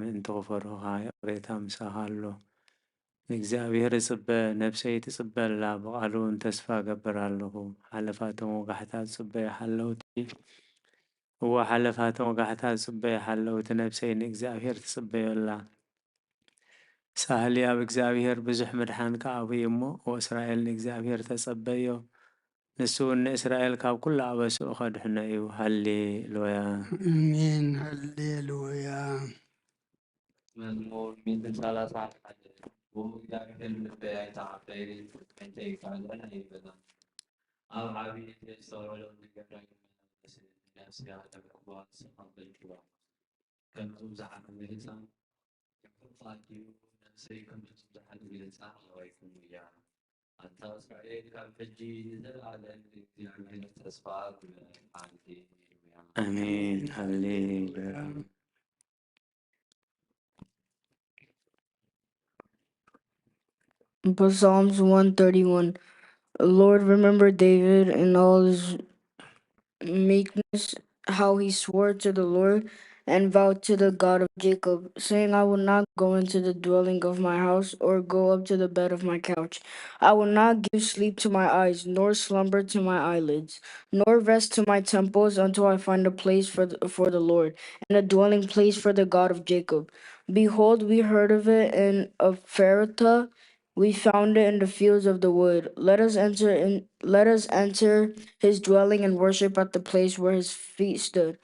ምእንቲ ክፈርሁኻ ይቕሬታ ምሳኻ ኣሎ። ንእግዚኣብሔር እጽበ፣ ነፍሰይ ትጽበ ኣላ፣ ብቓሉ እውን ተስፋ እገብር ኣለኹ። ሓለፋቶም ወጋሕታ ዝጽበዩ ሓለውቲ፣ እወ፣ ሓለፋቶም ወጋሕታ ዝጽበዩ ሓለውቲ ነፍሰይ ንእግዚኣብሔር ትጽበዮ ኣላ። ሳህሊ ኣብ እግዚኣብሔር ብዙሕ ምድሓን ከኣቡ እዩ እሞ፣ ኦ እስራኤል ንእግዚኣብሔር ተጸበዮ፣ ንሱ እውን ንእስራኤል ካብ ኩሉ ኣበስኡ ከድሕኖ እዩ። ሃሌሉያ። ኣሜን። ሃሌሉያ። መዝሙር ሚእትን ሰላሳን ሓደ ብእግዚኣብሔር ልበይ ኣይተዓበየን፣ ዓይነይ ካልእን ኣይበላን። ኣብ ዓብዪ ዘየስተውዕሎ ነገር ኣይመላለስን፣ ነፍሰይ ኣተብዕዋ፣ ንስኻ በልክዋ። ከምቲ ብዙሓት ብህፃን ይሕፋት እዩ፣ ነፍሰይ ከምቲ ብዙሓት ብህፃን ኣባይኩም እያ። ኣንታ እስራኤል ካብ ሕጂ ንዘለኣለም እግዚኣብሔር ተስፋ ግበር። ሃሌሉያ። ኣሜን። ሃሌሉያ። But Psalms one thirty-one. Lord, remember David and all his meekness, how he swore to the Lord and vowed to the God of Jacob, saying, I will not go into the dwelling of my house or go up to the bed of my couch. I will not give sleep to my eyes, nor slumber to my eyelids, nor rest to my temples until I find a place for the, for the Lord and a dwelling place for the God of Jacob. Behold, we heard of it in Ephrathah, we found it in the fields of the wood. Let us enter in, let us enter his dwelling and worship at the place where his feet stood.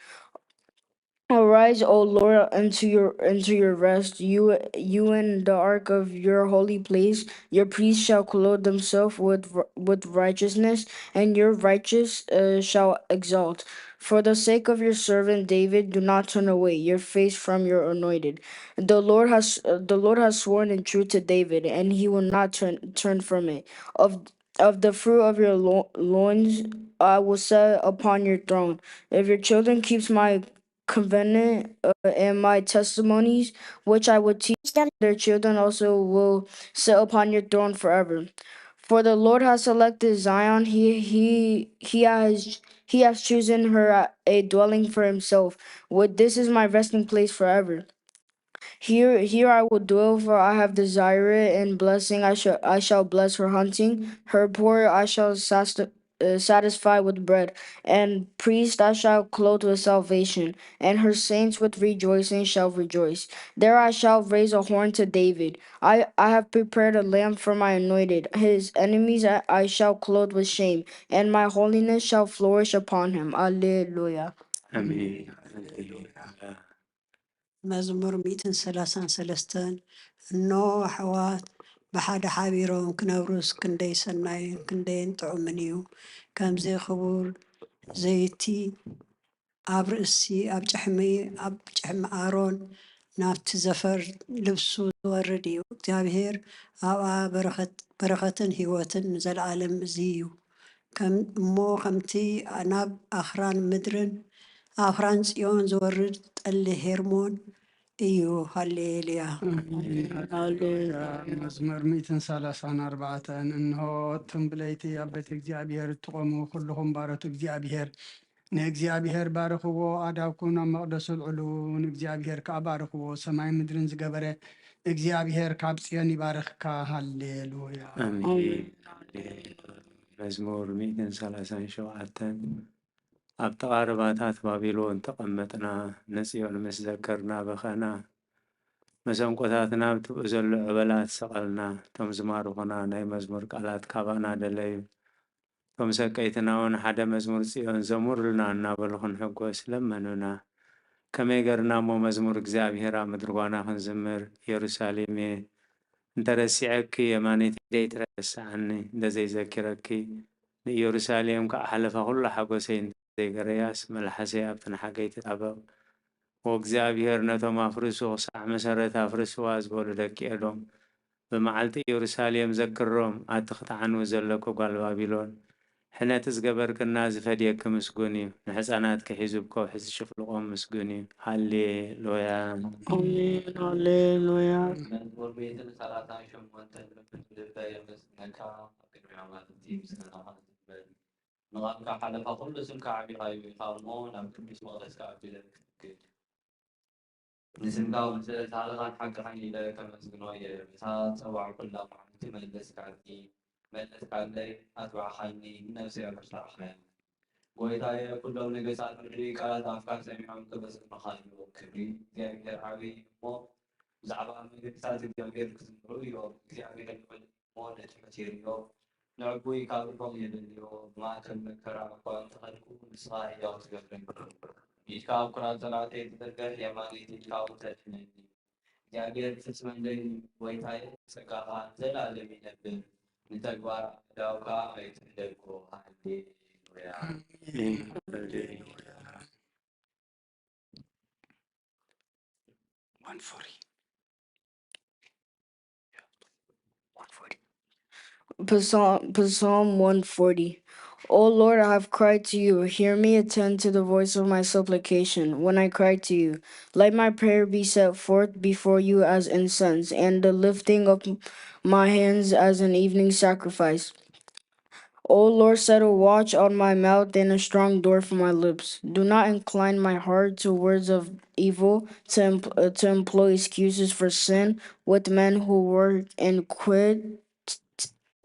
Arise, O Lord, into your into your rest, you you in the ark of your holy place. Your priests shall clothe themselves with r- with righteousness, and your righteous uh, shall exalt. For the sake of your servant David, do not turn away your face from your anointed. The Lord has uh, the Lord has sworn in truth to David, and he will not turn turn from it. Of of the fruit of your lo- loins I will set upon your throne. If your children keeps my covenant uh, and my testimonies, which I will teach them, their children also will sit upon your throne forever. For the Lord has selected Zion; he he he has he has chosen her a- a dwelling for himself. With this is my resting place forever. Here here I will dwell, for I have desired it, and blessing I shall I shall bless her hunting, her poor I shall sast- uh, satisfy with bread, and priest I shall clothe with salvation, and her saints with rejoicing shall rejoice. There I shall raise a horn to David. I, I have prepared a lamb for my anointed. His enemies I, I shall clothe with shame, and my holiness shall flourish upon him. Alleluia. ኣሜን። ሃሌሉያ። መዝሙር ሚእትን ሰላሳን ሰለስተን። እነሆ ኣሕዋት ብሓደ ሓቢሮም ክነብሩስ ክንደይ ሰናይን ክንደይን ጥዑምን እዩ። ከምዚ ክቡር ዘይቲ ኣብ ርእሲ ኣብ ጭሕሚ ኣብ ጭሕሚ ኣሮን ናብቲ ዘፈር ልብሱ ዝወርድ እዩ። እግዚኣብሔር ኣብኣ በረኸት በረኸትን ህይወትን ንዘለኣለም እዚ እዩ። ከም እሞ ከምቲ ናብ ኣኽራን ምድርን ኣኽራን ጽዮን ዝወርድ ጠሊ ሄርሞን እዩ። ሃሌሉያ። መዝሙር ሚእትን ሰላሳን ኣርባዕተን። እንሆ እቶም ብለይቲ ኣብ ቤት እግዚኣብሔር እትቖሙ ኩልኹም ባሮት እግዚኣብሔር ንእግዚኣብሔር ባርኽዎ፣ ኣእዳውኩም ናብ መቕደሱ ኣልዕሉ፣ ንእግዚኣብሔር ከኣ ባርኽዎ። ሰማይን ምድርን ዝገበረ እግዚኣብሔር ካብ ጽዮን ይባርኽካ። ሃሌሉያ። ኣሜን። መዝሙር ሚእትን ሰላሳን ሸውዓተን። ኣብ ጥቓ ርባታት ባቢሎን ተቐመጥና፣ ንጽዮን ምስ ዘከርና በኸና። መሰንቆታትና ኣብ ትብኡ ዘሎ ዕበላት ሰቐልና። እቶም ዝማርኹና ናይ መዝሙር ቃላት ካባና ደለዩ። እቶም ሰቀይትና እውን ሓደ መዝሙር ጽዮን ዘሙርልና እናበሉ ክንሕጎስ ለመኑና። ከመይ ገርና እሞ መዝሙር እግዚኣብሔር ኣብ ምድሪ ጓና ክንዝምር? ኢየሩሳሌምየ፣ እንተ ረሲዐኪ የማነይቲ ኢደይ ጥራይ ረስዓኒ፣ እንተ ዘይዘኪረኪ። ንኢየሩሳሌም ከኣ ሓለፋ ኩሉ ሓጎሰይ እንተ ዘይገረያስ፣ መልሓሰይ ኣብቲ ንሓገይ ትጣበቕ። ወእግዚኣብሔር ነቶም ኣፍርሱ ክሳዕ መሰረት ኣፍርስዋ ዝበሉ ደቂ ኤዶም፣ ብመዓልቲ ኢየሩሳሌም ዘክሮም፣ ኣቲ ክትዓንዊ ዘለኪ ጓል ባቢሎን፣ ሕነቲ ዝገበርክና ዝፈድየኪ ምስጉን እዩ፣ ንሕፃናትኪ ሒዙ ብከውሒ ዝጭፍልቖም ምስጉን እዩ። ሃሌ ሉያ። ኣሜን፣ ሃሌሉያ። መዝሙር ሚእትን ሰላሳን ሸሞንተን። ልበ የመስግነካ፣ ኣብ ቅድሚ ኣማልክቲ ምስጋናኻ ትበል። ንቓልካ ሓለፋ ኩሉ ስምካ ኣዕቢኻ እዩ ኢኻ እሞ፣ ናብ ቅዱስ መቕደስካ ኣቢለ ክሰግድ። ንስምካ ውፅእ ጻዕርኻን ሓቅኻን ኢለ ከመስግኖ እየ። በታ ጸዋዕ ኩላ መዓልቲ መለስካኒ፣ መለስካለይ፣ ኣትባዕኻኒ፣ ንነብሰይ ኣበርታዕኻያ። ጎይታየ፣ ኩሎም ነገስታት ምድሪ ቃላት ኣፍካ ሰሚዖም ከመስግኑኻ እዮም። ክብሪ እግዚኣብሔር ዓብዪ እዩ እሞ፣ ብዛዕባ መገድታት እግዚኣብሔር ክዝምሩ እዮም። እግዚኣብሔር ልዑል እሞ ንትሑት የርእዮ፣ ንዕቡይ ካብ ርሑቕ የደልዮ። ብማእከል መከራ እኳ እንተኸድኩ፣ ንስኻ ህያው ትገብረኒ። ኢድካ ኣብ ኩራት ጸላእተይ ትዝርግሕ፣ የማነይቲ ኢድካ እውን ተድሕነኒ። እግዚኣብሔር ፍጽመለይ፣ ጎይታየ፣ ጸጋኻ ንዘለኣለም ይነብር። ንተግባር ኣእዳውካ ኣይትሕደጎ። ሃሌሉያ። Amen. Hallelujah. One forty. One forty. Psalm, Psalm one forty. O Lord, I have cried to you. Hear me, attend to the voice of my supplication when I cry to you. Let my prayer be set forth before you as incense, and the lifting of my hands as an evening sacrifice. O Lord, set a watch on my mouth and a strong door for my lips. Do not incline my heart to words of evil, to, em- uh, to employ excuses for sin with men who work inquit-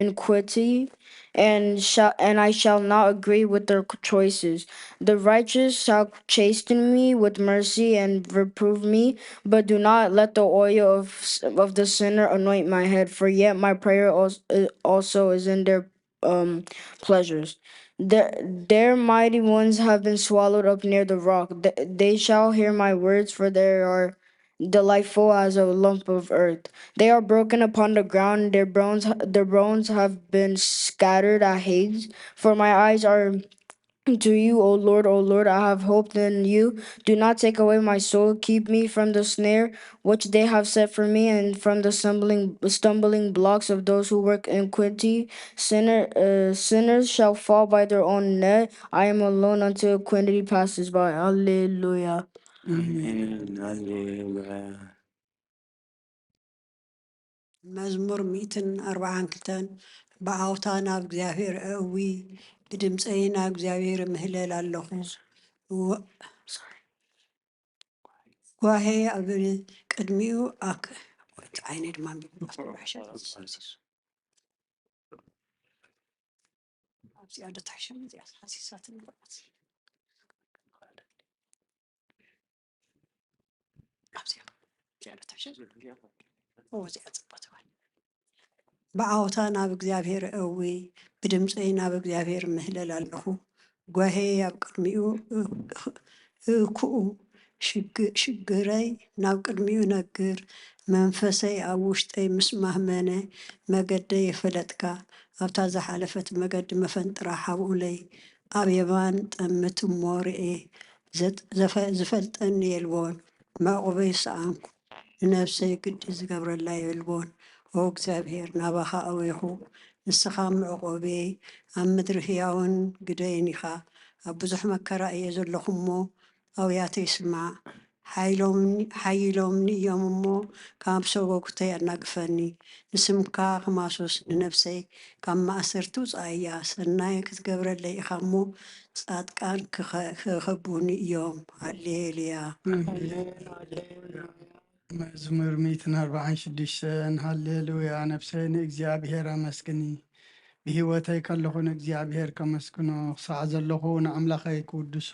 iniquity, and shall and I shall not agree with their choices. The righteous shall chasten me with mercy and reprove me, but do not let the oil of s- of the sinner anoint my head. For yet my prayer als- uh, also is in their um pleasures. Their their mighty ones have been swallowed up near the rock. Th- They shall hear my words, for they are delightful as a lump of earth. They are broken upon the ground. Their bones, their bones have been scattered at Hades. For my eyes are to you, O Lord, O Lord, I have hoped in you. Do not take away my soul. Keep me from the snare which they have set for me, and from the stumbling stumbling blocks of those who work iniquity. Sinner, uh, sinners shall fall by their own net. I am alone until iniquity passes by. Alleluia. ኣሜን። ሃሌሉያ። መዝሙር ሚእትን ኣርባዓን ክልተን። ብዓውታ ናብ እግዚኣብሔር እእዊ፣ ብድምፀይ ናብ እግዚኣብሔር እምህለል ኣለኹ። ወ- ጓሄ ኣብ ቅድሚኡ ኣክ- እቲ ዓይነይ ድማ ኣንቢቡ ኣብቲ ውሕሸት። ኣብዚኣ ዶ ትሕሸኒ? እዚኣ ሃሲሳትኒ በቃ። ኣብዚኣ እዚኣ ዶ ትሕሸኒ? ኦ፣ እዚኣ ጽብቕቲ እያ። ብዓውታ ናብ እግዚኣብሔር እእዊ፣ ብድምፀይ ናብ እግዚኣብሔር እምህለል ኣለኹ። ጓሄ ኣብ ቅድሚኡ እእክኡ፣ ሽግ- ሽግረይ ናብ ቅድሚኡ ነግር። መንፈሰይ ኣብ ውሽጠይ ምስ ማህመነ፣ መገደይ የፈለጥካ። ኣብታ ዝሓለፈት መገዲ መፈንጥራ ሓብኡለይ፣ ኣብ የማን ጠምት እሞ ርኤ። ዘጥ- ዘፈ- ዝፈልጠኒ የልቦን፣ መዕቆበይ ሰኣንኩ። ንነብሰይ ግዲ ዝገብረላ የልቦን። ኦ እግዚኣብሔር፣ ናባኻ ኣውየኹ፣ ንስኻ መዕቆብየይ፣ ኣብ ምድሪ ህያውን ግደይን ኢኻ። ኣብ ብዙሕ መከራ እየ ዘለኹ እሞ፣ ኣውያተይ ስማዕ። ሓይሎምኒ ሓይሎምኒ እዮም እሞ፣ ካብ ሰጎጉተይ ኣናግፈኒ። ንስምካ ክማሱስ ንነብሰይ ካብ ማእሰርቲ ውጽኣያ። ሰናይ ክትገብረለይ ኢኻ እሞ፣ ጻድቃን ክኸ- ክኸቡኒ እዮም። ሃሌሉያ። መዝሙር ሚእትን ኣርባዓን ሽዱሽተን። ሃሌሉያ። ነፍሰይ ንእግዚኣብሔር ኣመስግኒ። ብህይወተይ ከለኹ ንእግዚኣብሔር ከመስግኖ፣ ክሳዕ ዘለኹ ንኣምላኸይ ክውድሶ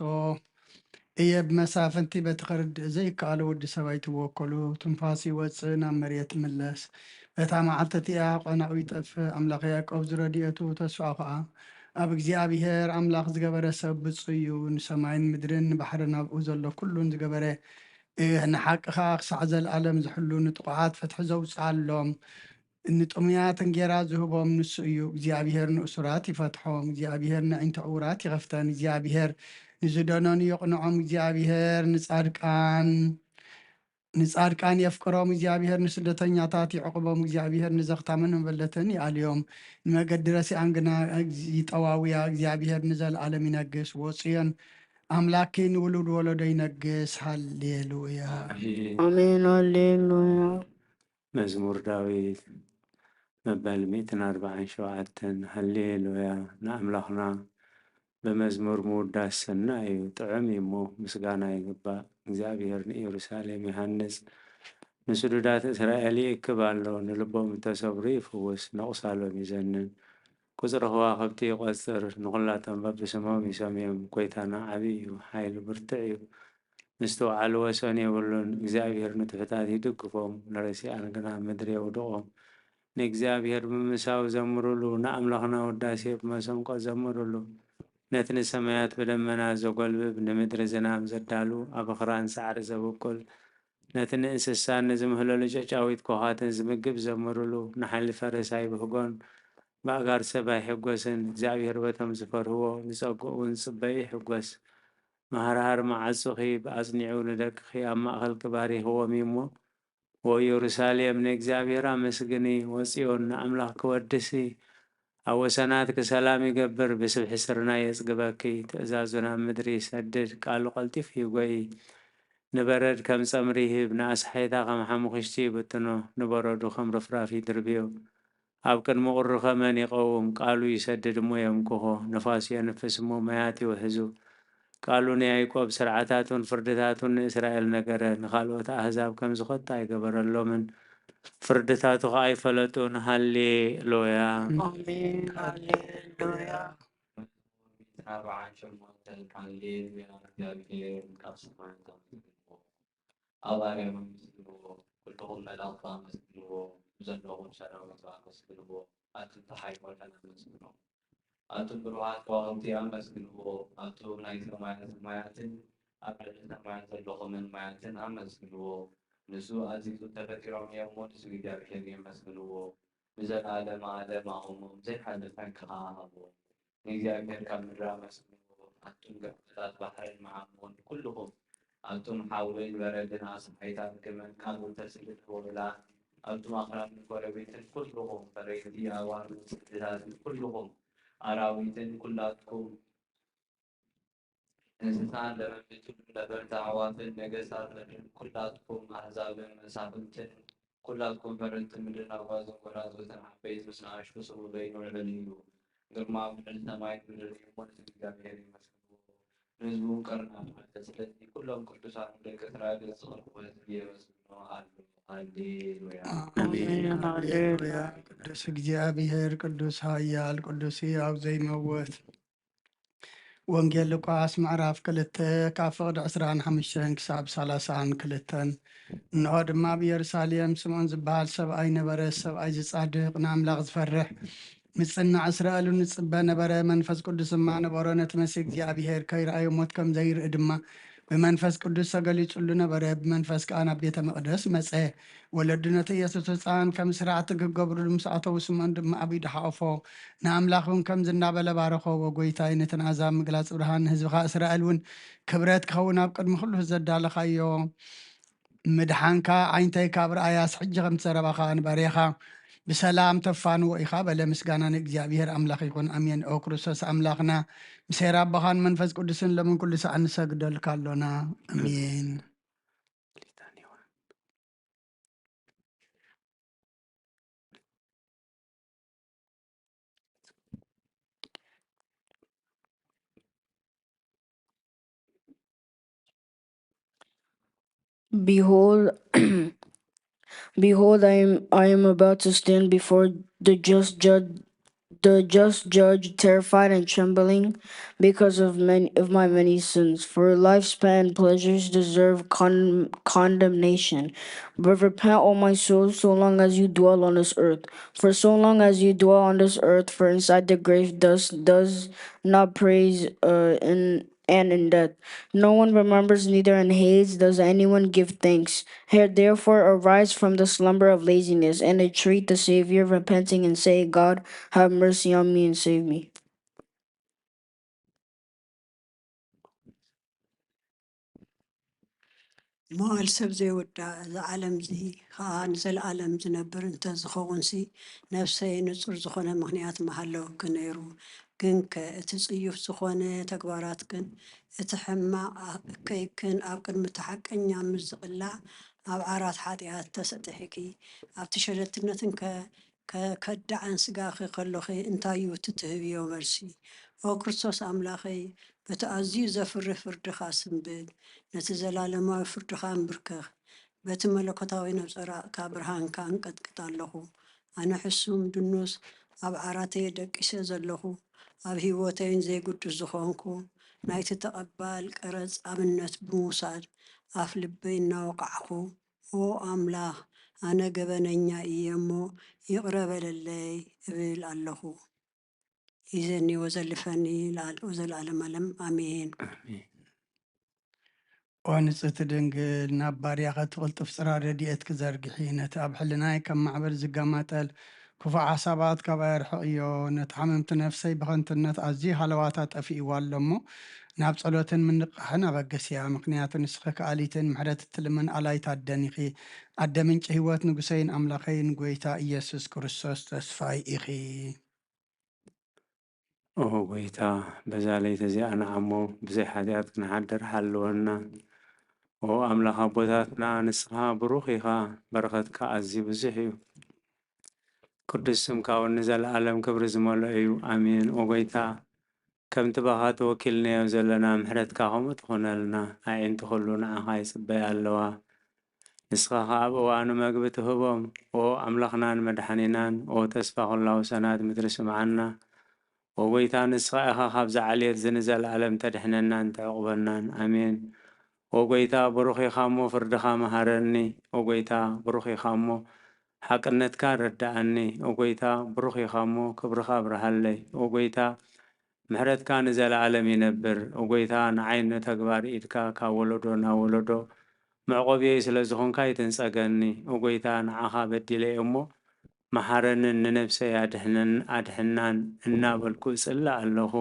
እየ። ብመሳፍንቲ በቲ ክርድእ ዘይከኣሎ ወዲ ሰብ ኣይትወከሉ። ትንፋስ ይወጽእ፣ ናብ መሬት ይምለስ። በታ መዓልቲ እቲኣ ቆናኡ ይጠፍእ፣ ኣምላኽ ያዕቆብ ዝረድኤቱ ተስፋ ኸኣ ኣብ እግዚኣብሔር ኣምላኽ ዝገበረ ሰብ ብፁዕ እዩ። ንሰማይን ምድርን ንባሕርን ኣብኡ ዘሎ ኩሉን ዝገበረ ንሓቂ ኸኣ ክሳዕ ዘለኣለም ዝሕሉ ንጥቑዓት ፍትሒ ዘውጽኣሎም ንጥሙያት እንጌራ ዝህቦም ንሱ እዩ። እግዚኣብሔር ንእሱራት ይፈትሖም። እግዚኣብሔር ነዒንቲ ዕውራት ይኸፍተን። እግዚኣብሔር ንዝደነኑ የቕንዖም። እግዚኣብሔር ንጻድቃን ንጻድቃን የፍቅሮም። እግዚኣብሔር ንስደተኛታት ይዕቕቦም። እግዚኣብሔር ንዘኽታምን ንመበለትን ይኣልዮም። ንመገዲ ረሲኣን ግና ይጠዋውያ። እግዚኣብሔር ንዘለኣለም ይነግስ። ወጽዮን ኣምላኪ ንውሉድ ወለዶ ይነግስ። ሃሌሉያ። ኣሜን። ሃሌሉያ። መዝሙር ዳዊት መበል ሚእትን ኣርባዓን ሸውዓተን። ሃሌሉያ ንኣምላኽና ብመዝሙር ምውዳስ ሰናይ እዩ፣ ጥዑም እዩ እሞ ምስጋና ይግባእ። እግዚኣብሔር ንኢየሩሳሌም ይሃንጽ፣ ንስዱዳት እስራኤል ይእክብ ኣሎ። ንልቦም እተሰብሩ ይፍውስ፣ ነቑሳሎም ይዘንን። ቁጽሪ ከዋኽብቲ ይቖጽር፣ ንኹላቶም በብስሞም ይሰምዮም። ጐይታና ዓቢ እዩ፣ ሓይሉ ብርቱዕ እዩ። ምስትውዓል ወሰን የብሉን። እግዚኣብሔር ንትሑታት ይድግፎም፣ ንረሲኣን ግና ምድሪ የውድቖም። ንእግዚኣብሔር ብምሳው ዘምሩሉ፣ ንኣምላኽና ውዳሴ ብመሰንቆ ዘምሩሉ። ነቲ ንሰማያት ብደመና ዘጎልብብ፣ ንምድሪ ዝናም ዘዳሉ፣ ኣብ ኣኽራን ሳዕሪ ዘብቁል፣ ነቲ ንእንስሳን ንዝምህለሉ ጨጫዊት ኮኻትን ዝምግብ ዘምሩሉ። ንሓይሊ ፈረስ ኣይብህጎን፣ ብኣጋር ሰብ ኣይሕጎስን። እግዚኣብሔር በቶም ዝፈርህዎ፣ ንጸግኡ እውን ጽበዩ ይሕጎስ። መሃርሃር መዓጹኺ ብኣጽኒዑ ንደቅኺ ኣብ ማእከልኪ ባሪኽዎም እዩ እሞ፣ ወኢየሩሳሌም ንእግዚኣብሔር ኣመስግኒ፣ ወጽዮን ንኣምላኽ ክወድሲ። ኣብ ወሰናትኪ ሰላም ይገብር፣ ብስብሒ ስርናይ የጽግበኪ። ትእዛዙ ናብ ምድሪ ይሰድድ፣ ቃሉ ቀልጢፉ ይጎዪ። ንበረድ ከም ጸምሪ ይህብ፣ ንኣስሓይታ ከም ሓሙኽሽቲ ይብትኖ፣ ንበረዱ ከም ርፍራፍ ይድርብዮ። ኣብ ቅድሚ ቁሪ ከመን ይቐውም፣ ቃሉ ይሰድድ እሞ የምክኾ፣ ንፋስ የንፍስ እሞ ማያት ይውሕዙ። ቃሉ ንያዕቆብ ስርዓታቱን ፍርድታቱን ንእስራኤል ነገረ፣ ንኻልኦት ኣህዛብ ከምዚ ኸቶ ኣይገበረሎምን፣ ፍርድታቱ ኸኣ ኣይፈለጡን። ሃሌሉያ። ኣሜን። ሃሌሉያ። ኣርባዓን ሸሞንተን። ሃሌሉያ፣ እግዚኣብሔር ካብ ሰማያት ኣመስግንዎ፣ ኣብ ኣርያም ኣመስግንዎ፣ ኩልኹም መላእኽቱ ኣመስግንዎ፣ ብዘለኹም ሰራዊቱ ኣመስግንዎ፣ ኣቱም ተሓይሞልከን ኣመስግኖ። ኣቱም ብሩሃት ከዋኽብቲ ኣመስግንዎ፣ ኣቱም ናይ ሰማያ ሰማያትን ኣብ ልዕሊ ሰማያት ዘለኹምን ማያትን ኣመስግንዎ። ንሱ ኣዚዙ ተፈጢሮም እዮም እሞ ንሱ እግዚኣብሔር የመስግንዎ። ንዘለዓለመ ዓለም ኣቑሞም፣ ዘይሓልፍ ሓቂ ኸዓ ሃቦም። ንእግዚኣብሔር ካብ ምድሪ ኣመስግንዎ፣ ኣቱም ገባታት ባሕርን መዓሙን ኩልኹም፣ ኣቱም ሓዊን በረድን ኣስሓይታ ርግምን ካልኦት ተስእልዎ ብላ፣ ኣቱም ኣኽራንን ጎረቤትን ኩልኹም፣ ፈረይቲ ኣእዋፍን ጽድታትን ኩልኹም፣ ኣራዊትን ኩላትኩም እንስሳን ለመምትን ነበርቲ ኣዕዋፍን ነገስታት ምድርን ኩላትኩም ኣህዛብን መሳፍንትን ኩላትኩም ፈረድቲ ምድርን ኣጓዝን ጎናጽብትን ዓበይቲ ምስ ንኣሽቱ ስሙ በይኑ ልዑል እዩ። ግርማኡ ልዕሊ ሰማይን ምድርን እዩ እሞ ንእግዚኣብሔር የመስግንዎ። ንህዝቡ እውን ቀርኒ ኣልዓለ። ስለዚ ኩሎም ቅዱሳኑ ደቂ እስራኤል ዝጸርፍዎ ህዝቢ የመስግኖ ኣሎ። ሃሌሉያ። ኣሜን። ሃሌሉያ። ቅዱስ እግዚኣብሔር ቅዱስ ኃያል ቅዱስ ሕያው ዘይመውት። ወንጌል ሉቃስ ምዕራፍ ክልተ ካብ ፍቕዲ ዕስራን ሓሙሽተን ክሳብ ሰላሳን ክልተን። እንሆ ድማ ኣብ ኢየሩሳሌም ስምዖን ዝበሃል ሰብኣይ ነበረ። ሰብኣይ ዝጻድቕ ንኣምላኽ ዝፈርሕ ምጽናዕ እስራኤሉ ንጽበ ነበረ። መንፈስ ቅዱስ ድማ ነበሮ። ነቲ መሲህ እግዚኣብሔር ከይረኣዮ ሞት ከም ዘይርኢ ድማ ብመንፈስ ቅዱስ ተገሊጹሉ ነበረ። ብመንፈስ ከኣ ናብ ቤተ መቕደስ መጸ። ወለዱ ነቲ ኢየሱስ ህፃን ከም ስራሕቲ ክገብርሉ ምስ ኣተዉ ስምዖን ድማ ኣብ ኢዱ ሓቆፎ። ንኣምላኽ እውን ከምዚ እናበለ ባረኾ፣ ወጎይታይ ነቲ ንኣሕዛብ ምግላጽ ብርሃን ንህዝብኻ እስራኤል እውን ክብረት ክኸውን ኣብ ቅድሚ ኩሉ ዘዳለኻዮ ምድሓንካ ዓይንተይ ካብ ረኣያስ ሕጂ ከምቲ ዘረባኻ ንባርያኻ ብሰላም ተፋንዎ ኢኻ በለ። ምስጋና ንእግዚኣብሔር ኣምላኽ ይኹን ኣሜን። ኦ ክርስቶስ ኣምላኽና ምስ ሄር ኣቦኻን መንፈስ ቅዱስን ሎምን ኩሉ ሰዓት ንሰግደልካ ኣሎና ኣሜን። Behold, behold, I am I am about to stand before the just judge, the just judge, terrified and trembling because of many of my many sins. For lifespan pleasures deserve con- condemnation, but repent, O my soul, so long as you dwell on this earth. For so long as you dwell on this earth, for inside the grave dust does not praise uh, in and in death. No one remembers, neither in hates does anyone give thanks. Here, therefore, arise from the slumber of laziness and entreat the Savior, repenting and say, God, have mercy on me and save me. መዋእል ሰብ ዘይወዳእ፣ እዚ ዓለም እዚ ኸኣ ንዘለኣለም ዝነብር እንተ ዝኸውንሲ፣ ነፍሰይ ንጹር ዝኾነ ምኽንያት ምሃለወኪ ነይሩ። ግንከ፣ እቲ ጽዩፍ ዝኾነ ተግባራትክን እቲ ሕማቕ እከይክን ኣብ ቅድሚ እቲ ሓቀኛ ምስ ዝቕላዕ፣ ኣብ ዓራት ሓጢኣት ተሰጢሒኪ፣ ኣብቲ ሸለልትነትን ከ ከዳዕን ስጋኺ ከሎኺ እንታይ እዩ እቲ ትህብዮ መልሲ? ኦ ክርስቶስ ኣምላኸይ፣ በቲ ኣዝዩ ዘፍርህ ፍርድኻ ስንብድ፣ ነቲ ዘላለማዊ ፍርድኻ እንብርከኽ። በቲ መለኮታዊ ነጸራቕካ ብርሃንካ እንቀጥቅጥ ኣለኹ። ኣነ ሕሱም ድኑስ ኣብ ዓራተይ ደቂሰ ዘለኹ፣ ኣብ ህይወተይን ዘይግዱስ ዝኾንኩ፣ ናይቲ ተቐባል ቀረጽ ኣብነት ብምውሳድ ኣፍ ልበይ እናወቃዕኩ፣ ኦ ኣምላኽ፣ ኣነ ገበነኛ እየ እሞ ይቕረ በለለይ እብል ኣለኹ። ይዘኒ ወዘልፈኒ ለዓል-፣ ወዘለዓለም ዓለም ኣሜን። ኣሜን። ኦ ንጽህቲ ድንግል፣ ናብ ባርያኸ እቲ ቅልጡፍ ጽራ ረድኤትኪ ዘርግሒ፣ ነቲ ኣብ ሕልናይ ከም ማዕበል ዝገማጠል ክፉእ ሓሳባት ካባይ ኣርሕቕዮ። ነቲ ሓመምቲ ነፍሰይ ብኸንቱነት ኣዝዩ ሃለዋታ ጠፊእዋ ኣሎ እሞ፣ ናብ ጸሎትን ምንቕቓሕን ኣበግስያ። ምኽንያቱ ንስኺ ከኣሊትን ምሕረት እትልምን ኣላይት ኣደን ኢኺ። ኣደ ምንጪ ህይወት፣ ንጉሰይን ኣምላኸይን ጐይታ ኢየሱስ ክርስቶስ ተስፋይ ኢኺ። ኦ ጐይታ፣ በዛ ለይቲ እዚኣ ንዓሞ ብዘይ ሓጢኣት ክንሓድር ሓልወና። ኦ ኣምላኽ ኣቦታትና፣ ንስኻ ብሩኽ ኢኻ፣ በረኸትካ ኣዝዩ ብዙሕ እዩ። ቅዱስ ስምካ እውን ንዘለኣለም ክብሪ ዝመልኦ እዩ። ኣሜን። ኦ ጐይታ፣ ከምቲ ባኻ ተወኪልናዮ ዘለና፣ ምሕረትካ ከምኡ ትኹነልና። ኣዒንቲ ኩሉ ንዓኻ ይጽበያ ኣለዋ። ንስኻ ኸኣ ኣብ እዋኑ መግቢ ትህቦም። ኦ ኣምላኽናን መድሓኒናን፣ ኦ ተስፋ ኹላ ወሰናት ምድሪ፣ ስምዓና። ኦ ጐይታ፣ ንስኻ ኢኻ ካብዛ ዓሌት እዚ ንዘለኣለም ተድሕነናን ተዕቑበናን። ኣሜን። ኦ ጐይታ፣ ብሩኽ ኢኻ እሞ ፍርድኻ መሃረኒ። ኦ ጐይታ፣ ብሩኽ ኢኻ እሞ ሓቅነትካ ረድኣኒ። ኦ ጐይታ፣ ብሩኽ ኢኻ እሞ ክብርኻ ኣብርሃለይ። ኦ ጐይታ፣ ምሕረትካ ንዘለኣለም ይነብር። ኦ ጐይታ፣ ንዓይ ንተግባር ኢድካ ካብ ወለዶ ናብ ወለዶ መዕቆብየይ ስለ ዝኾንካ ኣይትንጸገኒ። ኦ ጐይታ፣ ንዓኻ በዲለ እየ እሞ መሓረንን ንነፍሰይ ኣድሕነን-፣ ኣድሕናን እናበልኩ እጽሊ ኣለኹ።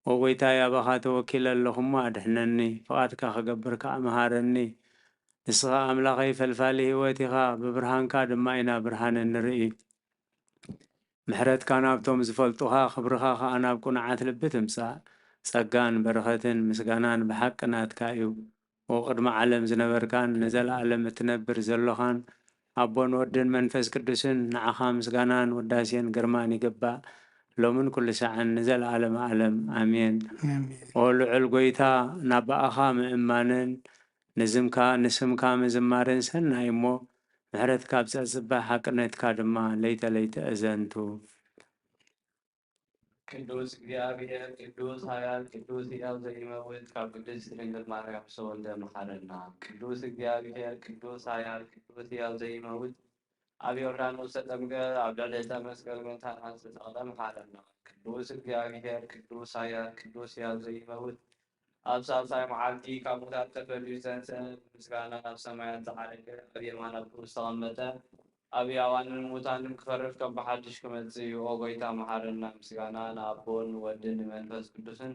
ኦ ጐይታይ፣ ኣባኻ ተወኪለ ኣለኹ እሞ ኣድሕነኒ። ፍቓድካ ክገብር ከኣ መሃረኒ። ንስኻ ኣምላኸይ ፈልፋሊ ህይወት ኢኻ፣ ብብርሃንካ ድማ ኢና ብርሃን እንርኢ። ምሕረትካ ናብቶም ዝፈልጡኻ፣ ክብርኻ ኸኣ ናብ ቅኑዓት ልቢ ትምጻእ። ጸጋን በረኸትን ምስጋናን ብሓቂ ናትካ እዩ። ኦ ቅድሚ ዓለም ዝነበርካን ንዘለኣለም እትነብር ዘሎኻን፣ ኣቦን ወድን መንፈስ ቅዱስን፣ ንዓኻ ምስጋናን ውዳሴን ግርማን ይግባእ፣ ሎምን ኩሉ ሳዕን ንዘለኣለመ ዓለም። ኣሜን። ኣሜን። ኦ ልዑል ጐይታ፣ ናብ ብኣኻ ምእማንን ንዝምካ-፣ ንስምካ ምዝማርን ሰናይ እሞ፣ ምሕረትካ ኣብ ጸጽባሕ ሓቅነትካ ድማ ለይተ ለይተ እዘንቱ። ቅዱስ እግዚኣብሔር፣ ቅዱስ ኃያል፣ ቅዱስ ሕያው ዘይመውት፣ ካብ ቅድስት ድንግል ማርያም ዝተወልደ መሓረና። ቅዱስ እግዚኣብሔር፣ ቅዱስ ኃያል፣ ቅዱስ ሕያው ዘይመውት፣ ኣብ ዮርዳኖስ ተጠምቀ፣ ኣብ ልዕሊ ዕፀ መስቀል ምእንታና ዝተሰቕለ መሓረና። ቅዱስ እግዚኣብሔር፣ ቅዱስ ኃያል፣ ቅዱስ ሕያው ዘይመውት፣ ኣብ ሳልሳይ መዓልቲ ካብ ሙታት ተፈልዩ ዝተንስአ፣ ብምስጋና ናብ ሰማያት ዝዓረገ፣ ኣብ የማን ኣቦኡ ዝተቐመጠ፣ ኣብ ሕያዋንን ሙታንን ክፈርድ ከም ብሓድሽ ክመጽእ እዩ። ኦ ጐይታ መሓረና። ምስጋና ንኣቦን ንወድን ንመንፈስ ቅዱስን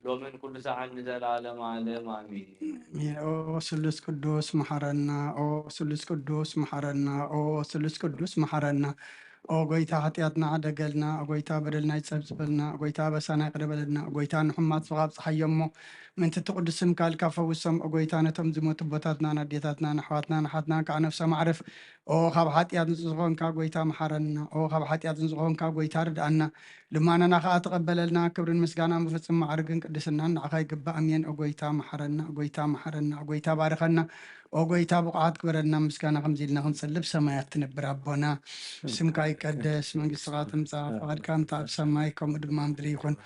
ሎምን ኩሉ ሰዓት ንዘለዓለም ዓለም ኣሜን። ኣሜን። ኦ ስሉስ ቅዱስ መሓረና፣ ኦ ስሉስ ቅዱስ መሓረና፣ ኦ ስሉስ ቅዱስ መሓረና። ኦ ጐይታ ሓጢኣትና ዓደገልና፣ ኦ ጐይታ በደልና ይጸብጽበልና፣ ኦ ጐይታ ኣበሳና ይቕረ በለልና፣ ኦ ጐይታ ንሕሙማት ስኻ ኣብጽሓዮም እሞ ምእንቲ እቲ ቅዱስ ስምካ ኢልካ ፈውሶም። ኦ ጐይታ ነቶም ዝሞቱ ኣቦታትናን ኣዴታትናን ኣሕዋትናን ኣሓትናን ከኣ ነፍሶም ኣዕርፍ። ኦ ካብ ሓጢኣት ንጹህ ዝኾንካ ጐይታ መሓረና፣ ኦ ካብ ሓጢኣት ንጹህ ዝኾንካ ጐይታ ርድኣና። ልማናና ኸኣ ተቐበለልና። ክብርን ምስጋናን ብፍጹም ማዕርግን ቅድስናን ንዓኻ ይግባእ። ኣሜን። ኦ ጐይታ መሓረና፣ ኦ ጐይታ መሓረና፣ ኦ ጐይታ ባርኸና፣ ኦ ጐይታ ብቑዓት ግበረና። ምስጋና ከምዚ ኢልና ክንጽሊ፣ ብሰማያት ትነብር ኣቦና፣ ስምካ ይቀደስ፣ መንግስትኻ ትምጻእ፣ ፍቓድካ እንተ ኣብ ሰማይ ከምኡ ድማ ምድሪ ይኹን።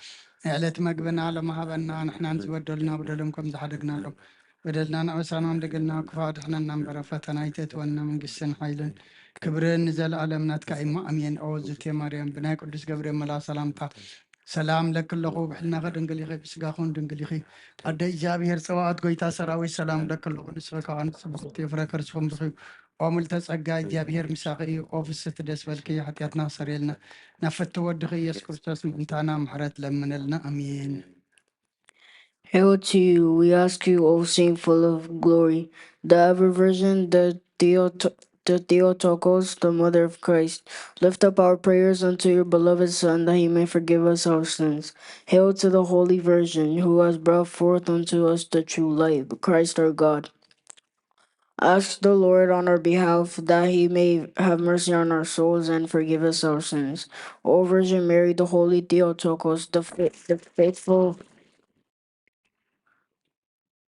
ንዕለት መግብና ሎሚ ሃበና፣ ንሕናን ዝበደሉና በደሎም ከም ዝሓደግናሎም በደልናን ኣበሳናን ደገልና ክፉእ ኣድሕነና እምበር፣ ኣብ ፈተና ኣይተእትወና፣ መንግስትን ሓይልን ክብርን ንዘለኣለም ናትካ እዩ እሞ፣ ኣሜን። ኦ ዝቴ ማርያም፣ ብናይ ቅዱስ ገብርኤል መልኣኽ ሰላምታ ሰላም እለኪ ኣለኹ፣ ብሕልናኺ ድንግል ኢኺ፣ ብስጋኺ እውን ድንግል ኢኺ። ኣደ እግዚኣብሔር ጸባኦት፣ ጐይታ ሰራዊት፣ ሰላም እለኪ ኣለኹ። ንስኺ ከኣ ንጽብቕቲ ፍረ ከርስኺ ብሩኽ እዩ። ኦ ምልዕተ ጸጋ፣ እግዚኣብሔር ምሳኺ እዩ። ኦ ፍስሕቲ ደስ በልኪ፣ ሓጢኣትና ክሰርየልና፣ ናብ ፍትው ወድኺ ኢየሱስ ክርስቶስ ምእንታና ምሕረት ለምነልና። ኣሜን። Hail to you, we ask you, O Saint full of glory, the ever Virgin, the Theot-, the Theotokos, the Mother of Christ. Lift up our prayers unto your beloved Son, that he may forgive us our sins. Hail to the Holy Virgin, who has brought forth unto us the true light, Christ our God. Ask the Lord on our behalf that he may have mercy on our souls and forgive us our sins. O Virgin Mary, the Holy Theotokos, the, fa- the faithful,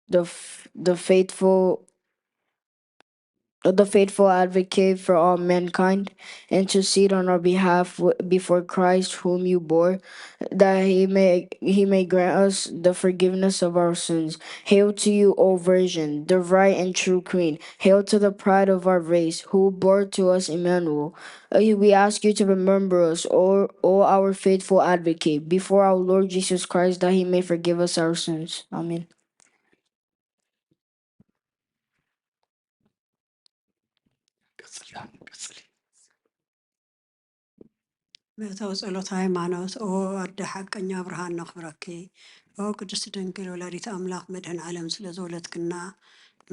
the, f- the faithful, the faithful advocate for all mankind, intercede on our behalf w- before Christ, whom you bore, that he may he may grant us the forgiveness of our sins. Hail to you, O Virgin, the right and true Queen. Hail to the pride of our race, who bore to us Emmanuel. Uh, We ask you to remember us, O, o our faithful advocate, before our Lord Jesus Christ, that he may forgive us our sins. Amen. ብእተው ጸሎት ሃይማኖት፣ ኦ ኣደ ሓቀኛ ብርሃን ነኽብረኪ። ኦ ቅድስቲ ድንግል ወላዲት ኣምላኽ መድህን ዓለም ስለ ዝወለድክና፣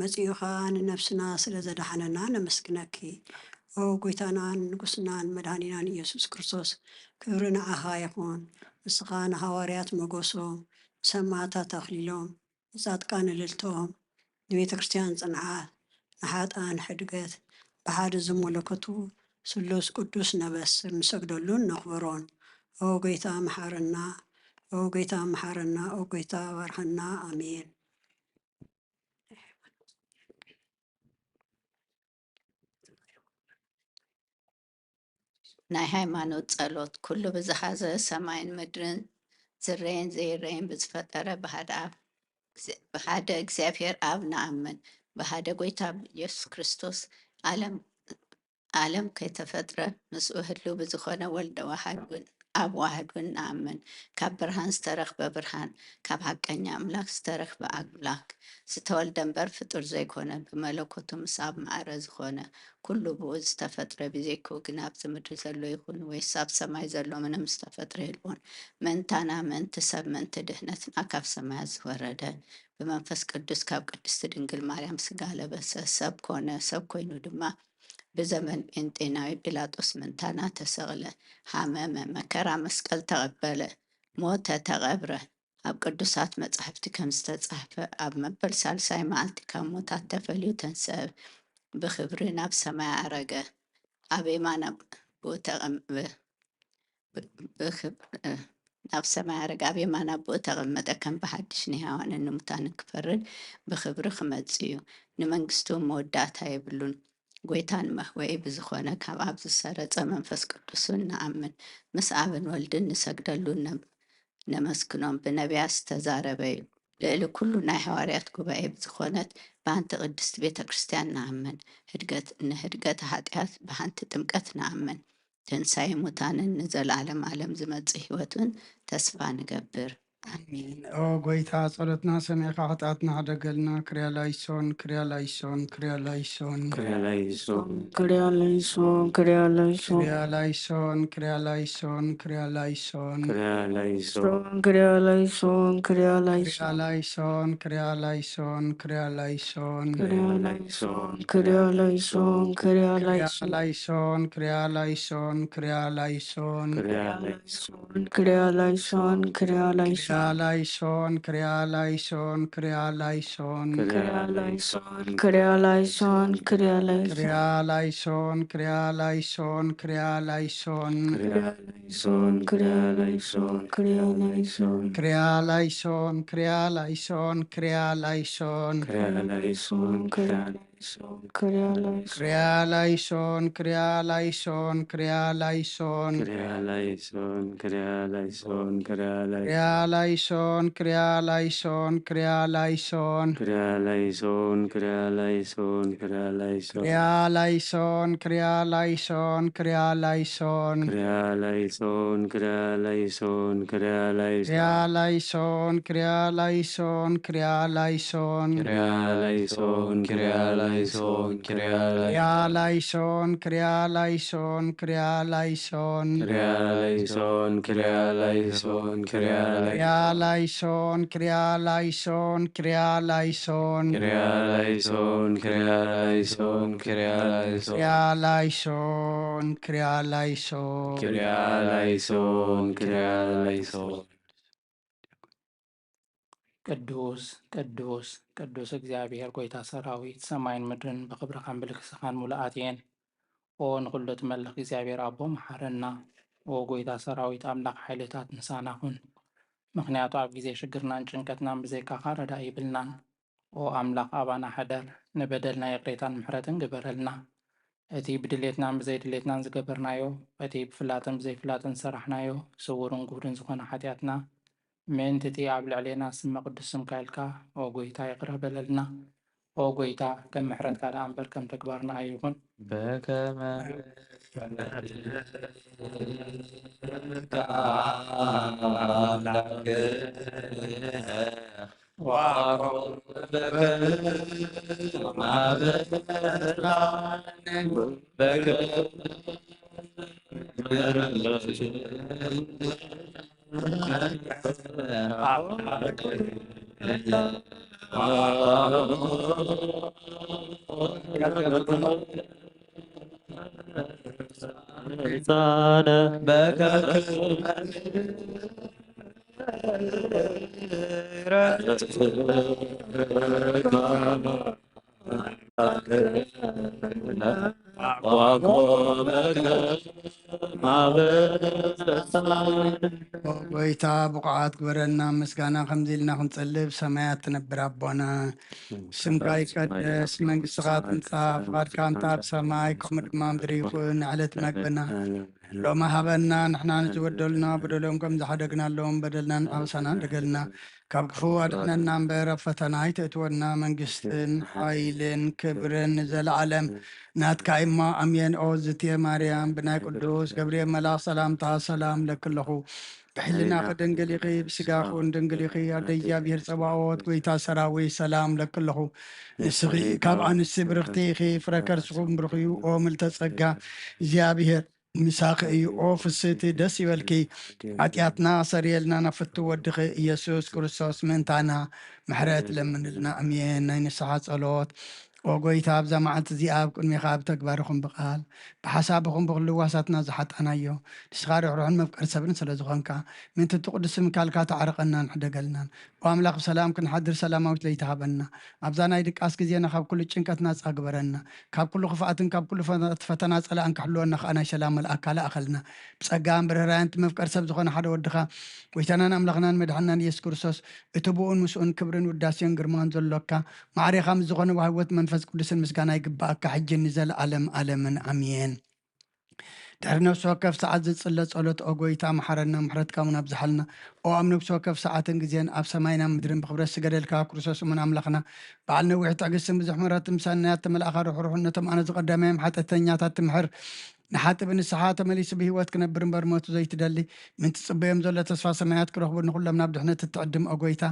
መጺኡ ኸኣ ንነፍስና ስለ ዘድሓነና ነመስግነኪ። ኦ ጎይታናን ንጉስናን መድሃኒናን ኢየሱስ ክርስቶስ፣ ክብሪ ንዓኻ ይኹን። ንስኻ ንሃዋርያት መጎሶም፣ ንሰማዕታት ኣኽሊሎም፣ ንጻድቃን እልልቶም፣ ንቤተ ክርስቲያን ጽንዓት፣ ንሓጥኣን ሕድገት፣ ብሓደ ዝመለከቱ ስሉስ ቅዱስ ነበስር ንሰግደሉን ነኽብሮን። ኦ ጎይታ መሓረና፣ ኦ ጎይታ መሓረና፣ ኦ ጎይታ ባርኸና። ኣሜን። ናይ ሃይማኖት ጸሎት። ኩሉ ብዝሓዘ ሰማይን ምድርን ዝረየን ዘይረየን ብዝፈጠረ ብሓደ ኣብ ብሓደ እግዚኣብሔር ኣብ ንኣምን። ብሓደ ጎይታ ኢየሱስ ክርስቶስ ዓለም ዓለም ከይተፈጥረ ምስኡ ህልው ብዝኾነ ወልደ ዋሕድ እውን ኣብ ዋሕድ እውን ንኣምን። ካብ ብርሃን ዝተረኽበ ብርሃን፣ ካብ ሓቀኛ ኣምላኽ ዝተረኽበ ኣምላኽ፣ ዝተወልደ እምበር ፍጡር ዘይኮነ፣ ብመለኮቱ ምስ ኣብ ማዕረ ዝኾነ፣ ኩሉ ብኡ ዝተፈጥረ፣ ብዘይክኡ ግን ኣብዚ ምድሪ ዘሎ ይኹን ወይስ ኣብ ሰማይ ዘሎ ምንም ዝተፈጥረ የልቦን። ምእንታና፣ ምእንቲ ሰብ፣ ምእንቲ ድሕነትና ካብ ሰማያት ዝወረደ፣ ብመንፈስ ቅዱስ ካብ ቅድስቲ ድንግል ማርያም ስጋ ለበሰ፣ ሰብ ኮነ፣ ሰብ ኮይኑ ድማ ብዘመን ጴንጤናዊ ጲላጦስ ምእንታና ተሰቕለ፣ ሃመመ፣ መከራ መስቀል ተቐበለ፣ ሞተ፣ ተቐብረ። ኣብ ቅዱሳት መጻሕፍቲ ከም ዝተጻሕፈ፣ ኣብ መበል ሳልሳይ መዓልቲ ካብ ሙታት ተፈልዩ ተንሰአ፣ ብኽብሪ ናብ ሰማይ ኣረገ። ኣብ የማን ኣቦኡ ተቐም- ብ- ብኽብ- እ፣ ናብ ሰማይ ኣረገ፣ ኣብ የማን ኣቦኡ ተቐመጠ። ከም ብሓድሽ ንሕያዋንን ንሙታንን ክፈርድ ብኽብሪ ክመጽእ እዩ። ንመንግስቱ እውን መወዳእታ የብሉን። ጎይታን መሕወኢ ብዝኾነ ካብ ኣብ ዝሰረጸ መንፈስ ቅዱስን ንኣምን። ምስ ኣብን ወልድን ንሰግደሉን ነ- ነመስግኖም። ብነቢያት ዝተዛረበ እዩ። ልዕሊ ኩሉ ናይ ሃዋርያት ጉባኤ ብዝኾነት ብኣንቲ ቅድስት ቤተ ክርስቲያን ንኣምን። ህድገት ንህድገተ ሓጢኣት ብሓንቲ ጥምቀት ንኣምን። ትንሳኤ ሙታንን ንዘለዓለም ዓለም ዝመጽእ ህይወትን ተስፋ ንገብር። ኣሜን። ኦ ጎይታ፣ ጸሎትና ሰሚዕካ፣ ኃጢአትና ሕደገልና። ክርያ ላይሶን፣ ክርያ ላይሶን፣ ክርያ ላይሶን። ክርያ ላይሶን። ክርያ ላይሶን፣ ክርያ ላይሶን። ክርያ ላይሶን፣ ክርያ ላይሶን፣ ክርያ ላይሶን። ክርያ ላይሶን። ሶን፣ ክርያ ላይሶን፣ ክርያ ክርያ ላይሶን። ላይሶን፣ ክርያ ላይሶን፣ ክርያ ላይሶን። ክርያ ላይሶን፣ ክርያ ላይሶን፣ ክርያ ክርያ ላይሶን። ላይሶን፣ ክርያ ላይሶን፣ ክርያ ላይሶን። ክርያ ላይሶን፣ ክርያ ላይሶን፣ ክርያ ክርያ ላይሶን። ላይሶን፣ ክርያ ላይሶን፣ ክርያ ላይሶን። ክርያ ክርያ ላይሶን፣ ክርያ ላይሶን፣ ክርያ ላይሶን። ክርያ ላይሶን፣ ክርያ ላይሶን፣ ክርያ ላይሶን። ክርያ ላይሶን። ክርያ ላይሶን። ክርያ ላይሶን። ክርያ ላይሶን፣ ክርያ ላይሶን፣ ክርያ ላይሶን። ክርያ ላይሶን። ክርያ ክርያ ላይሶን፣ ክርያ ላይሶን። ክርያ ላይሶን፣ ክርያ ላይሶን። ክርያ ላይሶን። ክርያ ላይሶን። ክርያ ላይሶን። ክርያ ላይሶን፣ ክርያ ላይሶን፣ ክርያ ላይሶን። ክርያ ላይሶን። ክርያ ላይሶን። ክርያ ላይሶን። ክርያ ላይሶን፣ ክርያ ላይሶን፣ ክርያ ላይሶን። ክርያ ላይሶን። ክርያ ላይሶን። ክርያ ላይሶን። ክርያ ላይሶን፣ ክርያ ላይሶን። ክርያ ላይሶን። ክርያ ላይሶን። ክርያ ክርያ ላይሶን፣ ክርያ ላይሶን፣ ክርያ ላይሶን። ክርያ ላይሶን። ክርያ ላይሶን። ክርያ ክርያ ላይሶን፣ ክርያ ላይሶን፣ ክርያ ላይሶን። ክርያ ላይሶን። ክርያ ላይሶን። ክርያ ላይሶን። ክርያ ላይሶን፣ ክርያ ላይሶን። ክርያ ላይሶን። ክርያ ላይሶን። ቅዱስ፣ ቅዱስ፣ ቅዱስ እግዚኣብሔር ጐይታ ሰራዊት፣ ሰማይን ምድርን ብኽብርኻን ብልግስኻን ምሉኣት እየን። ኦ ንኹሉ እትመልኽ እግዚኣብሔር ኣቦ፣ መሓረና። ኦ ጐይታ ሰራዊት፣ ኣምላኽ ሓይልታት፣ ምሳና ኩን። ምኽንያቱ ኣብ ግዜ ሽግርናን ጭንቀትናን ብዘይካኻ ረዳኢ የብልናን። ኦ ኣምላኽ፣ ኣባና ሕደር፣ ንበደልና ይቕሬታን ምሕረትን ግበረልና። እቲ ብድሌትናን ብዘይድሌትናን ዝገበርናዮ፣ እቲ ብፍላጥን ብዘይፍላጥን ዝሰራሕናዮ፣ ስዉርን ግሁድን ዝኾነ ሓጢኣትና፣ ምእንቲ እቲ ኣብ ልዕሌና ስመ ቅዱስ ስምካ ኢልካ፣ ኦ ጐይታ፣ ይቕረ በለልና። ኦ ጐይታ፣ ከም ምሕረትካ ደኣ እምበር ከም ተግባርና ኣይኹን። በከመ ጐይታ ብቑዓት ግበረና፣ ምስጋና ከምዚ ኢልና ክንጸልብ፣ ሰማያት ትነብር ኣቦና፣ ስምካ ይቀደስ፣ መንግስትኻ ትምጻእ፣ ፍቓድካ እንተ ኣብ ሰማይ ከምኡ ድማ ምድሪ ይኹን። ዕለት መግብና ሎሚ ሃበና፣ ንሕና ንዝበደሉና በደሎም ከም ዝሓደግናሎም በደልና ንኣበሳና ንደገልና፣ ካብ ክፉ ኣድሕነና እምበር ኣብ ፈተና ኣይተእትወና፣ መንግስትን ሓይልን ክብርን ንዘለኣለም ናትካ እሞ ኣሜን። ኦ ዝትየ ማርያም፣ ብናይ ቅዱስ ገብርኤል መልኣኽ ሰላምታ ሰላም ለኪ ኣለኹ። ብሕልናኺ ድንግል ኢኺ፣ ብስጋኺ እውን ድንግል ኢኺ። ኣደ እግዚኣብሔር ጸባኦት፣ ጐይታ ሰራዊት፣ ሰላም ለኪ ኣለኹ። ንስኺ ካብ ኣንስቲ ብርኽቲ ኢኺ፣ ፍረ ከርስኹም ብሩኽ እዩ። ኦ ምልተ ጸጋ፣ እግዚኣብሔር ምሳኺ እዩ። ኦ ፍስህቲ፣ ደስ ይበልኪ። ሓጢኣትና ኣሰርየልና፣ ናብ ፍትው ወድኺ ኢየሱስ ክርስቶስ ምእንታና ምሕረት ለምንልና። ኣሜን። ናይ ንስሓ ጸሎት። ኦ ጐይታ፣ ኣብዛ መዓልቲ እዚኣ ኣብ ቅድሜኻ ብተግባር ይኹን ብቓል፣ ብሓሳብ ይኹን ብኹሉ ህዋሳትና ዝሓጣናዮ፣ ንስኻ ርሕሩሕን መፍቀሪ ሰብን ስለ ዝኾንካ፣ ምእንቲ እቲ ቅዱስ ስምካ ኢልካ ተዓርቐናን ሕደገልናን። ኦ ኣምላኽ፣ ብሰላም ክንሓድር ሰላማዊት ለይቲ ሃበና። ኣብዛ ናይ ድቃስ ግዜና ካብ ኩሉ ጭንቀት ናጻ ግበረና። ካብ ኩሉ ክፍኣትን ካብ ኩሉ ፈተ-፣ ፈተና ጸላእን ክሕልወና ከኣ ናይ ሰላም መልኣካ ለኣኸልና። ብጸጋን ብርህራየን እቲ መፍቀሪ ሰብ ዝኾነ ሓደ ወድኻ፣ ጐይታናን ኣምላኽናን መድሓንናን ኢየሱስ ክርስቶስ፣ እቲ ብኡን ምስኡን ክብርን ውዳሴን ግርማን ዘሎካ፣ ማዕሬኻ ምስ ዝኾነ ወሃቢ ህይወት መንፈስ ቅዱስን ምስጋና ይግብኣካ፣ ሕጂ ንዘለኣለም ኣለምን ኣሜን። ድሕሪ ነፍሲ ወከፍ ሰዓት ዝጽለ ጸሎት፣ ኦ ጐይታ፣ መሓረና፣ ምሕረትካ እውን ኣብዝሓልና። ኦ ኣብ ነፍሲ ወከፍ ሰዓትን ግዜን ኣብ ሰማይን ኣብ ምድርን ብኽብረት ዝገደልካ ክርስቶስ እሙን ኣምላኽና፣ በዓል ነዊሕ ትዕግስትን ብዙሕ ምሕረትን ምሳና እተመልኣኻ ርሑሩሕነቶም ኣነ ዝቐዳማዮም ሓጢኣተኛታት ትምሕር፣ ንሓጥእ ብንስሓ ተመሊሱ ብህይወት ክነብር እምበር ሞቱ ዘይትደሊ፣ ምእንቲ ጽበዮም ዘሎ ተስፋ ሰማያት ክረኽቡ ንኹሎም ናብ ድሕነት እትዕድም ኦ ጐይታ፣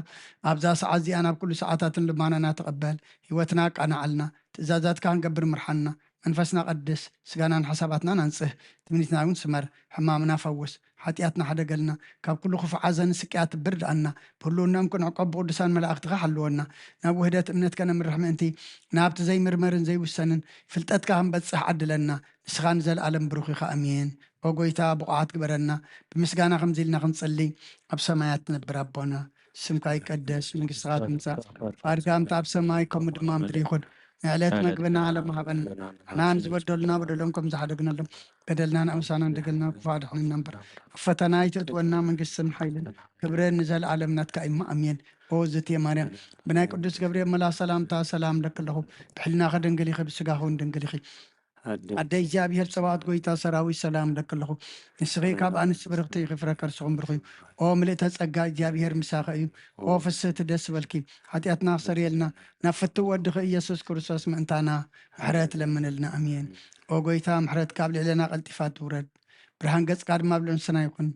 ኣብዛ ሰዓት እዚኣ ናብ ኩሉ ሰዓታትን ልማናና ተቐበል። ህይወትና ኣቃንዓልና፣ ትእዛዛትካ ክንገብር ምርሓና። መንፈስና ቀድስ፣ ስጋናን ሓሳባትናን ኣንጽህ፣ ትምኒትና እውን ስመር፣ ሕማምና ፈውስ፣ ሓጢኣትና ሓደገልና፣ ካብ ኩሉ ክፉእ ሓዘን ስቅያት ብርድኣና፣ ብህልውናኦም ክንዕቆብ ብቅዱሳን መላእኽትኻ ሓልወና፣ ናብ ውህደት እምነት ከነምርሕ ምእንቲ፣ ናብቲ ዘይምርመርን ዘይውሰንን ፍልጠትካ ክንበጽሕ ዓድለና፣ ንስኻ ንዘለኣለም ብሩኽ ኢኻ፣ ኣሜን። ኦ ጐይታ፣ ብቑዓት ግበረና፣ ብምስጋና ከምዚ ኢልና ክንጽሊ፣ ኣብ ሰማያት ትነብር ኣቦና፣ ስምካ ይቀደስ፣ መንግስትኻ ትምጻእ፣ ፍቓድካ ከምቲ ኣብ ሰማይ ከምኡ ድማ ምድሪ ይኹን። ንዕለት መግብና ሎሚ ሃበና። ንሕና ንዝበደሉና በደሎም ከም ዝሓደግናሎም፣ በደልና ንኣምሳና እንደገልና ክፉ ኣድሕነና እምበር፣ ኣብ ፈተና ኣይተእትወና፣ መንግስትን ሓይልን ክብርን ንዘለኣለም ናትካ እዩ እሞ፣ ኣሜን። ኦ ዝትየ ማርያም፣ ብናይ ቅዱስ ገብርኤል መልኣኽ ሰላምታ ሰላም እለኪ ኣለኹ። ብሕልናኺ ድንግል ኢኺ፣ ብስጋኺ እውን ድንግል ኢኺ። ኣደ እግዚኣብሔር ጸባኦት ጐይታ ሰራዊት ሰላም እለኪ ኣለኹ። ንስኺ ካብ ኣንስቲ ብርኽቲ ኢኺ፣ ፍረ ከርስኹም ብሩኽ እዩ። ኦ ምልእተ ጸጋ፣ እግዚኣብሔር ምሳኺ እዩ። ኦ ፍስህቲ፣ ደስ ይበልኪ። ሓጢኣትና ኣስተሰርየልና፣ ናብ ፍትው ወድኺ ኢየሱስ ክርስቶስ ምእንታና ምሕረት ለምንልና። ኣሜን። ኦ ጐይታ፣ ምሕረትካ ኣብ ልዕሌና ቀልጢፋ ትውረድ። ብርሃን ገጽካ ድማ ኣብ ልዕንስና ይኹን።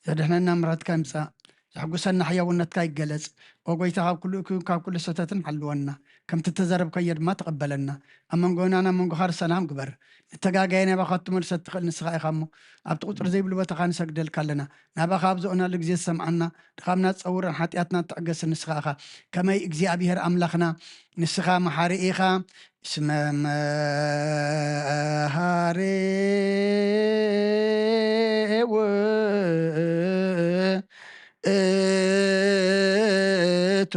ዘድሕነና ምሕረትካ ይምጻእ። ዘሕጉሰና ሕያውነትካ ይገለጽ። ኦ ጐይታ፣ ካብ ኩሉ እኩይን ካብ ኩሉ ስሕተትን ሓልወና። ከምቲ እተዛረብካዮ ድማ ተቐበለና። ኣብ መንጎናን ኣብ መንጎኻን ሰላም ግበር። ንተጋግየ ናባኻ ክትመልሶ እትኽእል ንስኻ ኢኻ እሞ፣ ኣብቲ ቁጽሪ ዘይብሉ ቦታኻ ንሰግደልካ ኣለና። ናባኻ ኣብ ዘእናሉ ግዜ ትሰምዓና፣ ድኻምና ትጸውርን ሓጢኣትና ትዕገስን ንስኻ ኢኻ። ከመይ እግዚኣብሔር ኣምላኽና፣ ንስኻ መሓሪ ኢኻ። እስመ መሓሪ ውእቱ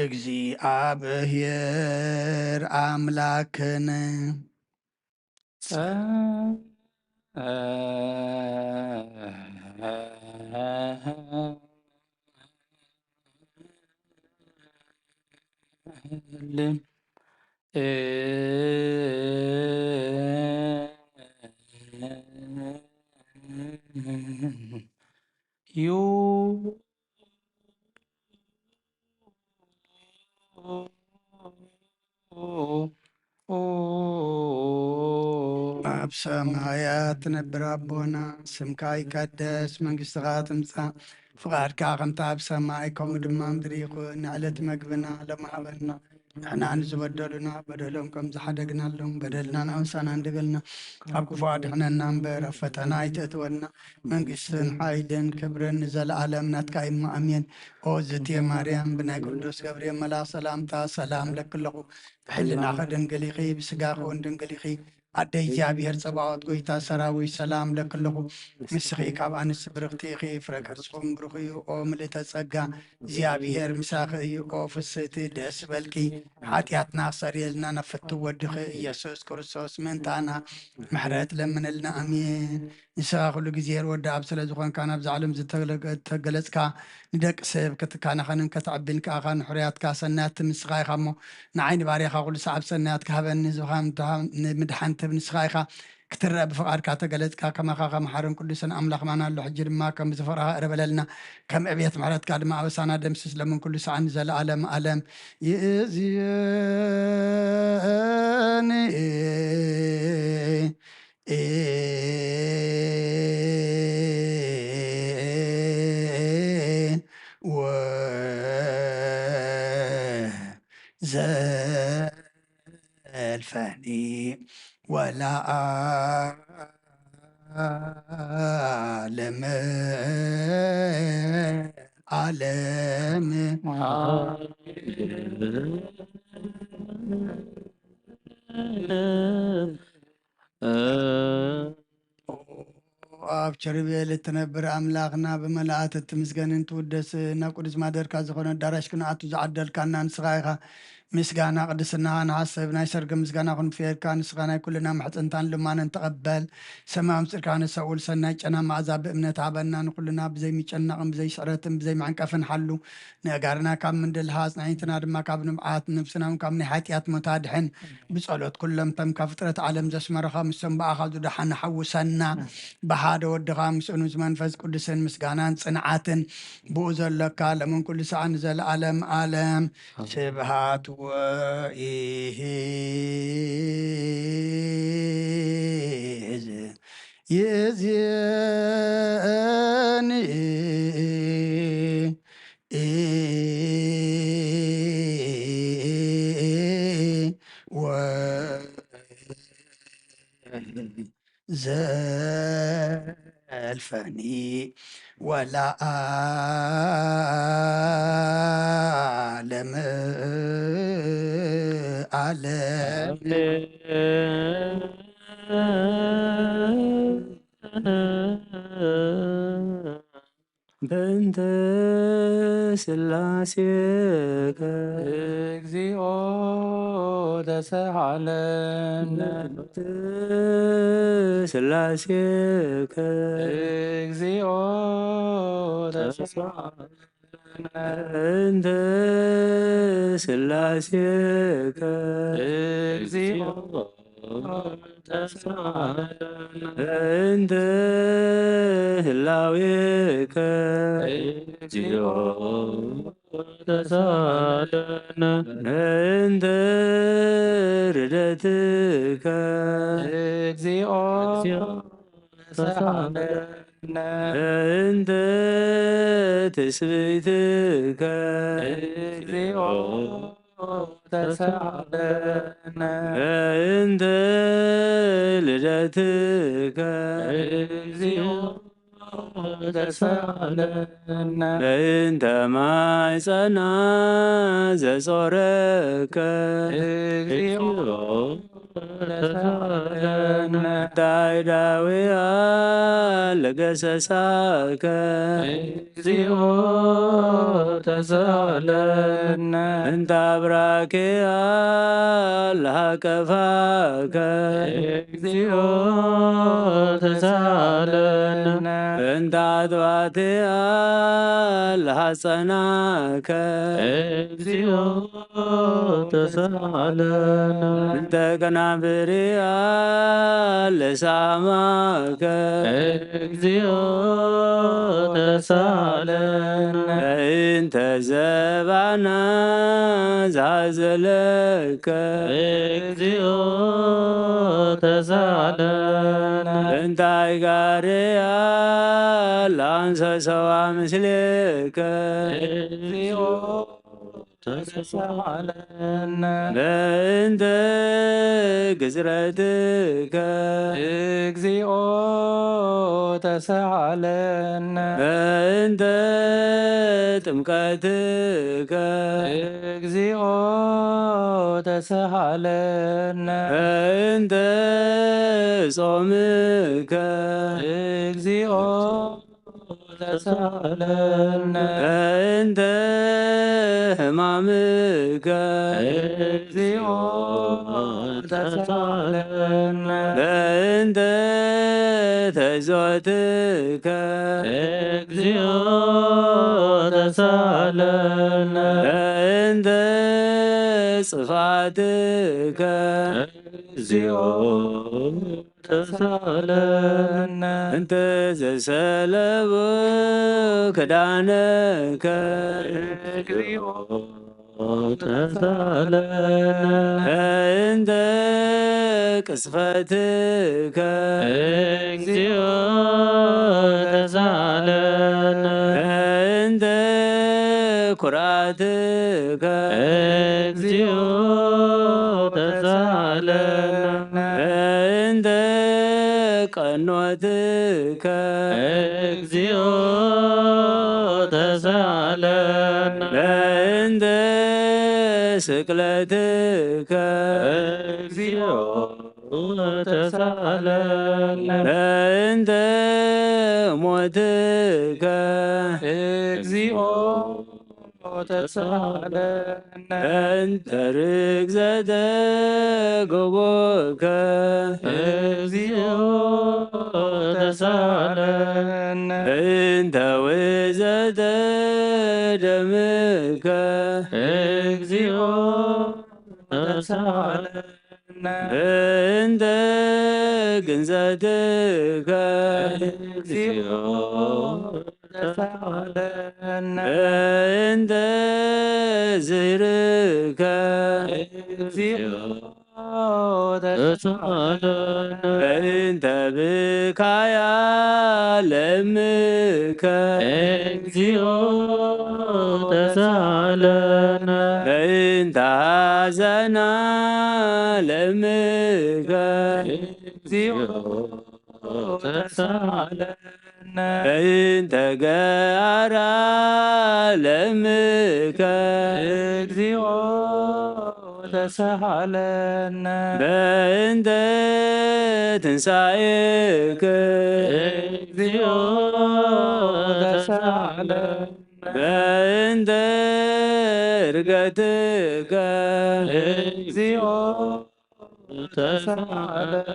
እግዚኣብሔር ኣምላክን ዩ ኣብ ሰማያት ትነብር ኣቦና፣ ስምካ ይቀደስ፣ መንግስትኻ ትምጻእ፣ ፍቓድካ ከምቲ ኣብ ሰማይ ከምኡ ድማ ምድሪ ይኹን። ንዕለት መግብና ሎሚ ሃበና፣ ንሕና ንዝበደሉና በደሎም ከም ዝሓደግናሎም በደልና ንኣውሳና እንድበልና፣ ካብ ክፉ ኣድሕነና እምበር ኣብ ፈተና ኣይተእትወና። መንግስትን ሓይልን ክብርን ንዘለኣለም ናትካ እዩ፣ ኣሜን። ኦ ዝትየ ማርያም፣ ብናይ ቅዱስ ገብርኤል መልኣኽ ሰላምታ ሰላም ለኪ ኣለኹ። ብሕልናኺ ድንግል ኢኺ፣ ብስጋኺ እውን ድንግል ኢኺ። ኣደ እግዚኣብሔር ጸባኦት፣ ጎይታ ሰራዊት፣ ሰላም ለኪ ኣለኹ። ንስኺ ካብ ኣንስቲ ብርኽቲ ኢኺ፣ ፍረ ከርስኹም ብሩኽ እዩ። ኦ ምልእተ ጸጋ፣ እግዚኣብሔር ምሳኺ እዩ። ኦ ፍስህቲ፣ ደስ በልኪ። ሓጢኣትና ክሰርየልና ናብ ፍትው ወድኺ ኢየሱስ ክርስቶስ ምእንታና ምሕረት ለምንልና። ኣሜን። ንስኻ ኩሉ ግዜ ወዲ ኣብ ስለ ዝኾንካ፣ ናብዛ ዓለም ዝተገለጽካ፣ ንደቂ ሰብ ክትካናኸንን ከተዕብን ከኣኻ፣ ንሕሩያትካ ሰናያት ትብ ንስኻ ኢኻ እሞ፣ ንዓይ ንባርያኻ ኩሉ ሰዓብ ሰናያት ክሃበኒ፣ ንዝኻ ንምድሓን ትብ ንስኻ ኢኻ። ክትረአ ብፍቓድካ ተገለጽካ፣ ከማኻ ከመሓርን ቅዱስን ኣምላኽ ማን ኣሎ? ሕጂ ድማ ከም ዝፍቕርኻ እረ በለልና፣ ከም ዕብየት ምሕረትካ ድማ ኣበሳና ደምስስ። ለምን ኩሉ ሰዓት ንዘለኣለም ኣለም ይእዝየኒ። ወዘልፈኒ ወለዓለም ዓለም። ኣብ ቸርቤል እትነብር ኣምላኽና፣ ብመላእክት እትምስገንን ትውደስን፣ ናብ ቅዱስ ማደርካ ዝኾነ ኣዳራሽ ክንኣቱ ዝዓደልካና ንስኻ ኢኻ። ምስጋና ቅድስናኻ ንሓስብ፣ ናይ ሰርጊ ምስጋና ክንፍየካ፣ ንስኻ ናይ ኩልና ምሕጽንታን ልማንን ተቐበል። ሰማም ጽድካ ንሰውል ሰናይ ጨና መኣዛ ብእምነት ሃበና፣ ንኩልና ብዘይ ምጨናቕን ብዘይ ስዕረትን ብዘይ መዕንቀፍን ሓሉ። ንእጋርና ካብ ምንድልሃ፣ ኣጽናዒትና ድማ ካብ ንብዓት፣ ነፍስና እውን ካብ ናይ ሓጢኣት ሞት ኣድሕን። ብጸሎት ኩሎም እቶም ካብ ፍጥረት ዓለም ዘስመረኻ፣ ምስቶም ብኣኻ ዝደሓኑ ሓውሰና። ብሓደ ወድኻ ምስኡ ምስ መንፈስ ቅዱስን ምስጋናን ጽንዓትን ብኡ ዘሎካ፣ ለምን ኩሉ ሰዓት ንዘለኣለም ዓለም። ስብሃት ወኢሂዝ ይእዝየኒ። ወዘልፈኒ ወለዓለም ዓለም። በእንተ ስላሴከ እግዚኦ ተሰሃለነ። በእንተ ስላሴከ እግዚኦ ተሰሃለነ። በእንተ ስላሴከ እግዚኦ ተሳለነ። በእንተ ህላዌከ እግዚኦ ተሳለነ። በእንተ ርደትከ እግዚኦ ተሳለነ። በእንተ ትስብእትከ እግዚኦ ተሳለነ። በእንተ ልደትከ እግዚኦ ተሳለነ። በእንተ ማይ ጸና ዘጾረከ እግዚኦ ተሳለነ። እንታይ ዳዊያ ለገሰሳከ እግዚኦ ተሳለነ። እንታ ብራኬያ ለሃቀፋከ እግዚኦ ተሳለነ። እንታ ኣጥባትያ ለሃጸናከ እግዚኦ ተሳለነ። እንተ ከናፍርያ ለሳማከ እግዚኦ ተሳለነ። እንተ ዘባና ዛዘለከ እግዚኦ ተሳለነ። እንታይ ጋርያ ለኣንሰሰዋ ምስሌከ እግዚኦ ተሳለነ። በእንተ ግዝረትከ እግዚኦ ተሳለነ። በእንተ ጥምቀትከ እግዚኦ ተሳለነ። በእንተ ጾምከ እግዚኦ ተሳለነ። በእንተ ሕማምከ እግዚኦ ተሳለነ። በእንተ ተዞትከ እግዚኦ ተሳለነ። በእንተ ጽፋትከ እግዚኦ ተሳለነ። እንተ ዘሰለቡ ክዳነከ እግዚኦ ተሳለነ። እንተ ቅስፈትከ እግዚኦ ተሳለነ። እንተ ኩራትከ እግዚኦ ተሳለነ። እንተ ቀኖትከ እግዚኦ ተሳለነ። በእንተ ስቅለትከ እግዚኦ ተሳለነ። በእንተ ሞትከ እግዚኦ ተሳለነ። እንተ ርግዘተ ገቦከ እግዚኦ ተሳለነ። እንተ ውዘተ ደምከ እግዚኦ ተሳለነ። እንተ ግንዘትከ እግዚኦ ተሳለነ። እንተ ዝህርከ እግዚኦ ተሳለነ። እንተ ብካያ ለምከ እግዚኦ ተሳለነ። እንተ ሐዘና ለምከ እግዚኦ ተሳለነ። እንተ ገአራ ለምከ እግዚኦ ተሳለነ። በእንተ ትንሳኤከ እግዚኦ ተሳለነ። በእንተ እርገትከ እግዚኦ ተሳለነ።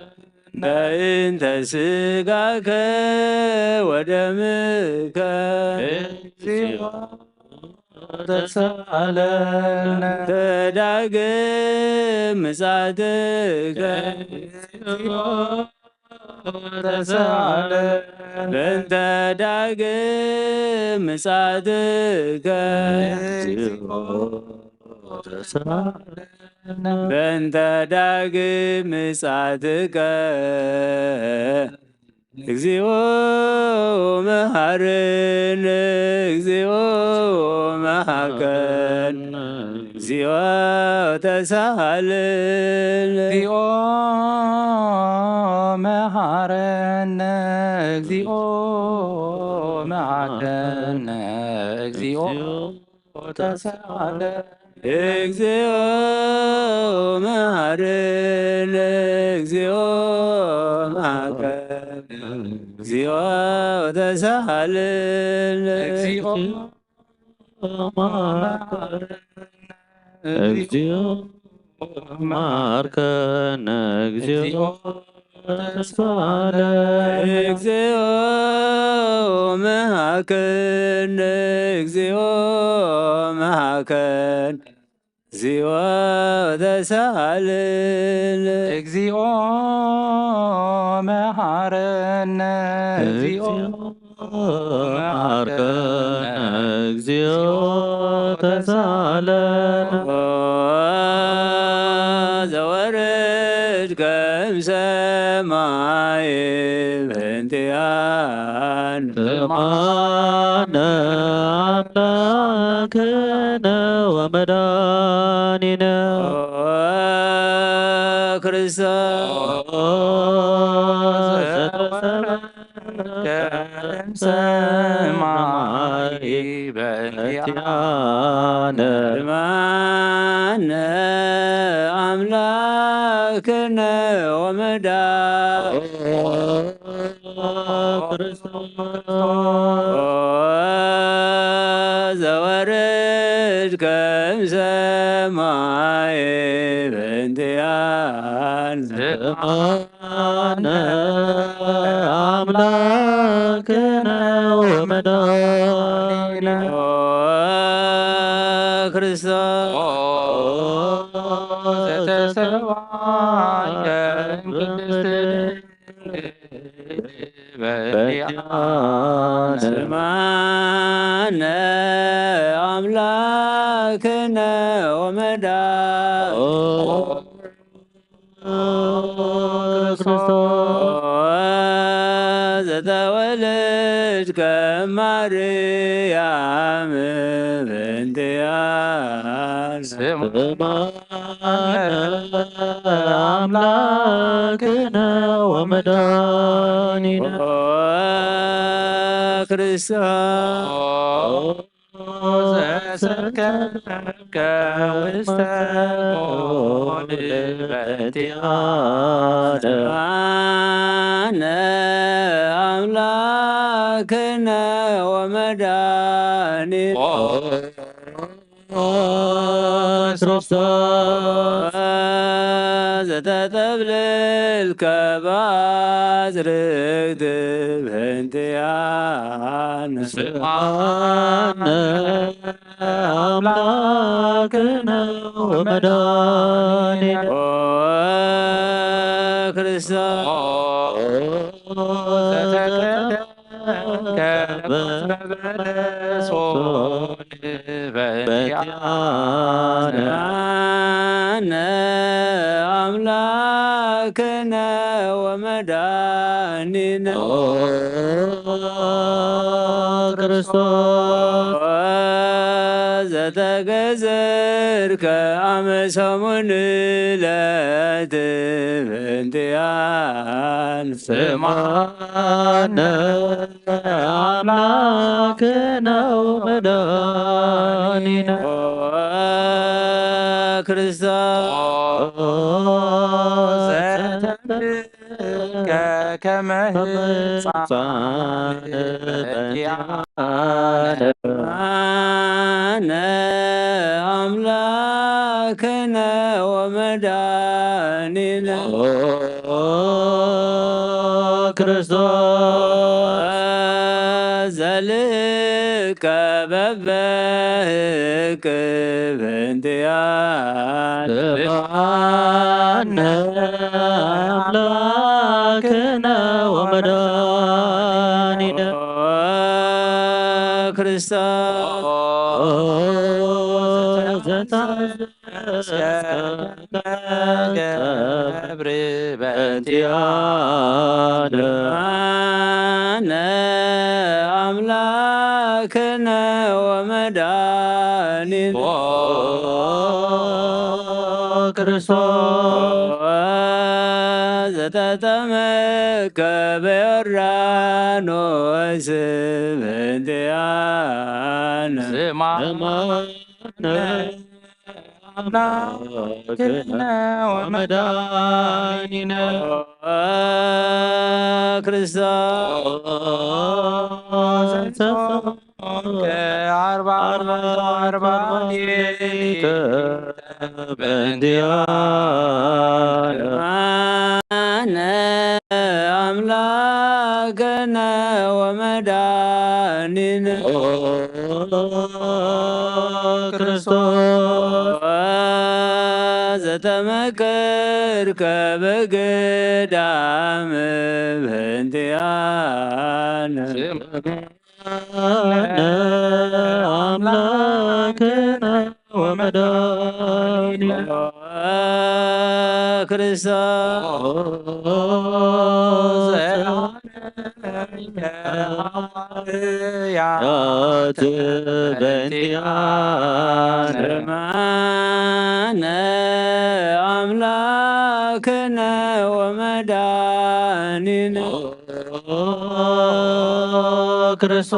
በእንተ ስጋከ ወደምከ እግዚኦ ተሳለነ። በእንተ ዳግም ምጻትከ እግዚኦ ተሳለነ። በእንተ ዳግም ምጻትከ እግዚኦ ተሳለነ። በእንተ ዳግም ምጻትከ እግዚኦ መሐረነ፣ እግዚኦ መሐረነ፣ እግዚኦ ተሳሃለነ። እግዚኦ መሐረነ፣ እግዚኦ መሐረነ፣ እግዚኦ ተሳሃለነ። እግዚኦ መሐረነ፣ እግዚኦ መሐረነ፣ እግዚኦ ተሳሃለነ። እግዚኦ መሐረነ፣ እግዚኦ መሐረነ፣ እግዚኦ ተስፋለ። እግዚኦ መሐረነ፣ እግዚኦ መሐረነ፣ እግዚኦ ተሳሃለነ። እግዚኦ መሐረነ፣ እግዚኦ መሐረነ፣ እግዚኦ ተሳሃለነ። ዘወረድከ እምሰማይ በእንቲኣነ። ስምዓነ ኣምላክነ ወመድኃኒነ። ክርስቶስ ዘተሰብአ ሰማይ በእንቲኣነ። ስምዓነ ኣምላክነ ወመድኃኒነ። ክርስቶስ ዘወረድከ እምሰማይ በእንቲኣነ። ስምዓነ ኣምላክነ ወመድኃኒነ። ክርስቶስ ዘተሰብአ ቅድስት በእንቲኣነ። ስምዓነ ኣምላክነ ወመድኃኒነ። ክርስቶስ ዘተወለድከ ማርያም በእንቲኣነ። ስምዓነ ኣምላክነ ወመድኃኒነ። ክርስቶስ ዘሰከብከ ውስተ ጎል በእንቲኣነ። ስምዓነ ኣምላክነ ወመድኃኒነ። ክርስቶስ ዘተጠብለልከ ባዝርግት በእንቲኣነ። ስምዓነ ኣምላክነ ወመድኃኒነ። ኦ ክርስቶስ ዘተቀደምከ በለሶን በእንቲኣነ። ስምዓነ ኣምላክነ ወመድኃኒነ። ኦ ክርስቶስ ዘተገዘርከ ኣመ ሰሙን ዕለት በእንቲኣነ። ስምዓነ ኣምላክነ ወመድኃኒነ። ኦ ክርስቶስ ዘተንብርከ ከመ ህፃን በእንቲኣነ። ስምዓነ ኣምላክነ ወመድኃኒነ። ኦ ክርስቶስ ዘልከ በበህቅ በእንቲኣነ። ስምዓነ ኣምላክነ ወመድኃኒነ። ክርስቶስ ዘተንስአ ገብር በእንቲኣነ። ስምዓነ ኣምላክነ ወመድኃኒነ። ኦ ክርስቶስ ዘተጠመቀ በዮርዳኖስ በእንቲኣነ። ስምዓነ ኣምላክነ ወመድኃኒነ ክርስቶስ ተንሥኦ እምነ አርባዕተ አርባዕተ በእንቲአነ አምላክነ ወመድኃኒነ ክርስቶስ ዘተመከርከ በገዳም በእንቲአነ አምላክነ ወመድኃኒነ ክርስቶስ ዘአነ ሐዋርያት በእንቲአነ አምላክነ ወመድኃኒነ ክርስቶስ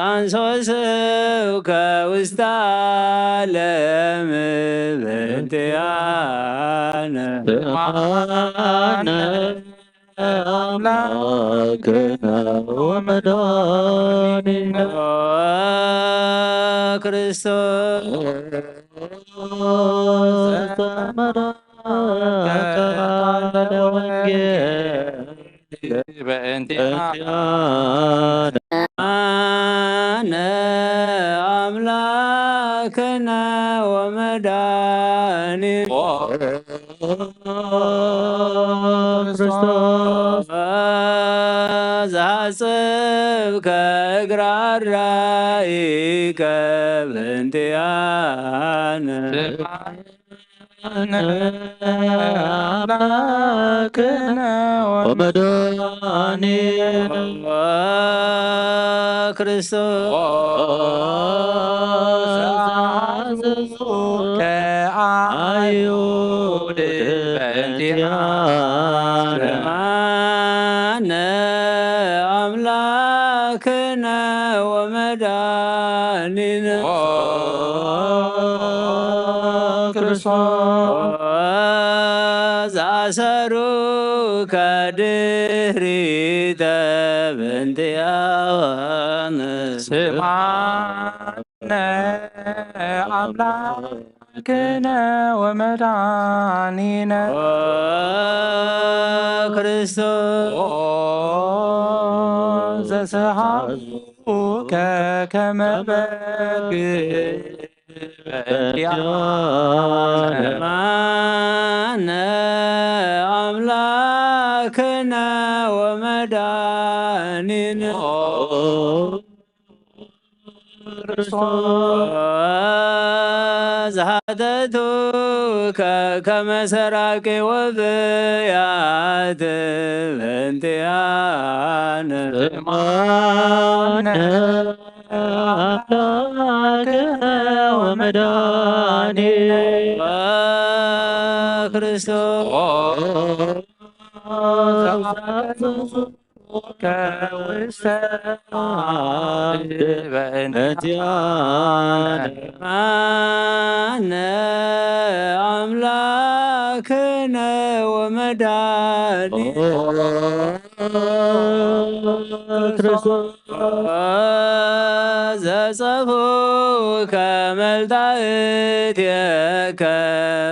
አንሶ ስብከ ውስተ ዓለም በእንቲአነ ስምዓነ አምላክነ ወመድኃኒነ ክርስቶስ ዘተመረቀ ቃለ ወንጌል በእንቲአነ አምላክነ ወመድኃኒነ ክርስቶስ ዘሐጽብከ እግረ አራኢከ በእንቲአነ አምላክነ ወመድኃኒነ ክርስቶስ አዘዙ ከአይሁድ በእንቲአነ አምላክነ ወመድኃኒነ ክርስቶስ አሰሩ ከድህሪተ በእንቲአነ ስምዓነ አምላክነ ወመድኃኒነ ክርስቶስ ዘሰሐ ከከመ በግ በእንቲአነ አምላክነ ወመድኃኒነ ክርስቶስ ኃጢአቱ ከከመ ሠራቂ ወብያት በእንቲአነ ስምዓነ አምላክነ ወመድኃኒነ ክርስቶስ ከውስተ በእንቲአነ አምላክነ ወመድኃኒነ ክርስቶስ ዘጸፍኡ ከመልጣእት የከ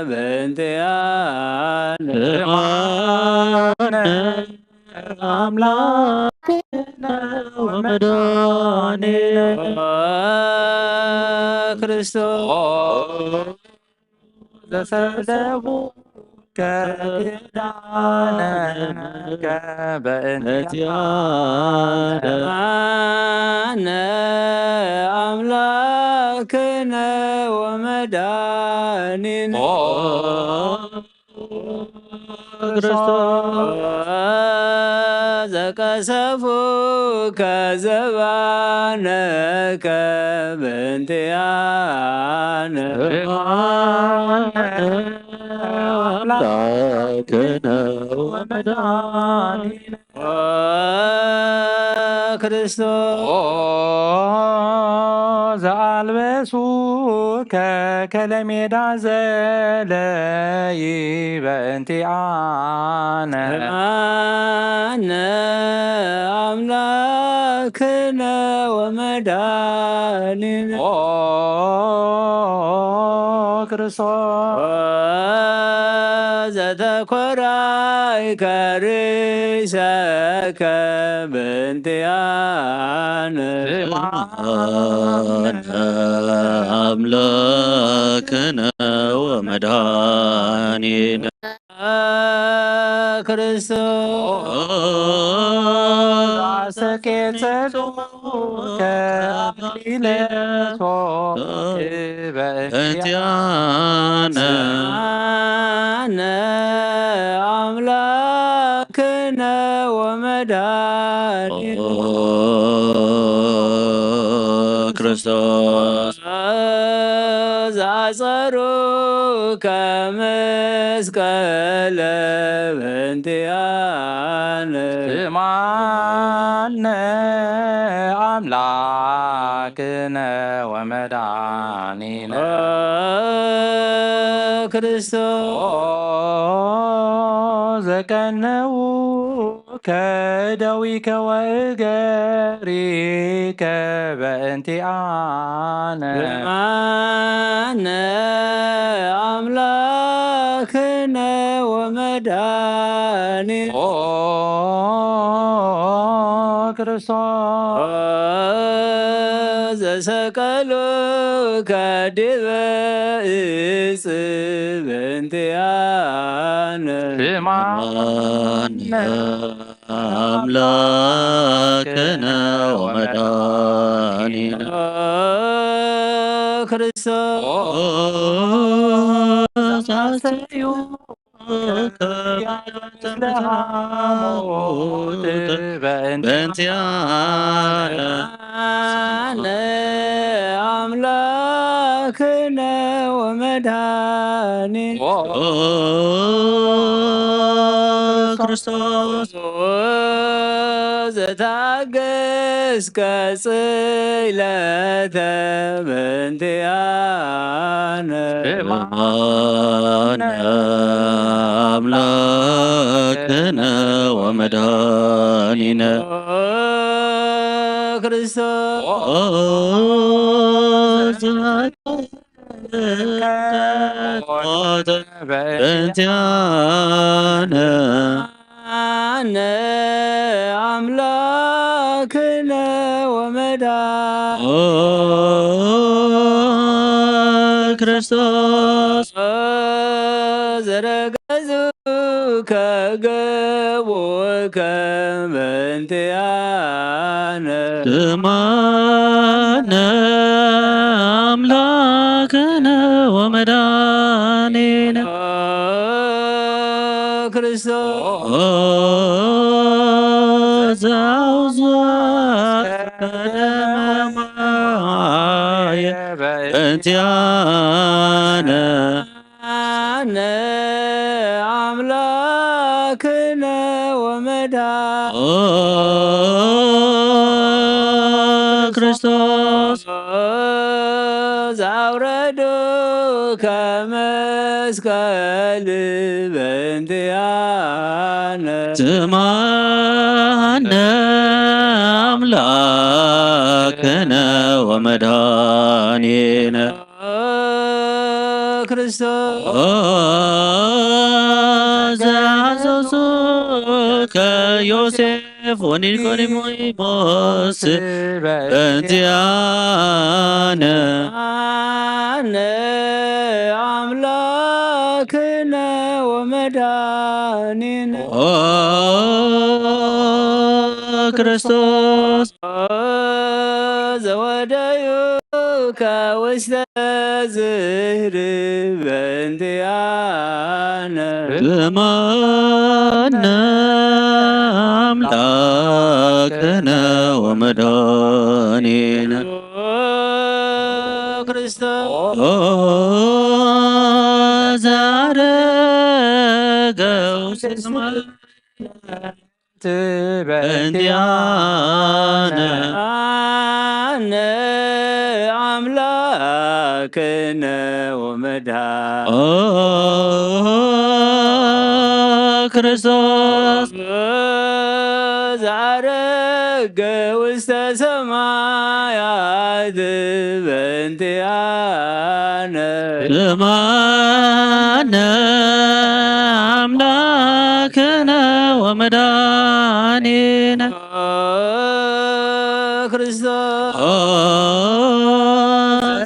በእንቲአነ ስምዓነ አምላክነ ወመድኃኒነ ክርስቶስ ዘሰደቡ ከኪዳነ በእንቲአነ አምላክነ ወመድኃኒነ ክርስቶስ ዘቀሰፉ ከዘባነ ከበእንቲአነ አምላክነ ወመድኃኒነ ክርስቶስ። ኦ ዘአልበሱከ ከለሜዳ ዘለይ በእንቲአነ። አነ አምላክነ ወመድኃኒነ። ኦ ክርስቶስ። ዘተኮራይ ከርሰከ በእንቲአነ። አምላክነ ወመድኃኒነ። ክርስቶስ። አሰቄ ጸሎከ አክሊለ ሶክ በእንቲአነ። አነ አምላክነ ወመድኃኒነ። ክርስቶስ። ዘአጸሩ ከመስቀለ በእንቲአነ። ስማነ አምላክነ ወመድኃኒነ። ክርስቶስ። ዘቀነው ከደዊከ ወእገሪከ በእንቲአነ። ስማነ አምላክነ ወመድኃኒነ። ኦ ክርስቶስ። ዘሰቀሉከ ዲበ ዕፅ በእንቲአነ። ስማነ አምላክነ ወመድኃኒነ። ክርስቶስ። አስተዩ በእንቲአነ። አነ አምላክነ ወመድኃኒነ። ኦ ክርስቶስ። ዘታገስከ ጽይለተ በእንቲአነ። ስማነ አምላክነ ወመድኃኒነ። ክርስቶስ። በእንቲአነ። አነ አምላክነ ወመድኃኒነ። ኦ ክርስቶስ። ዘረገዙ ከገቦከ በእንቲአነ። ስማነ አምላክነ ወመድኃኒነ። ክርስቶስ። ኦ ዘአውፅአ ከደመ ማየ በእንቲአነ። አነ አምላክነ ወመድኃኒነ። ኦ ክርስቶስ። ዘአውረዱ ከመስቀል በእንቲአነ። ስማነ አምላክነ ወመድኃኒነ። ክርስቶስ። ኦ ዘአዘዙ ከዮሴፍ ወኒቆዲሞስ በእንቲአነ። አነ አምላክነ ወመድኃኒነ። ኦ ክርስቶስ። ዘወደዩ ከውስተ ዝህር በእንቲአነ። ስማነ አምላክነ ወመድኃኒነ። ክርስቶስ። ኦ ዘአረገው ስማ በእንቲአነ ኣነ ኣምላክነ ወመድኃኒነ ኦ ክርስቶስ ዘዐረገ ውስተ ሰማያት በእንቲአነ ስምዓነ ኣምላክነ ወመድኃኒነ ኦ ክርስቶስ ኦ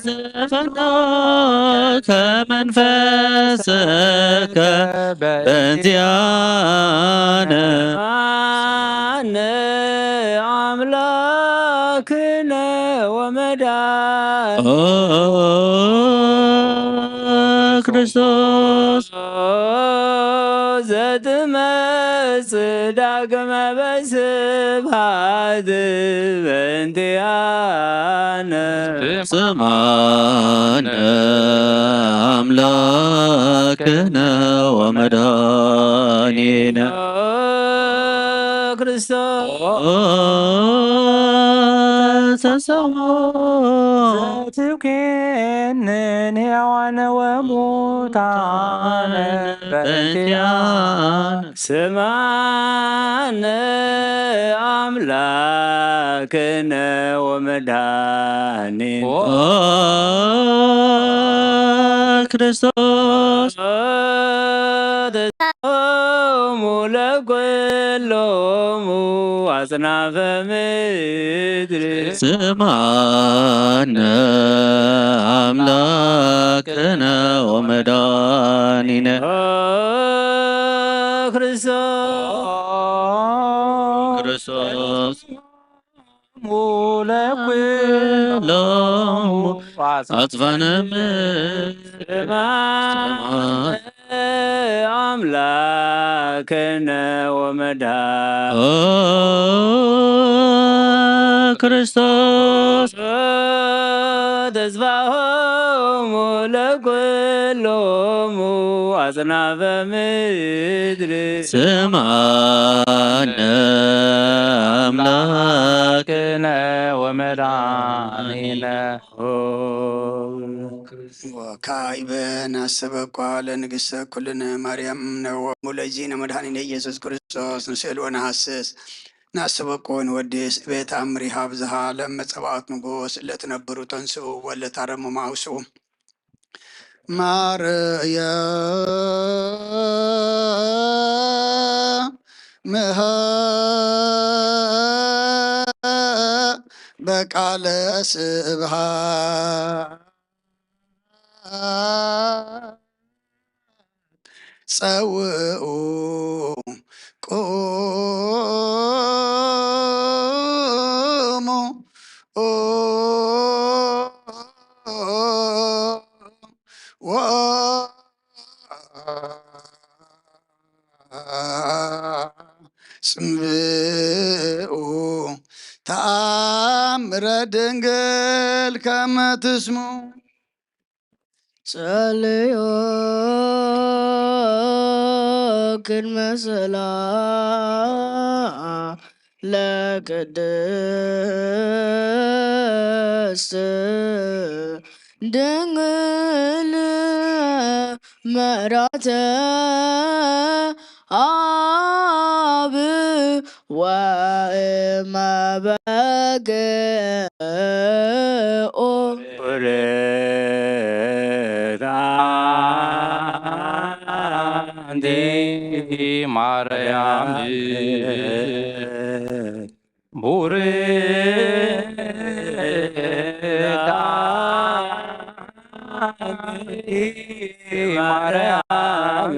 ዘፈኖከ መንፈስከ በእንቲአነ ኣነ ኣምላክነ ወመድኃኒነ ኦ ክርስቶስ ዘትመጽእ ዳግመ በስብሐት በእንቲአነ ስምዓነ ኣምላክነ ወመድኃኒነ ኦ ክርስቶስ ኦ ተሰሞ ዘትብኬንን ሕያዋን ወሙታን በእንቲአነ ስምዓነ ኣምላክነ ወመድኃኒነ ኦ ክርስቶስ ተስፋሆሙ ለኩሎሙ አጽናፈ ምድር ስምዓነ አምላክነ ወመድኃኒነ ኦ ክርስቶስ ክርስቶስ ለኩሎሙ አጽፋነ ምድር አምላክነ ወመድኃኒነ ኦ ክርስቶስ ተስፋሆሙ ለኩሎሙ አጽናፈ ምድር ስምዓነ አምላክነ ወመድኃኒነ ኦ ወካዕበ ናሰበኳ ለንግሥተ ኩልነ ማርያም ነወሙ ለዚነ መድኃኒነ ኢየሱስ ክርስቶስ ንስእል ወነሐስስ ናሰበኮ ወንወድስ እቤት አምሪሃ ብዝሃ ለመጸባኦት ንጉስ ለትነብሩ ተንስኡ ወለታረሙ ማውስኡ ማርያም ምሃ በቃለ ስብሃ ጸውኡ ቁሙ ወጽምኡ ተአምረ ድንግል ከመ ትስሙ ጸልዮ ቅድመ ስእላ ለቅድስት ድንግል ምሕረተ አብ ወእመ በግኦ። አንቲ ማርያም ቡርክት አንቲ ማርያም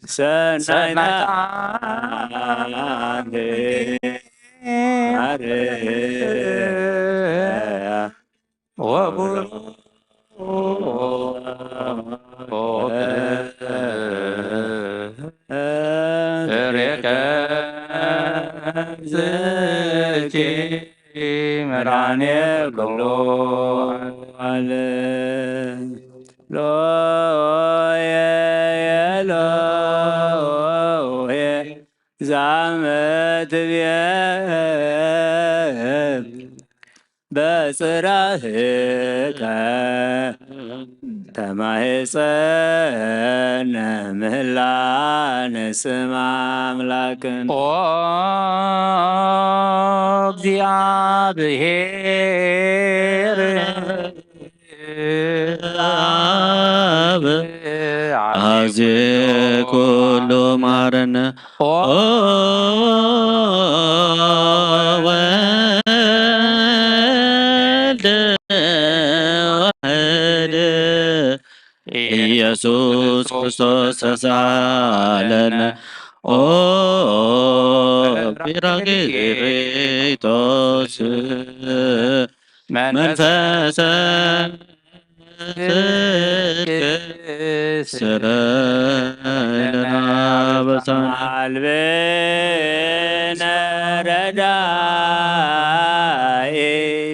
ሰናይት አንቲ ማርያም ወቡሩክ ፍሬ ከርሥኪ መድኃኔ ኩሉ ዓለም። ሎየ ሎየ ዛመትብየ በጽራህከ ተማህፀነ ምህላነ ስም ኣምላክን። ኦ እግዚኣብሔር ኣብ ኣዜ ኩሉ መሃረነ። ኦ ወልድ ዋሕድ ኢየሱስ ክርስቶስ ተሳለነ። ኦ ጳራቅሊጦስ መንፈሰ ጽድቅ ስረይ ለነ አበሳነ። አልብነ ረዳኢ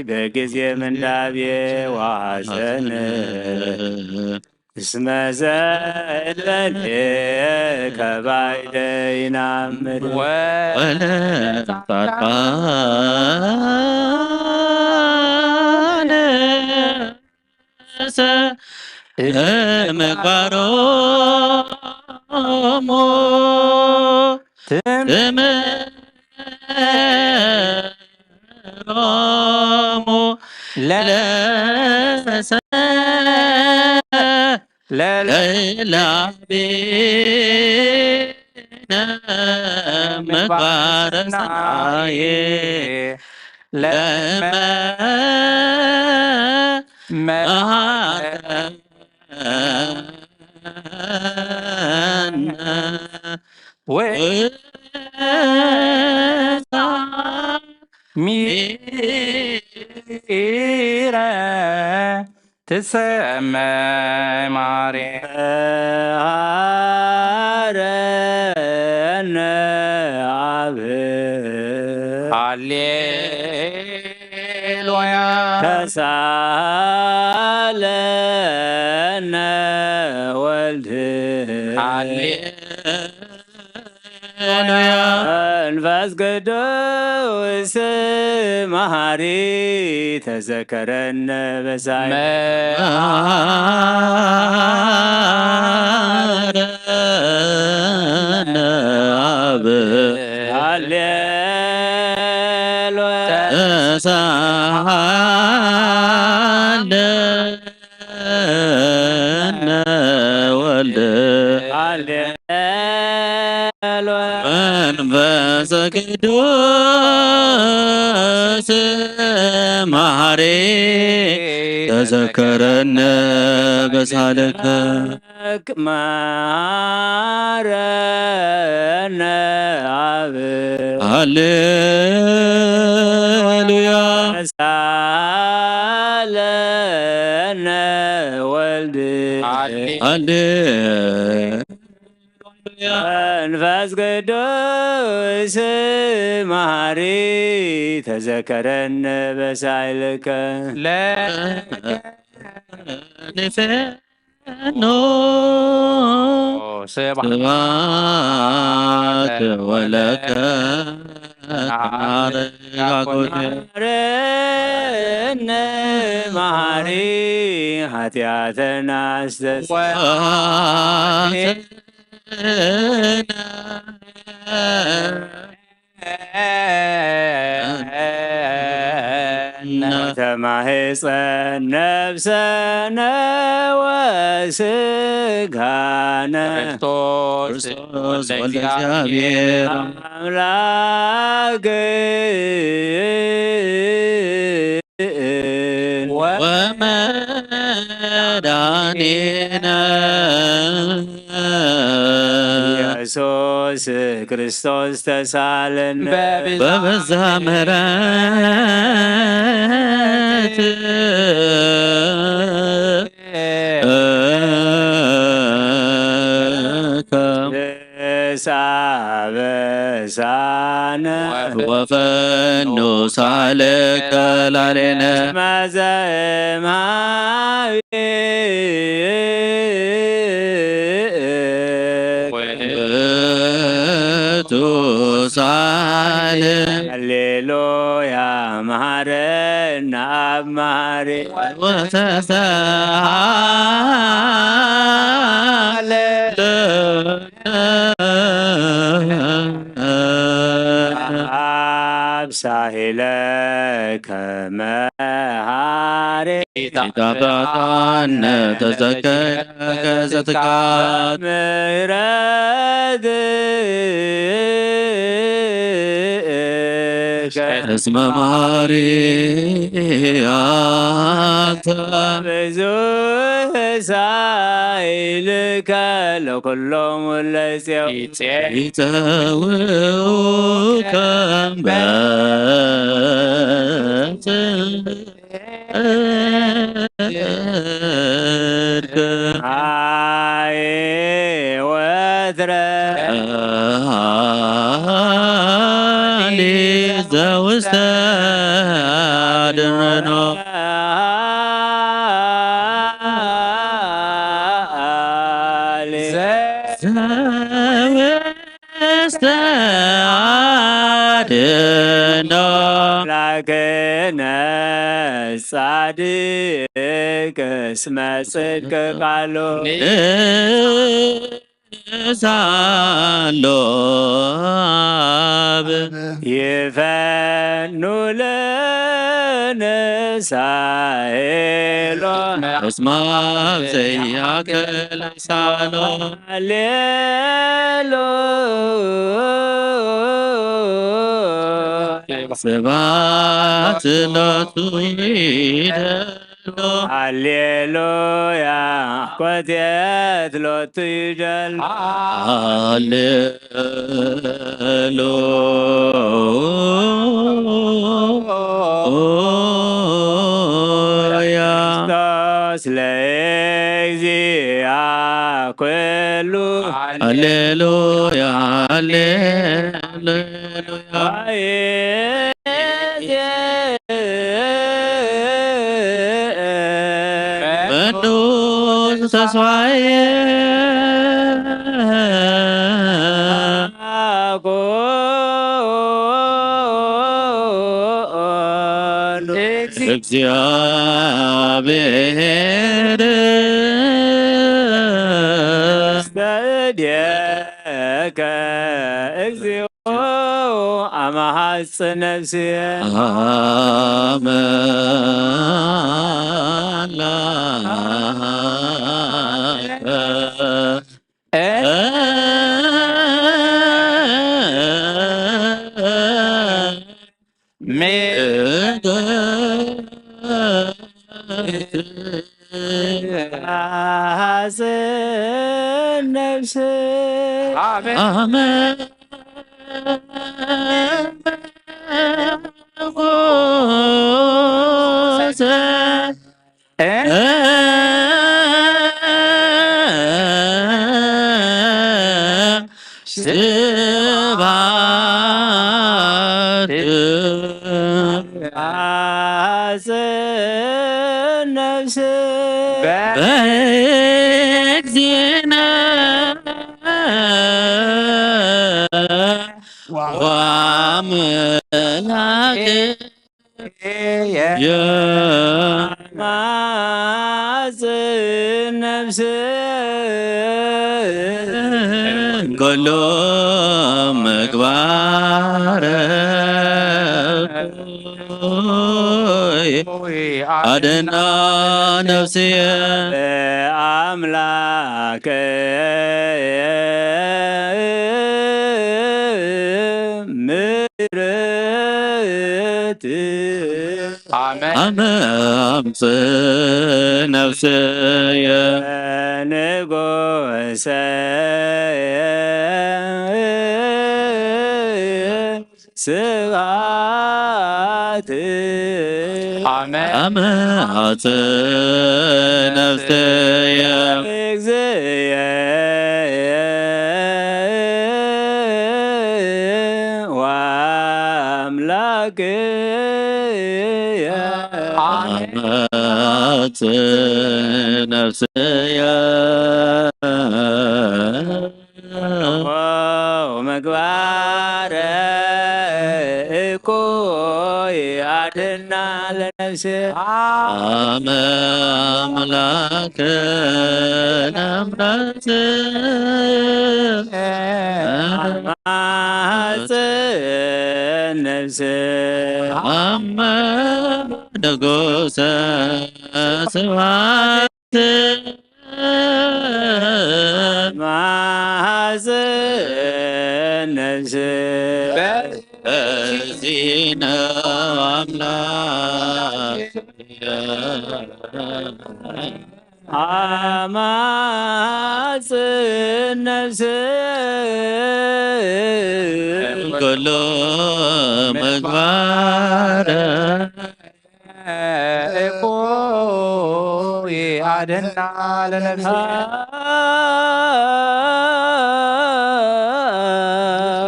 በጊዜ ምንዳቤ ወሐዘን እስመ ዘእልበሌከ ባይደ ይናምር። ወለ ጻድቃነ እምግባሮሙ ትምህሮሙ ለሰ ለላቤነ ምግባረ ሰናየ ለመ መሃረነ ወእዛ ሚረ ትሰመ ማርያም። መሃረነ አብ። ሃሌሉያ። ተሳለነ ወልድ። ሃሌ ሃሌሉያ። መንፈስ ቅዱስ መሐሪ ተዘከረነ በሳይ። መሐረነ አብ። ሃሌሉያ። ተሳሃለ እነ ወልድ ሃሌሉያ። መንፈሰ ቅዱስ መሐሪ ተዘከረነ በሳልከ። መሐረነ አብ። ሃሌሉያ። ሳለነ ወልድ። ሃሌ መንፈስ ቅዱስ መሐሪ ተዘከረነ በሳይልከ። ለከ ንፌኖ ስብሐት ወለከ። ናርያቆቴ ማረነ መሐሪ ኃጢአተና አስተስርይ። ተማህፀን ነፍሰነ ወስጋነ ክርስቶስ ወልደ እግዚአብሔር አምላክ ወመድኃኒነ ኢየሱስ ክርስቶስ ተሳለን በብዛ ምሕረት ሳበሳነ ወፈኑ ሳልከ ላሌነ መዘምሃዊ ውእቱ ቅዱስ ኃይል። ሃሌሉያ መሐረነ አብ መሐሪ ወተሰሃለ አብ ሳሂለ ከመሃሪ ኢታጣን ተዘከረ ከዘትካት ምሕረት እስመ መሐሪ አንተ ብዙ ሳይልከ ለኩሎም ለጽዮን ይጸውዑከ በጽድቅ። አይ ወትረ ሊ ዘውስተ አድመኖ ዘውስተ አድኖ ላክነ ጻድቅ እስመ ጽድቅ ቃሉ ንሳሎ አብ ይፈኑ ለነ ሳሄሎ እስመ አብ ዘያክል ሳሎ ሃሌሉ ስብሐት ሎቱ ይደሉ። ሃሌሉያ ኮቴት ሎቱ ይደሉ። ሃሌሉያ ክርስቶስ ለእግዚአ ኩሉ። ሃሌሉያ ሃሌሉያ። መኑ ተስፋዬ አኮኑ። እግዚአብሔር እስተእዴከ እግዚኦ አመ ሐጽ ነፍስየ። አመ ላከ ሐጽ ነፍስ አሜን። አመ ስብሐት አጽ ነፍስ በእግዚእነ ወአምላክ የማጽ ነፍስ ኩሉ ምግባር አድና ነፍስየ አምላክ ምሕረት አመ አምጽ ነፍስየ ንጉሰ ስብሐት አመ አመ አጽ ነፍስየ እግዚእየ ወአምላክየ አመ አጽ ነፍስየ ምግባረ እኮ ይኣድና ለነፍስ። አመ አምላክ ለምረት ማጽን ነፍስ። አመ ንጉሰ ስብሐት። ማሐፅን ነፍስ። በዚህ ነው አምላክ። አማጽን ነፍስ። ኩሉ ምግባር እኮ ይአድና ለነፍስ።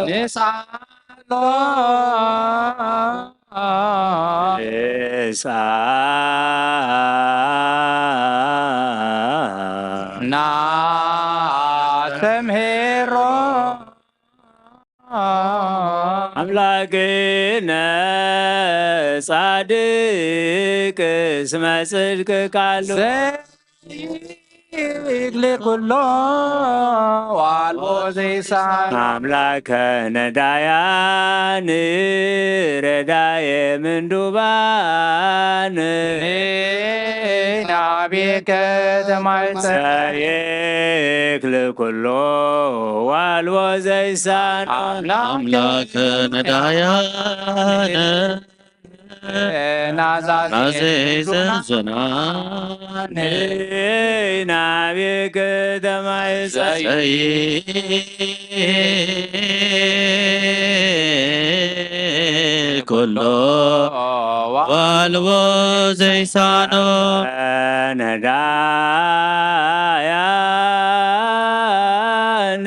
ንስኣሎ። ንስኣ ናስተምሄሮ። ኣምላክነ ጻድቅ እስመ ጽድቅ ቃሉ። ዘይክል ኩሎ ዋልቦ ዘይሳን። ኣምላከ ነዳያን ረዳየ ምንዱባን። ናቤከ ተማይጸ። ዘይክል ኩሎ ዋልቦ ዘይሳን። ኣምላክ ነዳያን ናዛዜ ናዜ ዘንዞናን ናቤከ ተማይጸ። ኩሎ ዋልቦ ዘይሳኖ። ነዳያን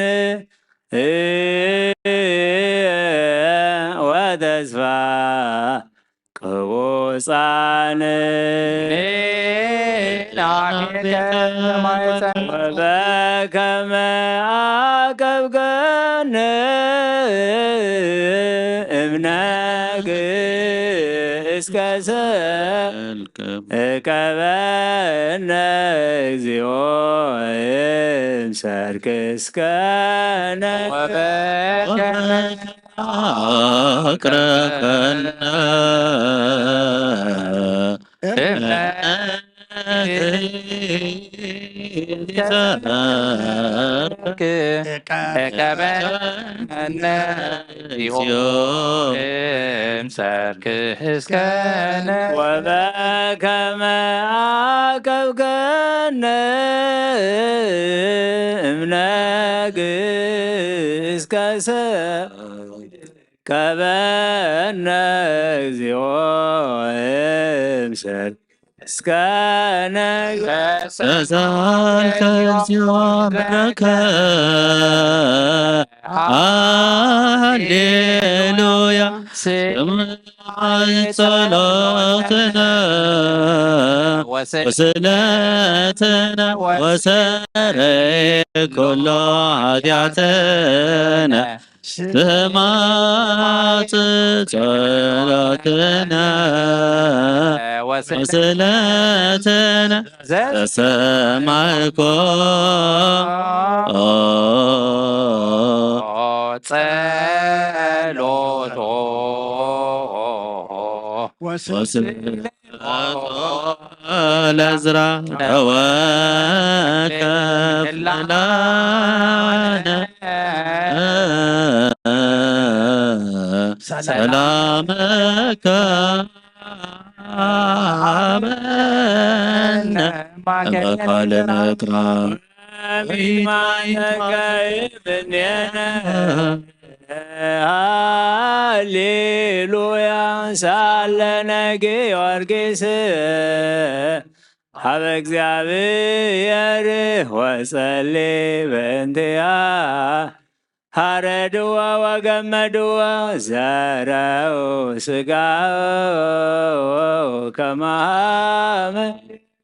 ወተስፋ ቅቡጻን። ናቤከ ተማይጸን። ወበከመ አቀብከነ እምነግ እስከ ሰ-፣ እቀበነ እግዚኦ እምሰርክ እስከነ። ወበከመ አቅረበነ እምነክ እቀበነ ዮም ሰርክ እስከነ። ወበከመ አቀብከነ እምነግ እስከ ሰ-፣ ቀበነ እግዚኦ እምሰል እስከ ነገ። ተሳልከ እግዚኦ ምሕረከ። ሃሌሉያ። ስምዓይ ጸሎትነ ወስእለትነ ወሰረይ ኩሎ ኃጢአትነ። ስማዕ ጸሎትነ ወስእለትነ ዘሰማዕኮ ጸሎቶ ወስእለቶ ለዝራ ተወከፍ ላነ ሰላመከ ሀበነ እምበካለ ነክራ። ሃሌሉያ ሳለነ ጊዮርጊስ ሀበ እግዚአብሔር ወጸሊ በእንቲያ። ሐረድዎ ወገመድዎ ዘረው ስጋው ከማመ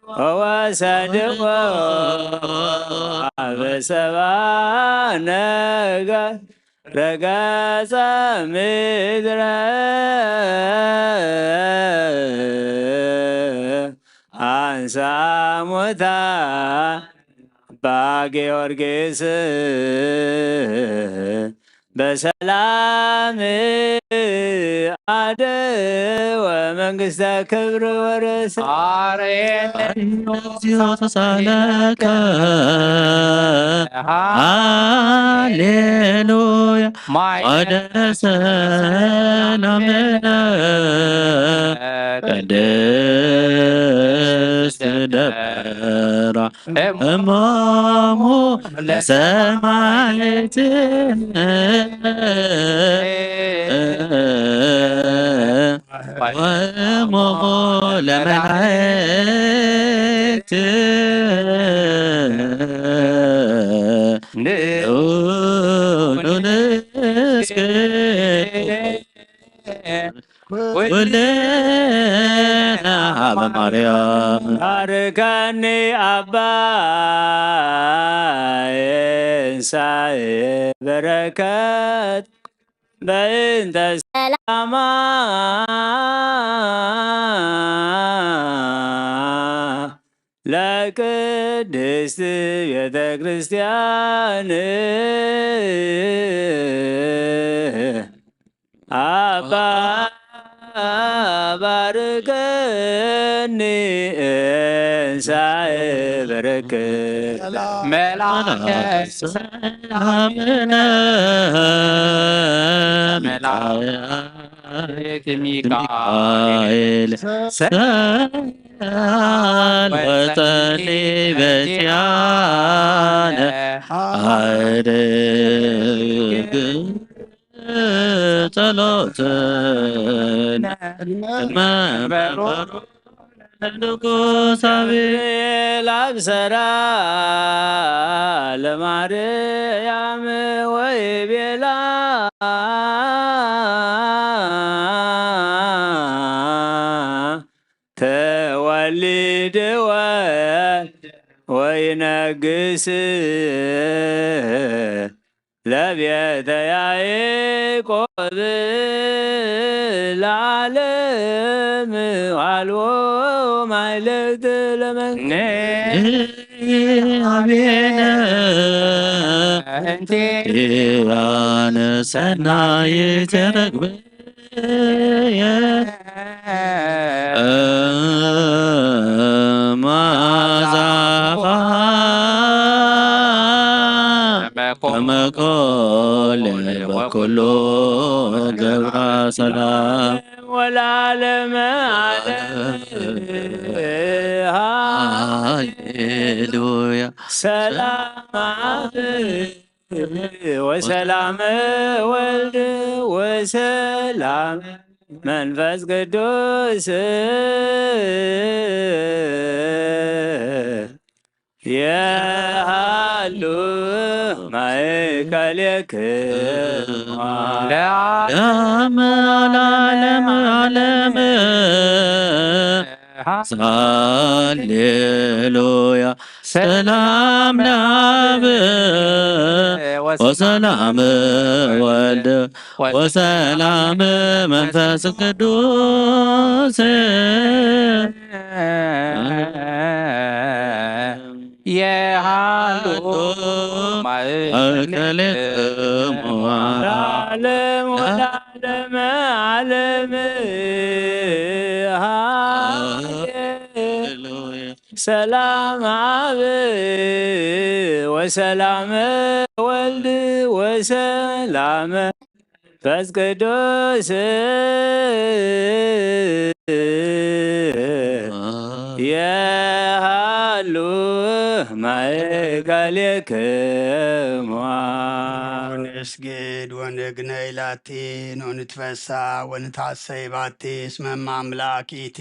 ወወሰድዎ አበ ሰባ ነገር ረገጸ ምድረ አንሳ ሞታ አባ ጊዮርጊስ በሰላም አደወ መንግስተ ክብር ወርስ አሬ እግዚኦ ተሳለከ ሃሌሉያ ማይ ማደረ ሰላምነ ቅድስት ደብራ እሞሙ ለሰማዕት ወእሞሙ ለመላእክት ንዑ ንስግድ ኩልነ ሀበ ማርያም። ባርከኒ አባ እንሳኤ በረከት በእንተ ሰላማ ለቅድስት ቤተ ክርስቲያን አባ ባርከኒ እንሳኤ በረከት መልአከ ሰላምነ መልአክ ሚካኤል ሰላም ወጸሊ በዚያነ አርግ ጸሎትነ ቅድመ መንበሩ ንጉሳዊ ላብሰራ ለማርያም ወይ ቤላ ተወልድ ወይነግስ ለቤተ ያዕቆብ ለዓለም አልቦ ማይለግት ለመንግስት አቤነ እንቲራነ ሰናይት ርግብየ መዓዛኻ ከመ ኮል በኩሉ ገብራ ሰላም ወለዓለመ ዓለም ሃሌሉያ ሰላም አብ ወሰላም ወልድ ወሰላም መንፈስ ቅዱስ የሃሉ ማእከሌክሙ ለዓለመ ዓለም ዓለም ሃሌሉያ ሰላም ለአብ ወሰላም ወልድ ወሰላም መንፈስ ቅዱስ የሃሉ ማእከሌክሙ ለዓለም ወለዓለመ ዓለም ሃሌሉያ ሰላም አብ ወሰላም ወልድ ወሰላም መንፈስ ቅዱስ የሃሉ ማእከሌክሙ ንስግድ ወንግነይ ላቲ ንትፈሳ ወንትሐሰይ ባቲ እስመ እመ አምላክ ይእቲ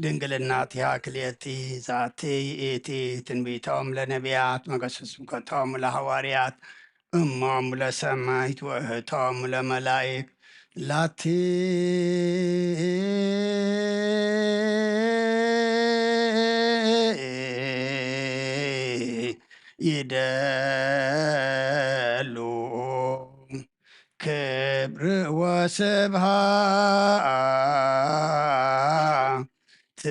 ድንግልናቲሃ ክልኤቲ ዛቲ ይእቲ ትንቢቶም ለነቢያት መገሰ ስብከቶም ለሐዋርያት እሞም ለሰማይት ወእህቶም ለመላይክ ላቲ ይደሉ ክብሪ ወስብሃት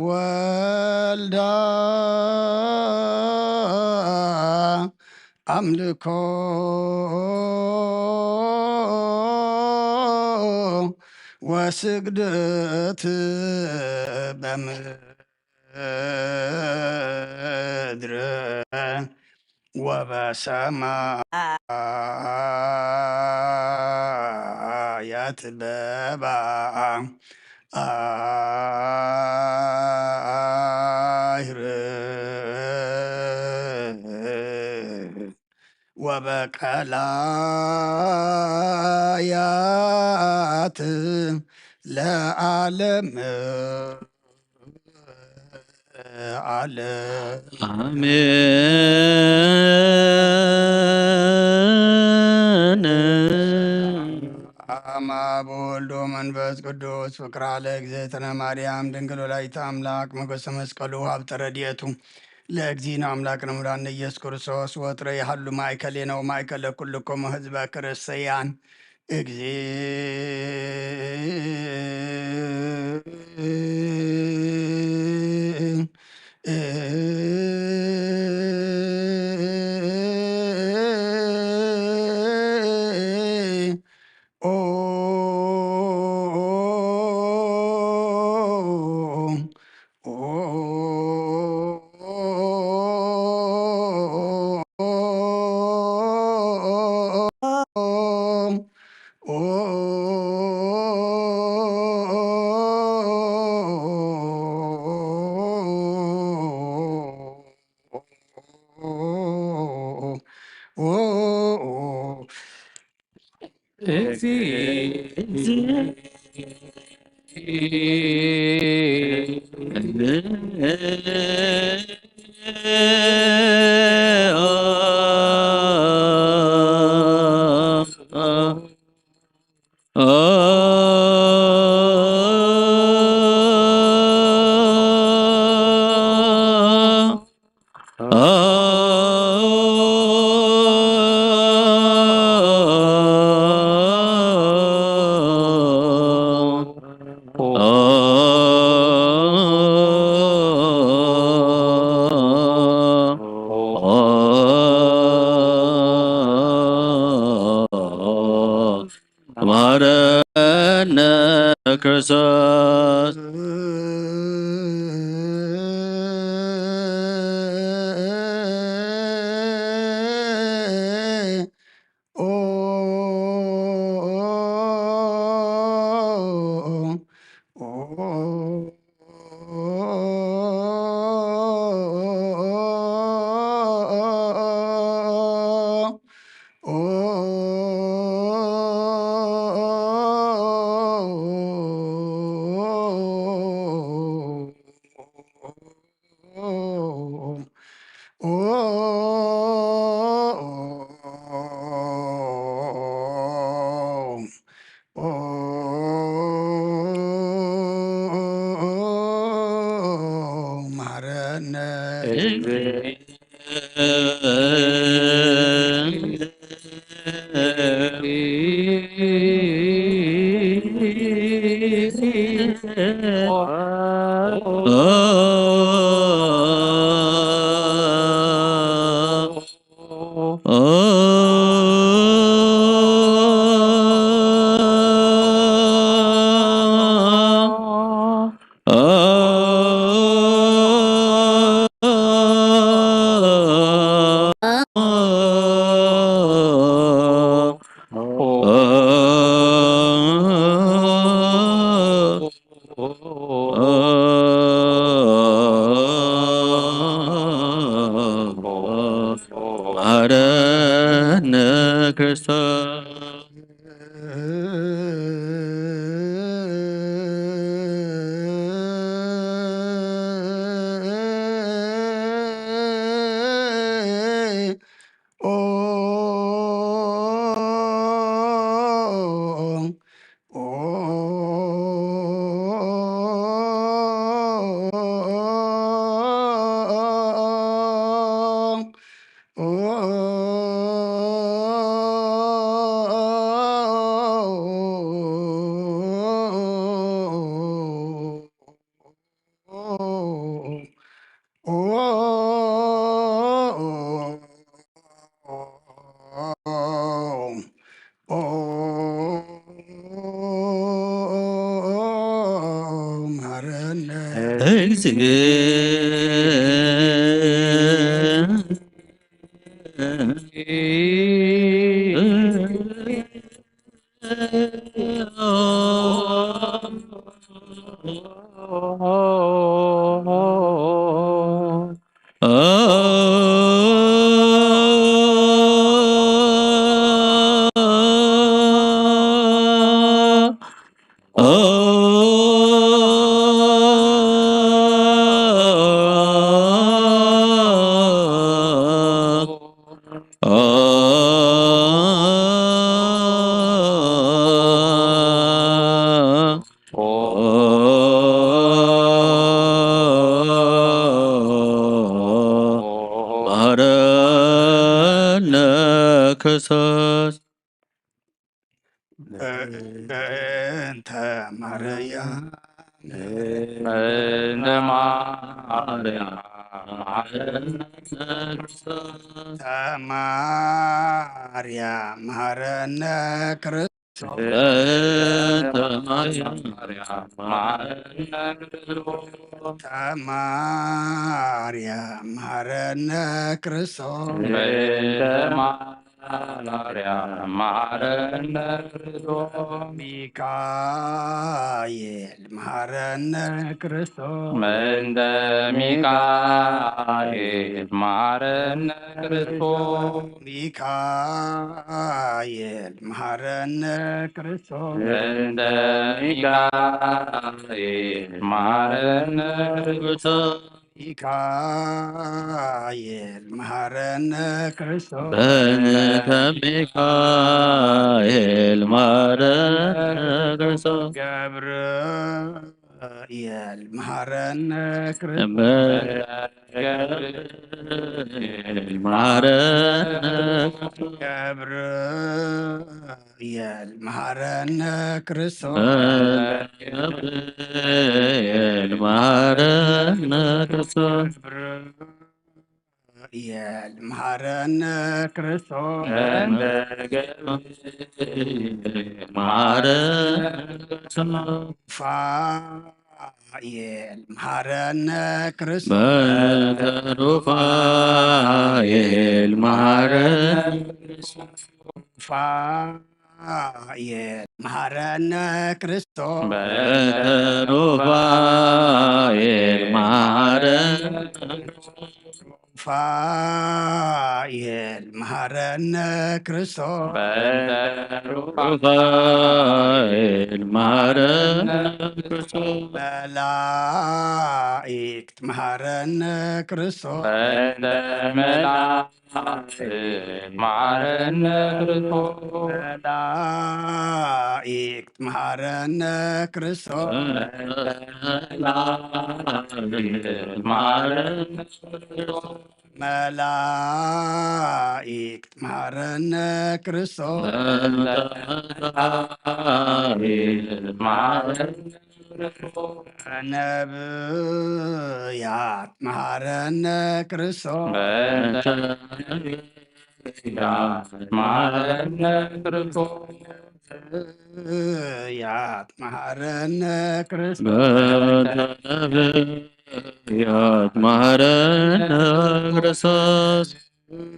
ወለወልዳ ኣምልኮ ወስግደት በምድር ወበሰማያት በባ አይር ወበቀላያት ለዓለም ዓለም። አሜን። አብ ወወልድ ወመንፈስ ቅዱስ ፍቅራ ለእግዝእትነ ማርያም ድንግል ወላዲተ አምላክ ሞገሰ መስቀሉ ሀብተ ረድኤቱ ለእግዚእነ አምላክነ መድኃኒነ ኢየሱስ ክርስቶስ ወትረ ይሃሉ ማእከሌነ ወማእከለ ኩልክሙ ህዝበ ክርስቲያን። እግዚእ ኦ ማረነ ክርስቶስ። ማረነ ክርስቶስ። መሐረነ ክርስቶስ። በእንተ ማርያም። በእንተ ማርያም መሐረነ ክርስቶስ። በእንተ ማርያም መሐረነ ክርስቶስ። በእንተ ማርያም መሐረነ ክርስቶስ። በእንተ ማርያም መሐረነ ክርስቶስ። በእንተ ማርያም መሐረነ ክርስቶስ። ሚካኤል መሐረነ ክርስቶስ። በእንተ ሚካኤል መሐረነ ክርስቶስ። ሚካኤል መሐረነ ክርስቶስ። በእንተ ሚካኤል መሐረነ ክርስቶስ። ሚካኤል መሐረነ ክርስቶስ። በእንተ ሚካኤል መሐረነ ክርስቶስ። ገብርኤል መሐረነ ክርስቶስ። በእንተ ገብርኤል መሐረነ ክርስቶስ። ገብርኤል መሐረነ ክርስቶስ። በእንተ ገብርኤል መሐረነ ክርስቶስ። ገብርኤል መሐረነ ክርስቶስ። በእንተ ገብርኤል መሐረነ ክርስቶስ። ፋ ሩፋኤል መሐረነ ክርስቶስ። በእንተ ሩፋኤል መሐረነ ክርስቶስ። ሩፋኤል መሐረነ ክርስቶስ። በእንተ ሩፋኤል መሐረነ ክርስቶስ። ሩፋኤል መሐረነ ክርስቶስ። በእንተ ሩፋኤል መሐረነ ክርስቶስ። መላእክት መሐረነ ክርስቶስ። በእንተ መላእክት መሐረነ ክርስቶስ። መላእክት መሐረነ ክርስቶስ። በእንተ መላእክት መሐረነ ክርስቶስ። መላእክት መሐረነ ክርስቶስ። በእንተ መላእክት መሐረነ ክርስቶስ። ነብያት መሐረነ ክርስቶስ። በእንተ ነብያት መሐረነ ክርስቶስ። ነብያት መሐረነ ክርስቶስ። በእንተ ነብያት መሐረነ ክርስቶስ።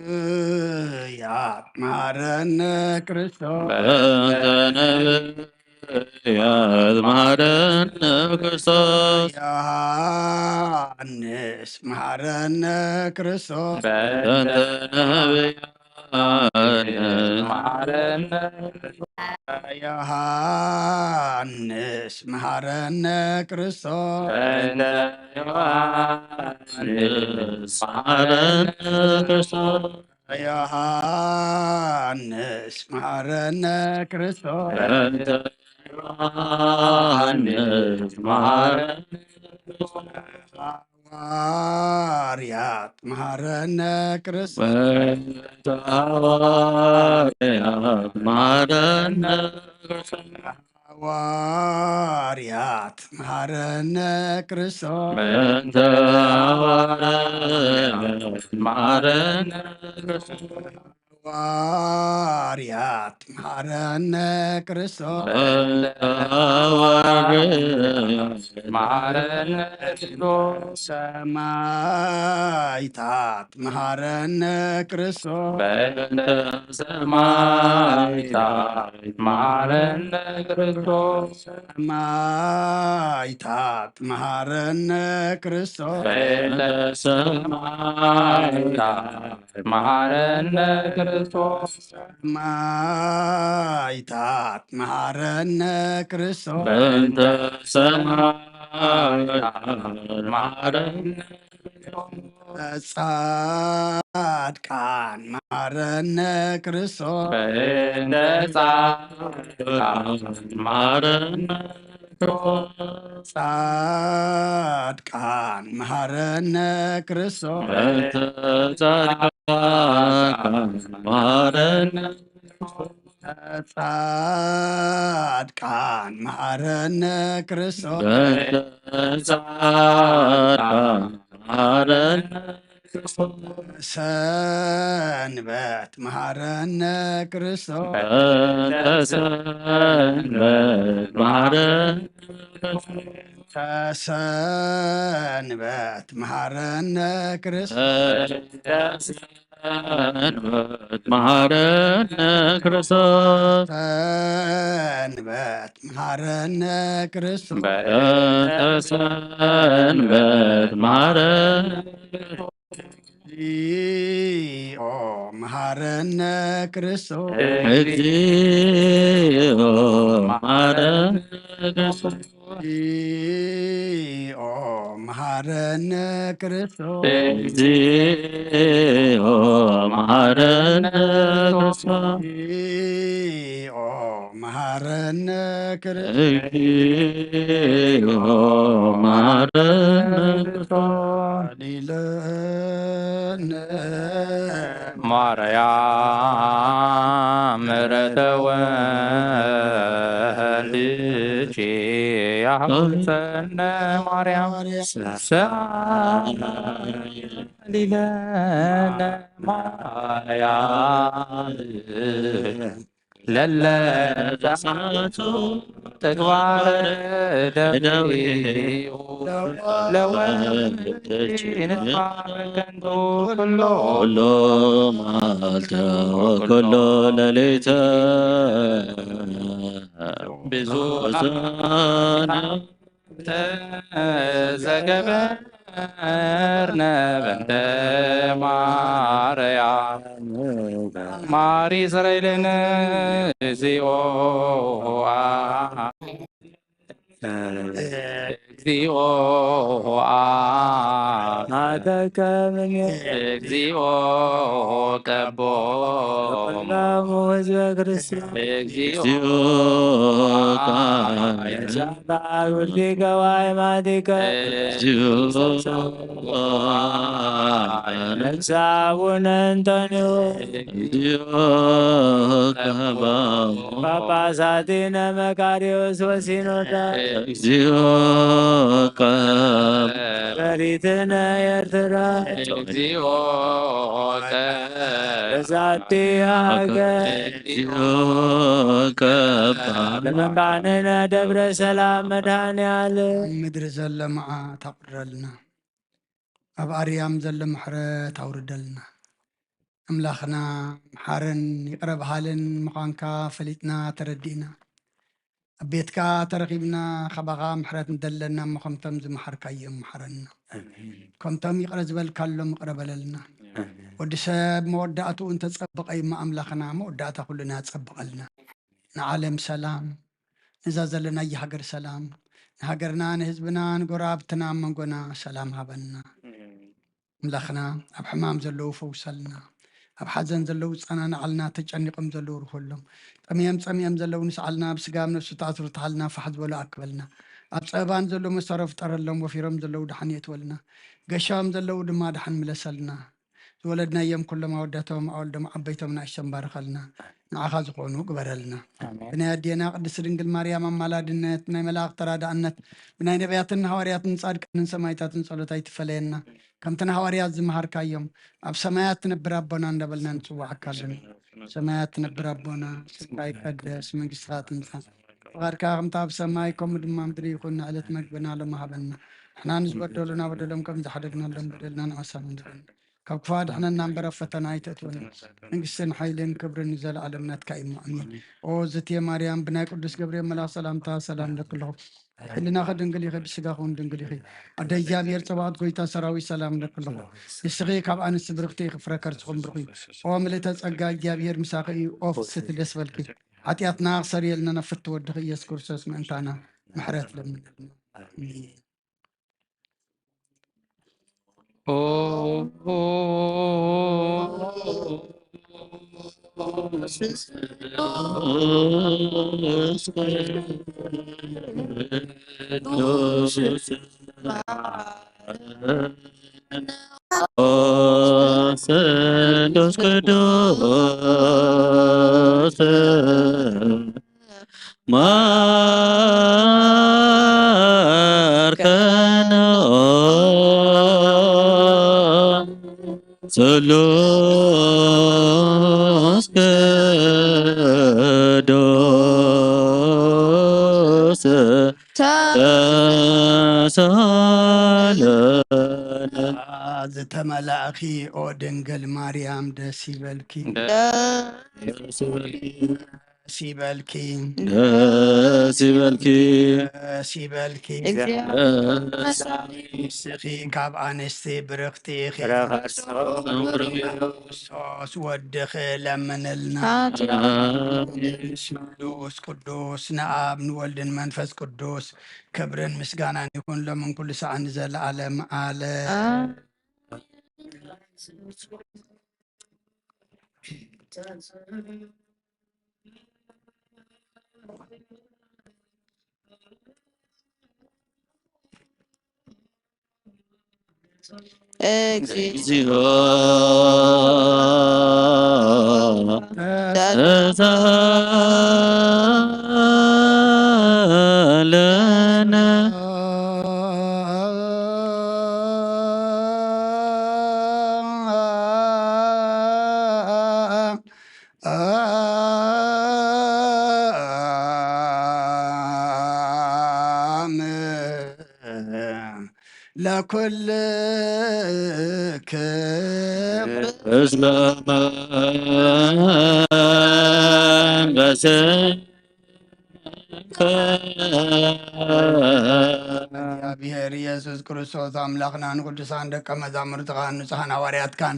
ነብያት መሐረነ ክርስቶስ። በእንተ ነብያት መሐረነ ክርስቶስ። ዮሐንስ መሐረነ ክርስቶስ። በእንተ ነብያት መሐረነ ክርስቶስ። ዮሐንስ መሐረነ ክርስቶስ። በእንተ ዮሐንስ መሐረነ ክርስቶስ። ዮሐንስ መሐረነ ክርስቶስ። በእንተ ዮሐንስ መሐረነ ክርስቶስ። ሐዋርያት መሐረነ ክርስቶስ። በእንተ ሐዋርያት መሐረነ ክርስቶስ። ሐዋርያት መሐረነ ክርስቶስ። በእንተ ሐዋርያት መሐረነ ክርስቶስ። ሃዋርያት መሓረነ ክርስቶስ። በእንተ ሃዋርያት መሓረነ ክርስቶስ። ሰማይታት መሓረነ ክርስቶስ። በእንተ ሰማይታት መሓረነ ክርስቶስ። ሰማይታት መሓረነ ክርስቶስ። በእንተ ሰማይታት መሓረነ ክርስቶስ። ሰማይታት መሓረነ ክርስቶስ። በእንተ ሰማይታት መሓረነ ጻድቃን መሓረነ ክርስቶስ። በእንተ ጻድቃን መሓረነ ክርስቶስ። ጻድቃን መሓረነ ክርስቶስ። በእንተ ጻድቃን መሓረነ ጻድቃን መሓረነ ክርስቶስ። በእንተ ጻድቃን መሓረነ ክርስቶስ። ሰንበት መሓረነ ክርስቶስ። በእንተ ሰንበት መሓረነ ክርስቶስ። ሰንበት መሓረነ ክርስቶስ። በእንተ ሰንበት መሓረነ ክርስቶስ። ሰንበት መሓረነ ክርስቶስ። በእንተ ሰንበት መሓረነ እግዚኦ መሓረነ ክርስቶስ። እግዚኦ መሓረነ ክርስቶስ። እግዚኦ መሓረነ ክርስቶስ። እግዚኦ መሓረነ ክርስቶስ። እግዚኦ መሓረነ ክርስቶስ። እግዚኦ መሓረነ ክርስቶስ። ሊለነ ማርያም ምሕረተ ወልድኪ ያውፀነ ማርያም ሰሊለነ ማርያም ለለ ተሳቱ ተግባረ ደዊሁ ለወልድኪ ንስማ በከንቱ ኩሎ ኩሎ መዓልተ ወኩሎ ሌሊተ ብዙኃን ዘገበርነ በእንተ ማርያም ማሪ ሰረይልን እግዚኦ እግዚኦ ናተከምን እግዚኦ ቀቦ ላሙ ህዝበ ክርስቲያን እግዚኦ ቃል ውልዲከ ዋይማቲከ እግዚኦ ነፍሳቡነ እንቶንዮ እግዚኦ ቀቦ ጳጳሳቲነ መቃሪዎስ ወሲኖዳ እግዚኦ ቀብ በሪትነ ኤርትራ እግዚኦ ቀብ በዛቲ ሃገር እግዚኦ ቀብ ለመካንነ ደብረ ሰላም መድኃኔ ዓለም ኣብ ምድሪ ዘሎ መዓት ኣቑርረልና፣ ኣብ ኣርያም ዘሎ ምሕረት ኣውርደልና። ኣምላኽና መሓርን ይቕረ በሃልን ምዃንካ ፈሊጥና ተረዲእና፣ ኣብ ቤትካ ተረኺብና ካባኻ ምሕረት ንደለና እሞ ከምቶም ዝመሓርካዮም መሓረና። ከምቶም ይቕረ ዝበልካሎም ይቕረ በለልና። ወዲ ሰብ መወዳእትኡ እንተጸበቐ እሞ ኣምላኽና መወዳእታ ኩልና ያጸብቐልና። ንዓለም ሰላም፣ ነዛ ዘለናያ ሃገር ሰላም፣ ንሃገርና ንህዝብና ንጎረባብትና ኣብ መንጎና ሰላም ሃበና። ኣምላኽና ኣብ ሕማም ዘለዉ ፈውሰልና፣ ኣብ ሓዘን ዘለዉ ጸናንዓልና፣ ተጨኒቖም ዘለዉ ርኾሎም፣ ጠምዮም ጸሚኦም ዘለዉ ንስዓልና፣ ኣብ ስጋ ኣብ ነፍሲ ተኣስሩ ተሓልና ፋሕ ዝበሉ ኣክበልና፣ ኣብ ጸበባን ዘለዉ መሳሮ ፍጠረሎም፣ ወፊሮም ዘለዉ ደሓን የእትወልና፣ ገሻም ዘለዉ ድማ ደሓን ምለሰልና። ዝወለድናዮም ኩሎም ኣወዳቶም ኣወልዶም ዓበይቶም ንኣሽቶም ባርኸልና። ንዓኻ ዝኾኑ ግበረልና። ኣሜን። ብናይ ኣዴና ቅድስት ድንግል ማርያም ኣማላድነት፣ ናይ መላእኽቲ ተራዳእነት፣ ብናይ ነቢያትን ሃዋርያትን ጻድቃንን ሰማዕታትን ጸሎት ኣይትፈለየና። ከምቲ ንሃዋርያት ዝመሃርካዮም ኣብ ሰማያት ትነብር ኣቦና እንዳበልና ንጽዋዓካ ኣለና። ሰማያት ትነብር ኣቦና፣ ስምካ ይቀደስ፣ መንግስትኻ ትምጻእ፣ ፍቓድካ ከምቲ ኣብ ሰማይ ከምኡ ድማ ምድሪ ይኹን። ንዕለት መግብና ሎሚ ሃበና። ንሕና ንዝበደሉና በደሎም ከም ዝሓደግናሎም በደልና ንዓሳብ ንበል። ካብ ክፉ ኣድሕነና እምበር ኣብ ፈተና ኣይተእትወና። መንግስትን ሓይልን ክብርን ንዘለኣለም ናትካ እዩ። ኣሜን። ኦ ዝትየ ማርያም፣ ብናይ ቅዱስ ገብርኤል መልኣኽ ሰላምታ ሰላም እለኪ ኣለኹ። ሕልናኺ ድንግል ኢኺ፣ ብስጋኺ እውን ድንግል ኢኺ። ኣደ እግዚኣብሔር ጸባኦት፣ ጎይታ ሰራዊት፣ ሰላም እለኪ ኣለኹ። ንስኺ ካብ ኣንስቲ ብርኽቲ ኢኺ፣ ፍረ ከርስኺ እውን ብሩኽ እዩ። ኦ ምልእተ ጸጋ፣ እግዚኣብሔር ምሳኺ እዩ። ኦ ፍስሕቲ ደስ በልኪ፣ ሓጢኣትና ክሰርየልና ናብ ፍትወድኺ ኢየሱስ ክርስቶስ ምእንታና ምሕረት ለምንልና። ኣሜን። ስሉስ ቅዱስ ማርከነ ስሉስ ቅዱስ ተሳለነ። ዝተመላእኺ ኦ ድንግል ማርያም ደስ ይበልኪ። ደስ ይበልኪ። ደስ ይበልኪ። ደስ ይበልኪ። ደስ ንስኺ ካብ ኣንስቲ ብርኽቲ ኢኺ። ክርስቶስ ወድኺ ለምንልና። ቅዱስ ቅዱስ ንኣብ ንወልድን መንፈስ ቅዱስ ክብርን ምስጋናን ይኹን ሎምን ኩሉ ሰዓት ንዘለኣለም ኣለ። እግዚኦ ተሳለነ። ለኩልክ እስመ መንፈስከ እግዚኣብሔር ኢየሱስ ክርስቶስ ኣምላኽና ንቅዱሳን ደቀ መዛሙርትኻን ንጹሓን ሃዋርያትካን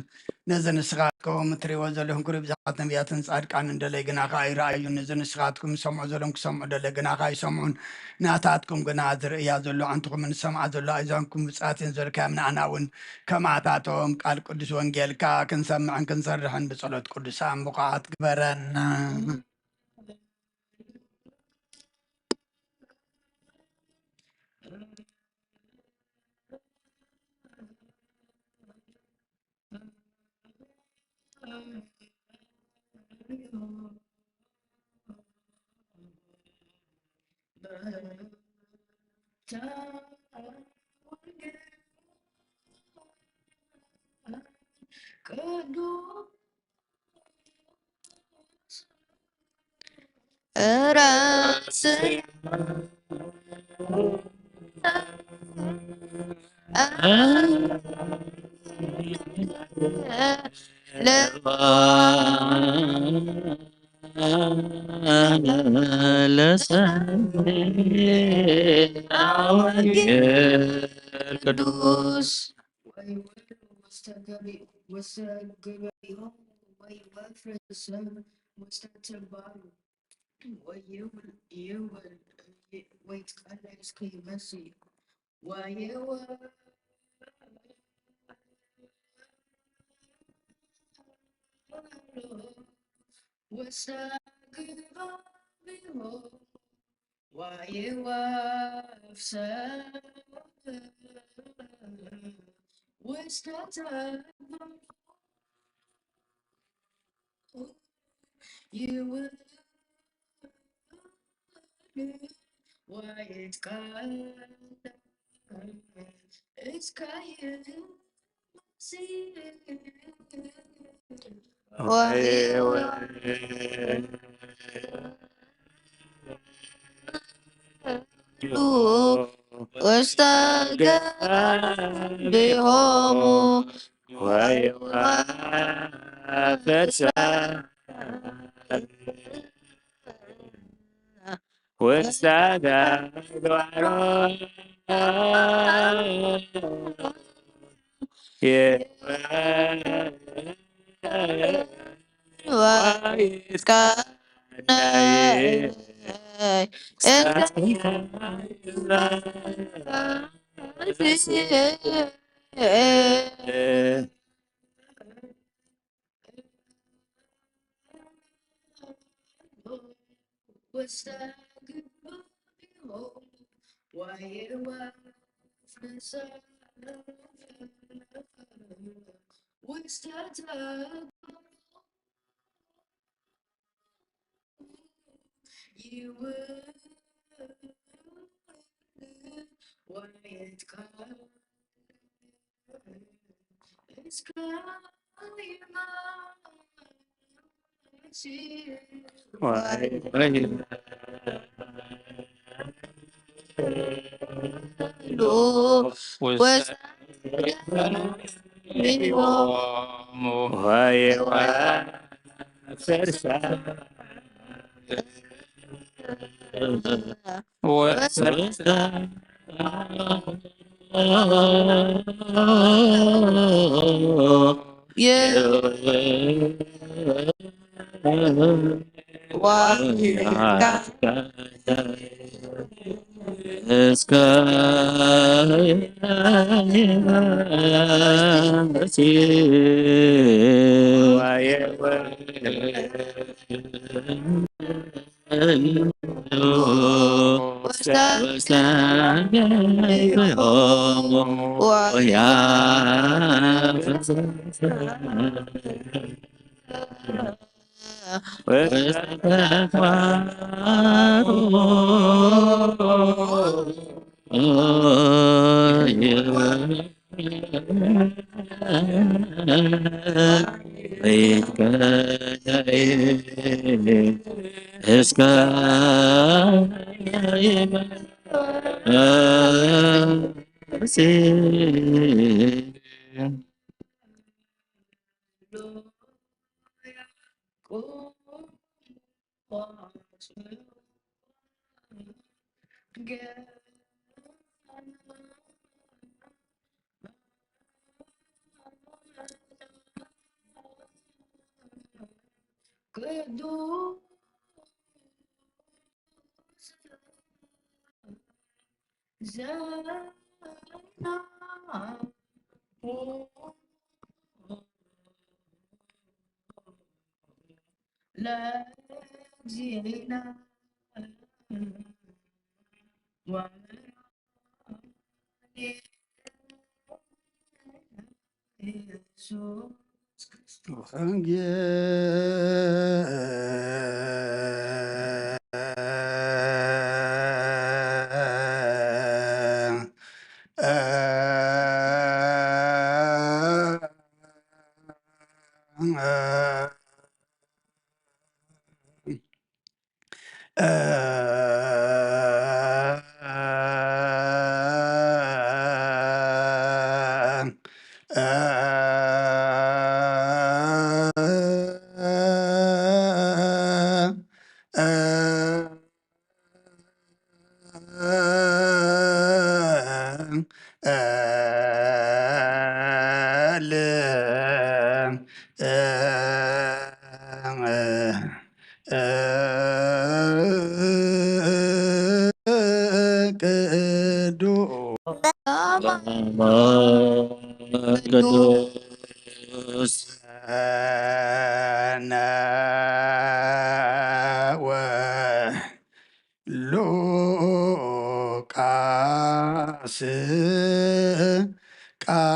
ነዚ ንስኻትኩም እትርእይዎ ዘለኹም ክብሪ ብዙሓት ነቢያትን ጻድቃንን ደለይ ግናኻ ኣይረኣዩን። ነዚ ንስኻትኩም ዝሰምዑ ዘለኹም ክሰምዑ ደለይ ግናኻ ኣይሰምዑን። ናታትኩም ግና ዝርእያ ዘሎ ኣንትኹምን ዝሰምዓ ዘሎ ኣእዛንኩም ብጻትን ዘልካዮም ንኣና እውን ከማታቶም ቃል ቅዱስ ወንጌልካ ክንሰምዕን ክንሰርሕን ብጸሎት ቅዱሳን ብቑዓት ግበረና። ራስያ ለሰብአ ወንጌል ቅዱስ ወይወርድ ውስተ ገቢኡ ውስተ ገበኢሆሙ ወይወፍር ስም ውስተ ትባሉ ወይውል ይውል ወይትቀለስ ከይመስል ወይወ ውስተ ግባቢሆሙ ወይወፍሰ ውስተ ተባሉ ይውል ዋየት ቃል እስካየ ውስተ ገቢሆሙ ወይዋ ፈሳ ውስተ ተግባሮ እስከ ቅዱስ ሉቃስ ቃለ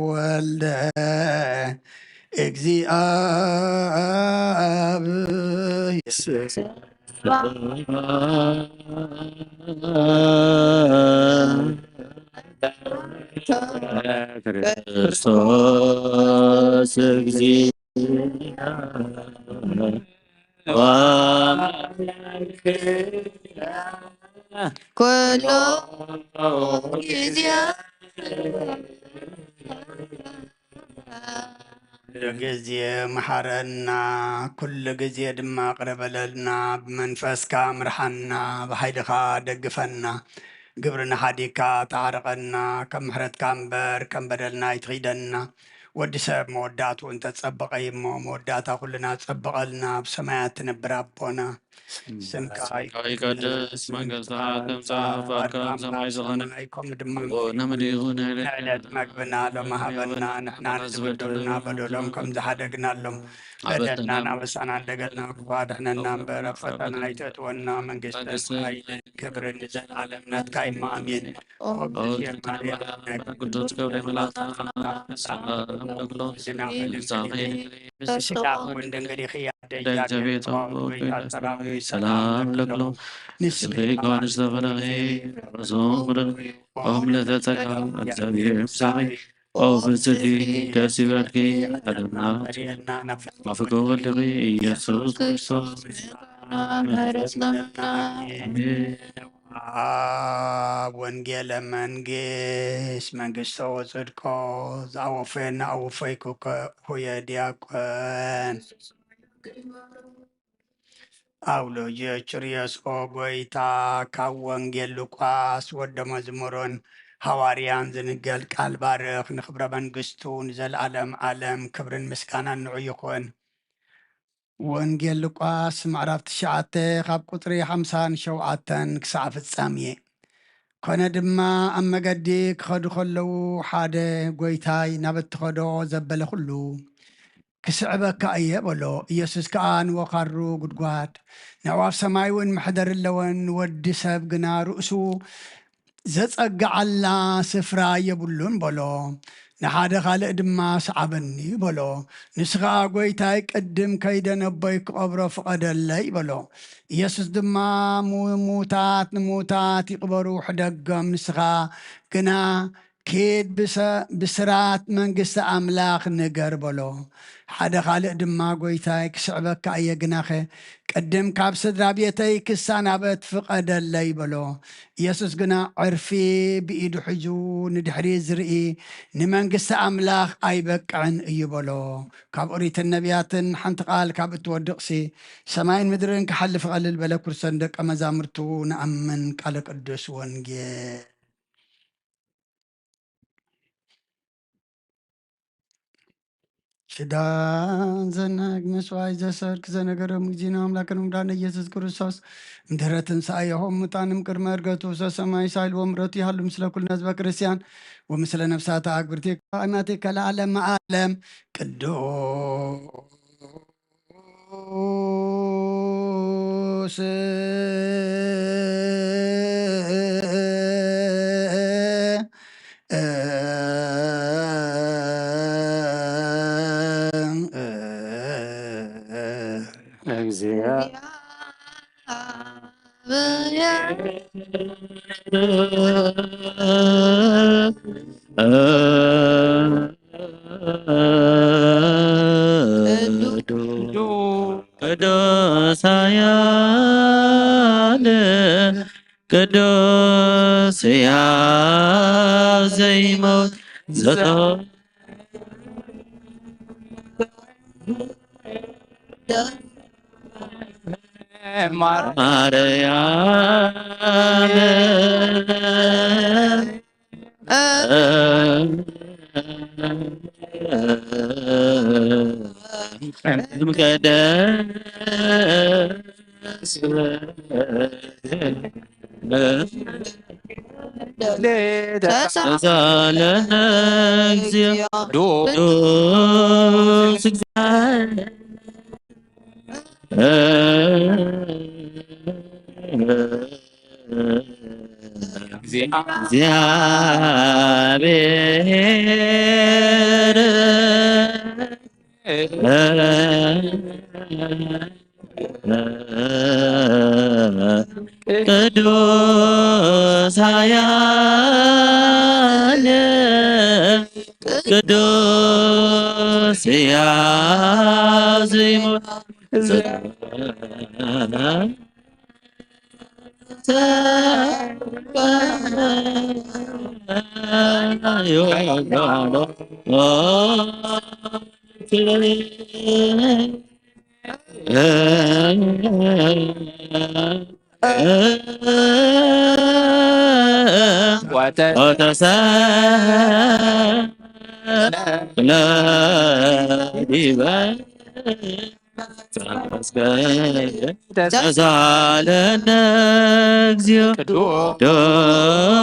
ወልደ እግዚኣብሔር ክርስቶስ እግዚእነ ወአምላክነ ኩሉ ግዜ። ኩሉ ግዜ መሓረና፣ ኩሉ ግዜ ድማ ይቕረ በለልና። ብመንፈስካ ምርሓና፣ ብሓይልኻ ደግፈና። ግብርና ሓዲግካ ተዓርቐና፣ ከም ምሕረትካ እምበር ከም በደልና ኣይትኺደና። ወዲ ሰብ መወዳእትኡ እንተጸበቐ እዩ እሞ፣ መወዳእታ ኩልና ጸብቐልና፣ ኣብ ሰማያት ትነብር ኣቦና። ስምካ ስምካ ይቀደስ፣ መንግስትኻ ትምጻእ፣ ፍቓድካ ከም ሰማይ ዝኾነ፣ ሰማይ ከምኡ ድማ ከምኡ ምድሪ ይኹን። ንዕለት መግብና ሎሚ ሃበና፣ ንሕና ንዝበደሉና በደሎም ከም ዝሓደግናሎም፣ በደልና ናበሳና እንደገና ክፉእ ኣድሕነና እምበር፣ ኣብ ፈተና ኣይተእትወና፣ መንግስትን መንግስትን ሓይልን ክብርን ንዘለኣለም ናትካ እዩ እሞ፣ ኣሜን። ኦ ኦ እግዝእትነ ማርያም፣ ማርያም፣ ቅዱስ ገብርኤል መልኣክ፣ ሰላም ለኪ፣ ሰላም ለኪ፣ ሰላም ለኪ፣ ስጋ ወልድ እንግዲህ ያደያ ቤት ቤት ቤት ሰላም ለኪ፣ ንስኺ ንስኺ ከዋንሽ ተፈለኺ፣ ርሱም ብለኺ፣ ኦም ለተጸጋ፣ እግዚአብሔር ምሳኺ፣ ኦ ፍስቲ ደስ ይበልኪ፣ ኣለምና ኣፍቆ ወልድኺ ኢየሱስ ክርስቶስ ምሕረት ለምና። ኣሜን። ኣብ ወንጌለ መንግስት መንግስቶ ወጽድቆ ዝኣወፈየና ኣወፈይኩ ከ ሁየ ዲያቆን። ኣውሎጅዮ ችርዮስ ኦ ጎይታ፣ ካብ ወንጌል ሉቃስ ወደ መዝሙሩን ሃዋርያን ዝንገል ቃል ባርኽ፣ ንክብረ መንግስቱ ንዘለዓለም ዓለም ክብርን ምስጋናን ንዑ ይኹን። ወንጌል ሉቃስ ምዕራፍ ትሽዓተ ካብ ቁጽሪ ሓምሳን ሸውዓተን ክሳዕ ፍጻሜ። ኮነ ድማ ኣብ መገዲ ክኸዱ ከለዉ ሓደ፣ ጎይታይ፣ ናብ እትኸዶ ዘበለ ኩሉ ክስዕበካ እየ በሎ። ኢየሱስ ከኣ ንወኻሩ ጉድጓድ፣ ንዑ ኣብ ሰማይ እውን መሕደሪ ኣለወን፣ ንወዲ ሰብ ግና ርእሱ ዘጸግዓላ ስፍራ የብሉን በሎ። ንሓደ ካልእ ድማ ስዓበኒ በሎ። ንሱ ኸኣ ጎይታይ ቅድም ከይደ ነቦይ ክቐብሮ ፍቐደለይ በሎ። ኢየሱስ ድማ ምዉታት ንምዉታት ይቕበሩ ሕደጎም፣ ንስኻ ግና ኪድ ብሰ-፣ ብስራት መንግስቲ ኣምላኽ ንገር በሎ። ሓደ ካልእ ድማ ጎይታይ ክስዕበካ እየ፣ ግናኸ ቅድም ካብ ስድራ ቤተይ ክሳናበት ፍቐደለይ በሎ። ኢየሱስ ግና ዕርፊ ብኢዱ ሒዙ ንድሕሪት ዝርኢ ንመንግስቲ ኣምላኽ ኣይበቅዕን እዩ በሎ። ካብ ኦሪትን ነቢያትን ሓንቲ ቃል ካብ እትወድቕሲ ሰማይን ምድርን ክሓልፍ ቀልል በለ። ኩርሰን ደቀ መዛሙርቱ ንኣምን ቃለ ቅዱስ ወንጌል። ሽዳን ዘናግ መስዋይ ዘሰርክ ዘነገረ ሙግዚና ኣምላክን ምዳን ኢየሱስ ክርስቶስ ምድረ ትንሳኤ የሆም ሙታንም ቅድመ እርገቱ ሰሰማይ ሳይል ወምረቱ ይሃሉ ምስለ ኩልነ ህዝበ ክርስቲያን ወምስለ ነፍሳተ ኣግብርቲከ ኣናቲከ ለዓለመ ዓለም ቅዱስ ቅዱስ ኃያል ቅዱስ ሕያው ዘይሞት ዘተ ማርያም ተሳለነ እግዚኦ ቅዱስ እግዚአብሔር ቅዱስ ኃያል ቅዱስ ሕያው ዘይሞት ወተሰቅለ ዲበ ተሳለነ እግዚኦ ቅዱስ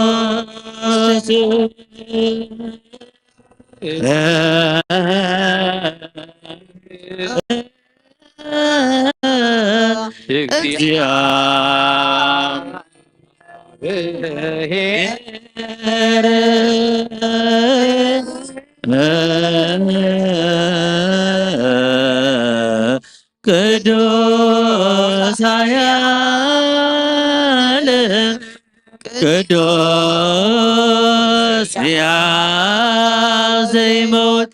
እግዚአብሔር ቅዱስ ኃያል ቅዱስ ሕያው ዘይመውት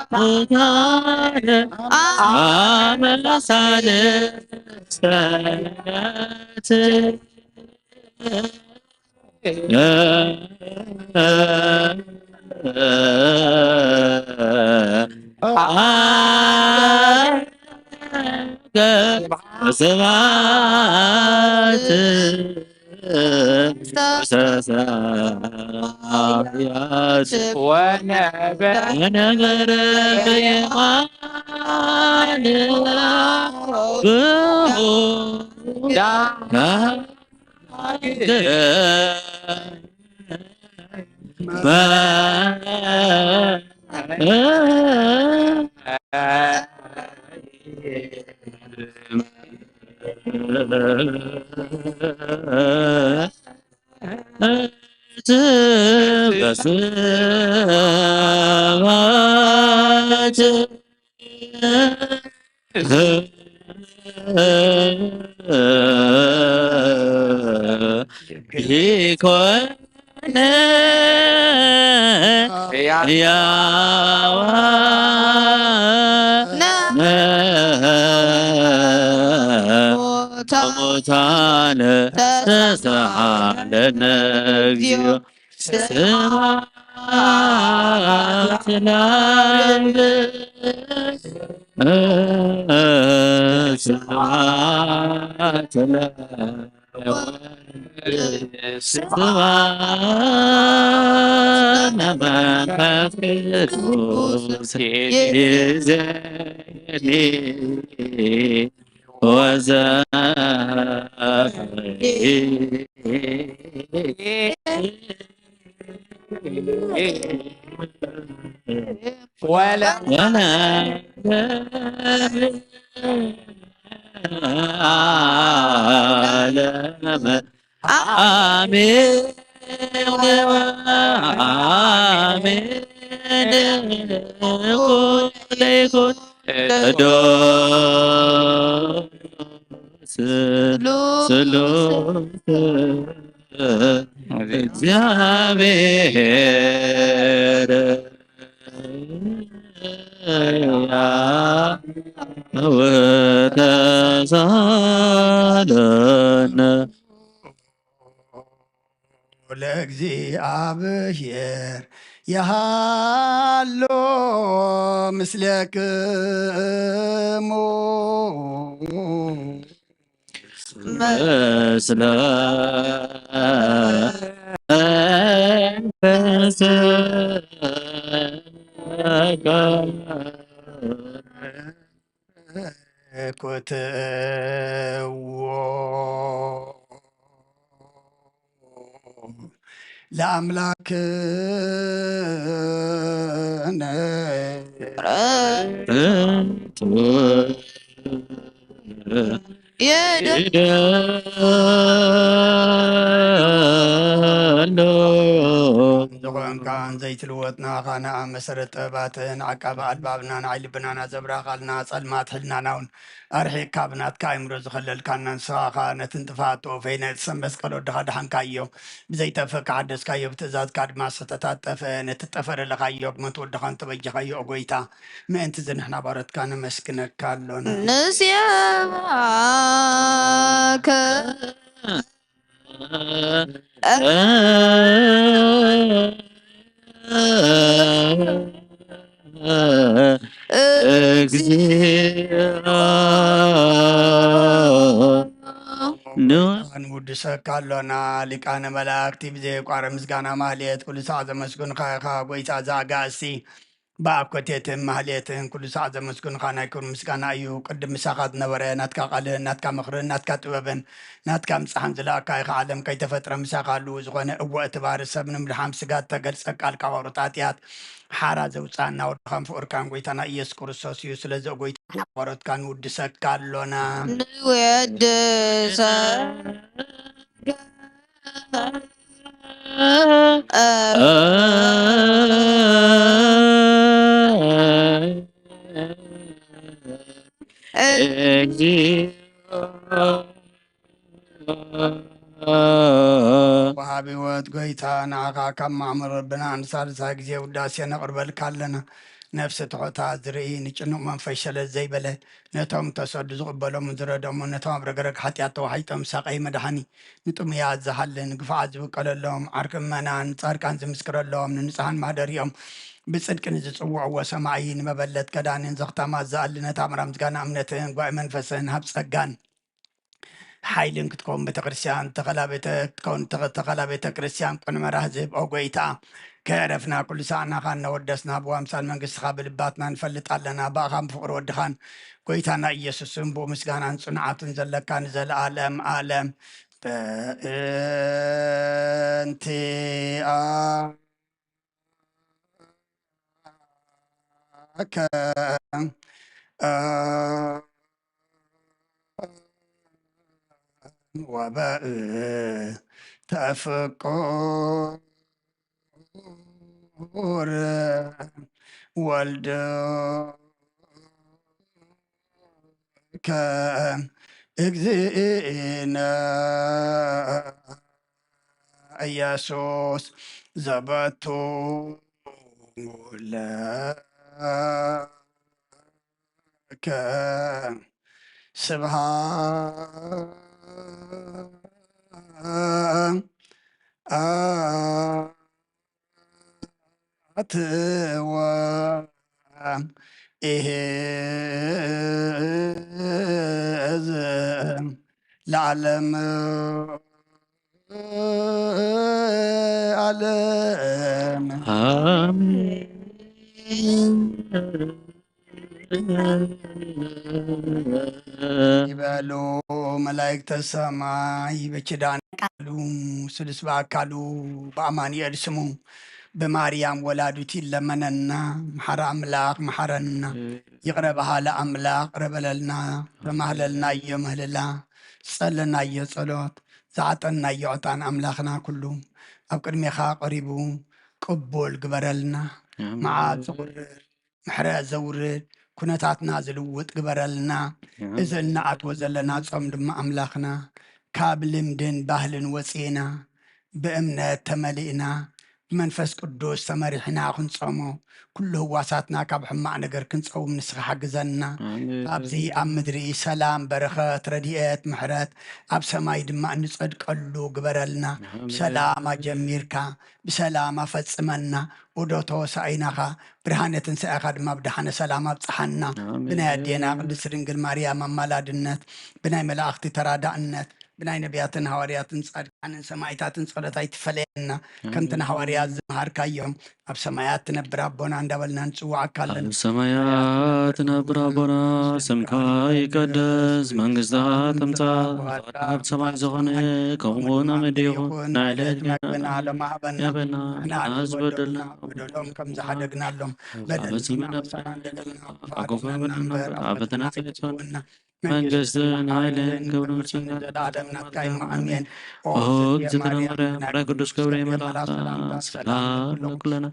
ዘተአምር አመሳለ ሰማያት ስብሐት ሰማያት ወነበረ በየማነ በስብሐት ይኮነ ሕያዋ ሙታነ ተሳሃለነ እግዚኦ ስብሐት ለአብ ስብሐት ለወልድ ስብሐት ለመንፈስ ቅዱስ ይእዜኒ ወዘልፈኒ ወለ ዓለም አሜን አሜን። ይኩን ለይኩን ቅዱስ ስሉስ እግዚአብሔር ወተሳለነ ለእግዚአብሔር የሃሎ ምስሌክሙ ምስለ መንፈስከ ኮትዎ ለአምላክነ ይደሎ ዘይትልወጥ ንዓኻ፣ ንኣብ መሰረት ጥበባትን ዓቃቢ ኣልባብና፣ ንዓይ ልብናና ዘብራኻልና፣ ጸልማት ሕልናና እውን ኣርሒቕካ ብናትካ ኣእምሮ ዝኸለልካና፣ ንስኻ ኸኣ ነቲ ንጥፋት ተወፈይ፣ ነቲ ሰብ መስቀል ወድኻ ደሓንካዮ፣ ብዘይጠፍእ ከሓደስካዮ፣ ብትእዛዝካ ድማ ዝተታጠፈ፣ ነቲ ጠፈር ለኻዮ፣ ብሞት ወድኻ እንተበጀኻዮ፣ ኦ ጐይታ፣ ምእንቲ እዚ ንሕና ባሮትካ ነመስግነካ ኣሎና። ንስያከ ንውድሰካ ኣሎና። ሊቃነ መላእክቲ ብዘየቋርጽ ምስጋና ማህሌት፣ ኩሉ ሳዕ ዘመስግኑኻ ኢኻ። ጐይታ ዘኣጋእዝቲ ብኣኮቴትን ማህሌትን ኩሉ ሳዕ ዘመስግኑኻ ናይ ክብሪ ምስጋና እዩ። ቅድም ምሳኻ ዝነበረ ናትካ ቃልን ናትካ ምኽርን ናትካ ጥበብን ናትካ ምጻሕን ዝለኣካ ኢኻ። ዓለም ከይተፈጥረ ምሳኻ ህልው ዝኾነ፣ እወ እቲ ባህሪ ሰብ ንምድሓን ስጋ እተገልጸ ቃል ካብ ኣውሮት ሓጢኣት ሓራ ዘውጻና ወድኻን ፍቕርካን ጐይታና ኢየሱስ ክርስቶስ እዩ። ስለዚ ኦ ጐይታ ንሕና ባሮትካ ንውድሰካ ኣሎና። ንወድሰ ወሃቢ ህይወት ጐይታ፣ ንዓኻ ካብ ማዕሙር ልብና ንሳልሳይ ግዜ ውዳሴ ነቕርበልካ ኣለና። ነፍሲ ትሑታ ዝርኢ፣ ንጭኑቕ መንፈስ ሸለል ዘይበለ፣ ነቶም ተሰዱ ዝቕበሎምን ዝረድኦምን፣ ነቶም ኣብ ረግረግ ሓጢኣት ተዋሒጦም ዝሳቐዩ መድሓኒ፣ ንጥሙያት ዝሃሊ፣ ንግፉዓት ዝብቀለሎም፣ ዓርኪ ምእመናን፣ ንጻድቃን ዝምስክረሎም፣ ንንጹሃን ማህደሪኦም፣ ብጽድቂ ንዝጽውዕዎ ሰማዒ፣ ንመበለት ከዳንን ዘኽታማት ዝኣሊ፣ ነታ ኣምራ ምስጋና እምነትን ጓኢ መንፈስን ሃብ ጸጋን ሓይልን ክትከውን ቤተ ክርስቲያን ተኸላ ቤተ ክትከውን ተኸ-፣ ተኸላ ቤተ ክርስቲያን ቅኑዕ መራህ ዝህብ ኦ ጐይታ፣ ከየዕረፍና ኩሉ ሳዕ ናኻ እናወደስና ብዋምሳል መንግስትኻ ብልባትና ንፈልጥ ኣለና። ብኣኻን ብፍቕሪ ወድኻን ጐይታና ኢየሱስን ብኡ ምስጋናን ጽንዓትን ዘለካ ንዘለኣለም ኣለም። በእንቲኣ ከ ወበእ ተፍቁር ወልድ ከ እግዚእነ ኢየሱስ ዘበቱ ለከ ስብሃ ኣትወ ኢሄዝ ለዓለም ዓለም። ኣሜን። ይበሉ መላእክተ ሰማይ በኪዳን ቃሉ ስሉስ በአካሉ በአማኑኤል ስሙ በማርያም ወላዲቱ ይለመነና። መሓሪ ኣምላኽ መሓረና። ይቕረ በሃሊ ኣምላኽ ቅረ በለልና። ተማህለልናዮ ምህልላ፣ ዝጸለናዮ ጸሎት፣ ዝዓጠንናዮ ዕጣን ኣምላኽና ኩሉ ኣብ ቅድሜኻ ቀሪቡ ቅቡል ግበረልና። ኣሜን። መዓት ዝቑርር ምሕረት ዘውርድ፣ ኩነታትና ዝልውጥ ግበረልና። ኣሜን። እዚ እንኣትዎ ዘለና ጾም ድማ ኣምላኽና፣ ካብ ልምድን ባህልን ወጺእና፣ ብእምነት ተመሊእና፣ ብመንፈስ ቅዱስ ተመሪሕና ክንጾሞ፣ ኩሉ ህዋሳትና ካብ ሕማቕ ነገር ክንጸውም ንስኻ ሓግዘና። ኣሜን። ኣብዚ ኣብ ምድሪ ሰላም፣ በረኸት፣ ረድኤት፣ ምሕረት፣ ኣብ ሰማይ ድማ እንጸድቀሉ ግበረልና። ኣሜን። ብሰላም ኣጀሚርካ፣ ብሰላም ኣፈጽመና። ዑደት ሆሳኢናኻ፣ ብርሃነ ትንሳኤኻ ድማ ብደሓነ ሰላም ኣብጽሓና። ኣሜን። ብናይ ኣዴና ቅድስት ድንግል ማርያም ኣማላድነት፣ ብናይ መላእኽቲ ተራዳእነት፣ ብናይ ነቢያትን ሃዋርያትን ጻድቃንን ሰማዕታትን ጸሎት ኣይትፈለየና። ኣሜን። ከምቲ ንሃዋርያት ዝመሃርካዮም፣ ኣብ ሰማያት ትነብር ኣቦና እንዳበልና ንጽውዓካ ኣለና። ኣብ ሰማያት ትነብር ኣቦና፣ ስምካ ይቀደስ፣ መንግስትኻ ትምጻእ፣ ፍቓድካ ኣብ ሰማይ ዝኾነ ከምኡ እውን ኣብ ምድሪ ይኹን። ናይ ዕለት መግብና ሎሚ ሃበና። ንሕና ዝበደልና በደሎም ከም ዝሓደግናሎም በደልና ኣበስምና ኣበሳና እንደገና ኣኮፈ በደልና እምበር ኣብ ፈተና ዘይእትወና። መንግስትን ሓይልን ክብርን ምስጋናን ዘለዓለም ናትካ እዩ። ኣሜን። ኦ እግዝእትነ ማርያም፣ ናይ ቅዱስ ገብርኤል መልኣክ ሰላምታ ሰላም ንኩልና።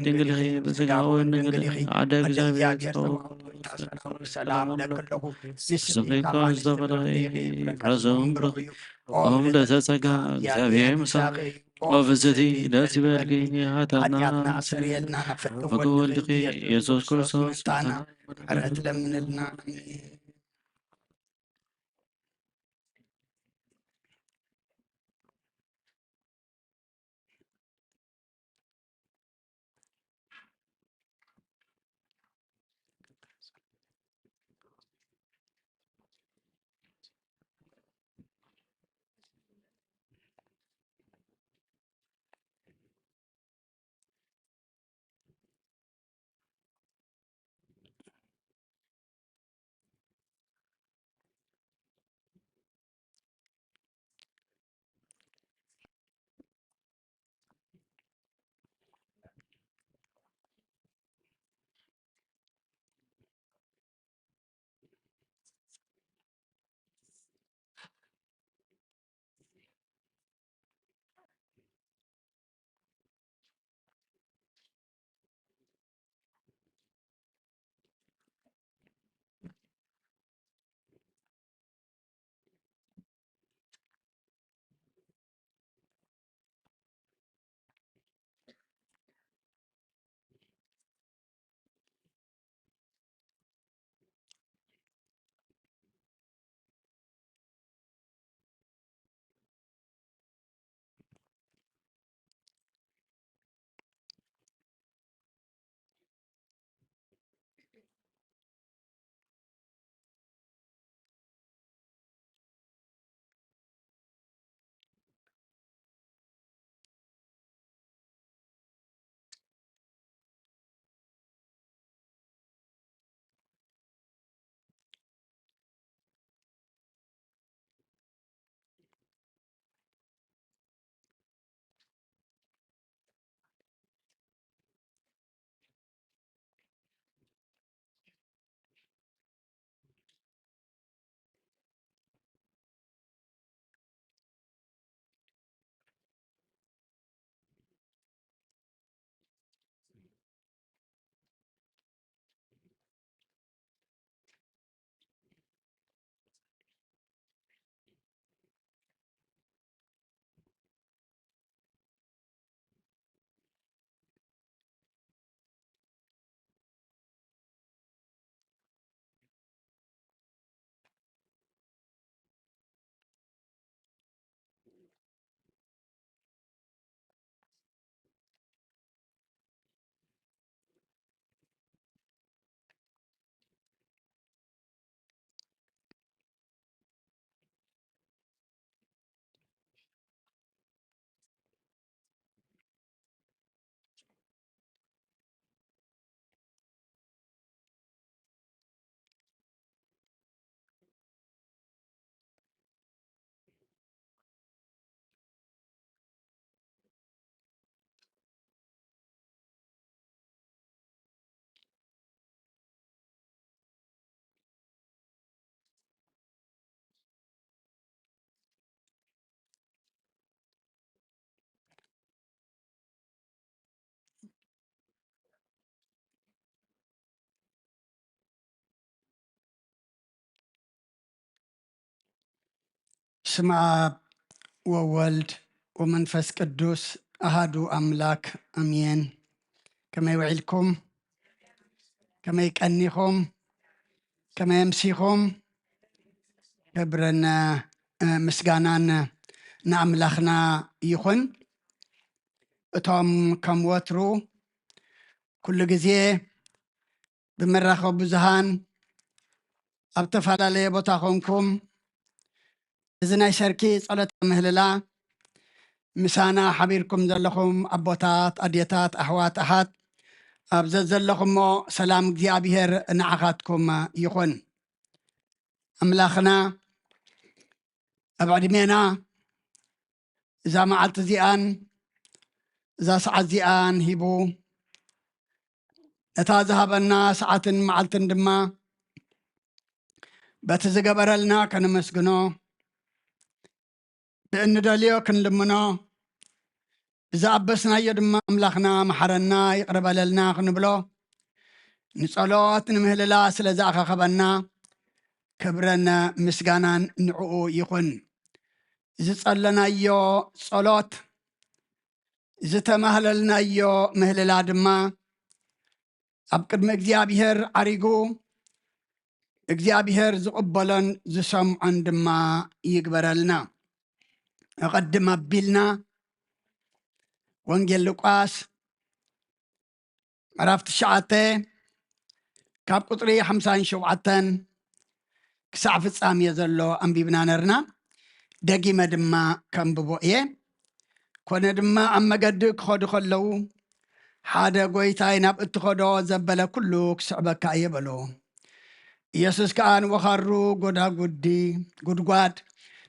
ድንግልኺ ብስጋ እውን ድንግልኺ ኣደ እግዚኣብሔር ጸባኦት ሰላም ለክለኹ ንስኺ ካብ ኣንስቲ ዝተፈለኺ ፍረ ዘውን ብሩኽ እዩ። ኦም ደሰ ጸጋ እግዚኣብሔር ምሳኺ ኦ ፍስቲ ደስ ይበልኪ። ኃጢአትና ኃጢአትና ሰርየልና ፍቅር ፍቅር ወልድኺ ኢየሱስ ክርስቶስ ምሕረት ለምንልና። ስመ ኣብ ወወልድ ወመንፈስ ቅዱስ ኣሃዱ ኣምላክ ኣሜን። ከመይ ውዒልኩም? ከመይ ቀኒኹም? ከመይ ኣምሲኹም? ክብርን ምስጋናን ንኣምላኽና ይኹን። እቶም ከም ወትሩ ኩሉ ግዜ ብመራኸቢ ብዙሃን ኣብ ተፈላለየ ቦታ ኮንኩም እዚ ናይ ሰርኪ ጸሎት ምህልላ ምሳና ሓቢርኩም ዘለኹም ኣቦታት፣ ኣዴታት፣ ኣሕዋት፣ ኣሓት ኣብ ዘዘለኹሞ ሰላም እግዚኣብሔር ንዓኻትኩም ይኹን። ኣምላኽና ኣብ ዕድሜና እዛ መዓልቲ እዚኣን እዛ ሰዓት እዚኣን ሂቡ ነታ ዝሃበና ሰዓትን መዓልትን ድማ በቲ ዝገበረልና ከነመስግኖ ብእንደልዮ ክንልምኖ ብዝኣበስናዮ ድማ ኣምላኽና መሓረና ይቕረ በለልና ክንብሎ፣ ንጸሎት ንምህልላ ስለ ዝኣኻኸበና ክብርን ምስጋናን ንዕኡ ይኹን። ዝጸለናዮ ጸሎት፣ ዝተማህለልናዮ ምህልላ ድማ ኣብ ቅድሚ እግዚኣብሔር ዓሪጉ፣ እግዚኣብሔር ዝቕበሎን ዝሰምዖን ድማ ይግበረልና። ኣቐድም ኣቢልና ወንጌል ሉቃስ ምዕራፍ ትሽዓተ ካብ ቁጽሪ ሓምሳን ሸውዓተን ክሳዕ ፍጻሜ ዘሎ ኣንቢብና ነርና። ደጊመ ድማ ከንብቦ እየ። ኮነ ድማ ኣብ መገዲ ክኸዱ ከለዉ፣ ሓደ ጎይታይ ናብ እትኸዶ ዘበለ ኩሉ ክስዕበካ እየ በሎ። ኢየሱስ ከኣ ንወኻሩ ጎዳጉዲ ጉድጓድ፣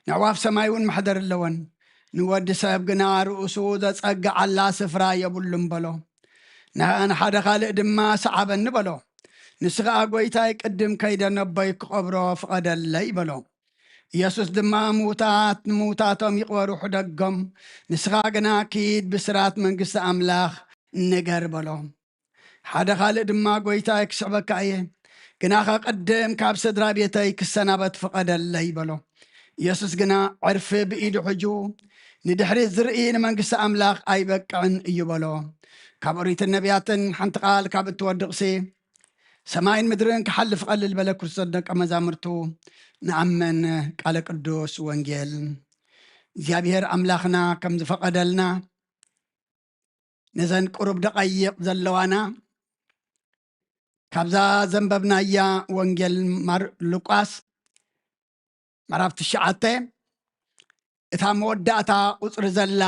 ነዕዋፍ ሰማይ እውን መሕደር ኣለወን፣ ንወዲ ሰብ ግና ርእሱ ዘጸግዓላ ስፍራ የብሉን በሎ። ንሓ-፣ ንሓደ ካልእ ድማ ሰዓበኒ በሎ። ንሱ ኸኣ ጎይታይ ቅድም ከይደ ነቦይ ክቐብሮ ፍቐደለይ በሎ። ኢየሱስ ድማ ምዉታት ንምዉታቶም ይቕበሩ ሕደጎም፣ ንስኻ ግና ኪድ ብስራት መንግስቲ ኣምላኽ ንገር በሎ። ሓደ ካልእ ድማ ጎይታይ ክስዕበካ እየ፣ ግናኸ ቅድም ካብ ስድራ ቤተይ ክሰናበት ፍቐደለይ በሎ። ኢየሱስ ግና ዕርፊ ብኢዱ ሕጁ ንድሕሪት ዝርኢ ንመንግስቲ ኣምላኽ ኣይበቅዕን እዩ በሎ። ካብ ኦሪትን ነቢያትን ሓንቲ ቃል ካብ እትወድቕሲ ሰማይን ምድርን ክሓልፍ ቀልል በለ። ክርስቶስ ደቀ መዛሙርቱ ንኣምን። ቃለ ቅዱስ ወንጌል። እግዚኣብሔር ኣምላኽና ከም ዝፈቐደልና ነዘን ቁሩብ ደቐይቕ ዘለዋና ካብዛ ዘንበብናያ ወንጌል ማር-፣ ሉቃስ ምዕራፍ ትሽዓተ እታ መወዳእታ ቁጽሪ ዘላ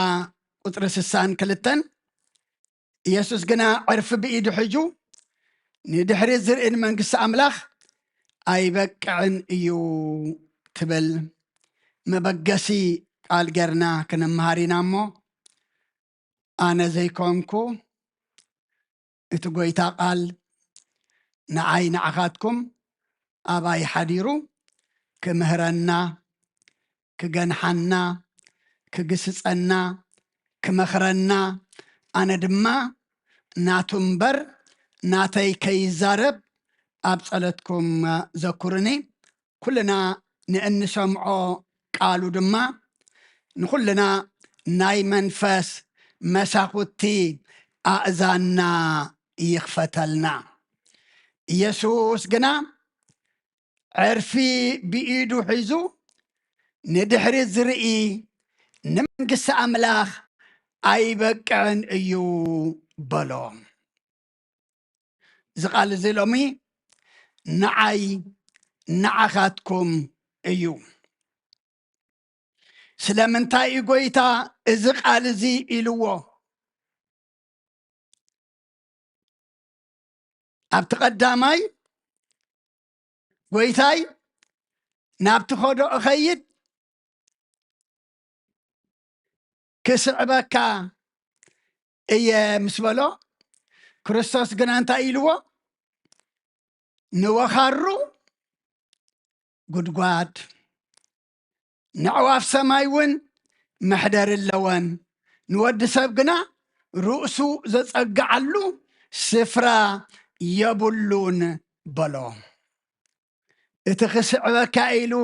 ቁጽሪ ስሳን ክልተን፣ ኢየሱስ ግና ዕርፊ ብኢዱ ሒዙ ንድሕሪት ዝርእን መንግስቲ ኣምላኽ ኣይበቅዕን እዩ ትብል መበገሲ ቃል ጌርና ክንመሃር ኢና እሞ፣ ኣነ ዘይኮንኩ እቲ ጎይታ ቃል ንዓይ ንዓኻትኩም ኣባይ ሓዲሩ ክምህረና፣ ክገንሓና፣ ክግስጸና፣ ክመኽረና፣ ኣነ ድማ ናቱ እምበር ናተይ ከይዛረብ ኣብ ጸሎትኩም ዘኩርኒ። ኩልና ንእንሰምዖ ቃሉ ድማ ንኹልና ናይ መንፈስ መሳኹቲ ኣእዛንና ይኽፈተልና። ኢየሱስ ግና ዕርፊ ብኢዱ ሒዙ ንድሕሪት ዝርኢ ንመንግስቲ ኣምላኽ ኣይበቅዕን እዩ በሎ። እዚ ቃል እዚ ሎሚ ንዓይ ንዓኻትኩም እዩ። ስለምንታይ እዩ ጎይታ እዚ ቃል እዚ ኢልዎ? ኣብቲ ቀዳማይ ጎይታይ ናብቲ ኸዶ እኸይድ ክስዕበካ እየ ምስ በሎ፣ ክርስቶስ ግና እንታይ ኢልዎ? ንወኻሩ ጉድጓድ፣ ነዕዋፍ ሰማይ እውን መሕደሪ ኣለወን፣ ንወዲ ሰብ ግና ርእሱ ዘጸግዓሉ ስፍራ የብሉን በሎ። እቲ ክስዕበካ ኢሉ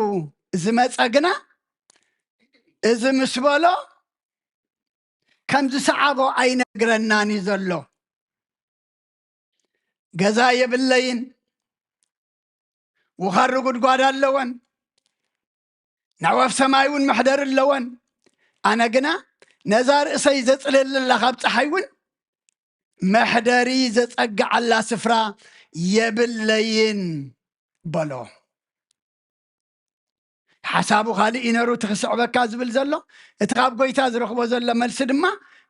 ዝመጸ ግና፣ እዚ ምስ በሎ፣ ከም ዝሰዓቦ ኣይነግረናን እዩ ዘሎ። ገዛ የብለይን፣ ወኻሩ ጉድጓድ ኣለወን፣ ነዕዋፍ ሰማይ እውን መሕደሪ ኣለወን። ኣነ ግና ነዛ ርእሰይ ዘጽልለላ ካብ ጸሓይ እውን መሕደሪ ዘጸግዓላ ስፍራ የብለይን በሎ። ሓሳቡ ካልእ እዩ ነሩ፣ እቲ ክስዕበካ ዝብል ዘሎ። እቲ ካብ ጎይታ ዝረኽቦ ዘሎ መልሲ ድማ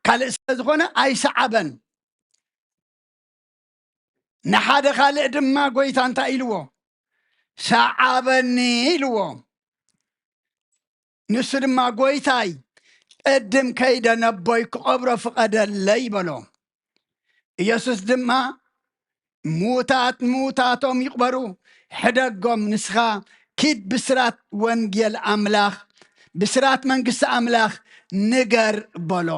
ካልእ ስለ ዝኾነ ኣይሰዓበን። ንሓደ ካልእ ድማ ጎይታ እንታይ ኢልዎ? ሰዓበኒ ኢልዎ። ንሱ ድማ፣ ጎይታይ፣ ቅድም ከይደ ነቦይ ክቐብሮ ፍቐደለይ በሎ። ኢየሱስ ድማ፣ ምዉታት ምዉታቶም ይቕበሩ፣ ሕደጎም፣ ንስኻ ኪድ ብስራት ወንጌል ኣምላኽ፣ ብስራት መንግስቲ ኣምላኽ ንገር በሎ።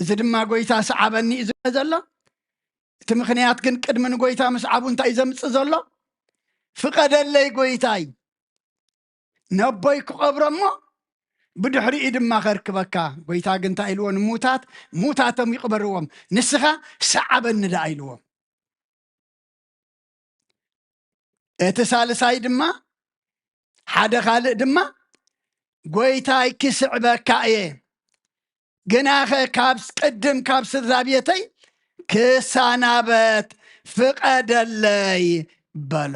እዚ ድማ ጎይታ ሰዓበኒ እዩ ዝብል ዘሎ። እቲ ምኽንያት ግን ቅድሚ ንጎይታ ምስዓቡ እንታይ እዩ ዘምጽእ ዘሎ? ፍቐደለይ ጎይታይ፣ ነቦይ ክቐብሮ እሞ ብድሕሪኡ ድማ ከርክበካ። ጎይታ ግን እንታይ ኢልዎ ንሙታት? ሙታቶም ይቕበርዎም፣ ንስኻ ሰዓበኒ ደኣ ኢልዎም። እቲ ሳልሳይ ድማ፣ ሓደ ካልእ ድማ፣ ጎይታይ ክስዕበካ እየ፣ ግናኸ ካብ ቅድም ካብ ስድራ ቤተይ ክሳናበት ፍቐደለይ በሎ።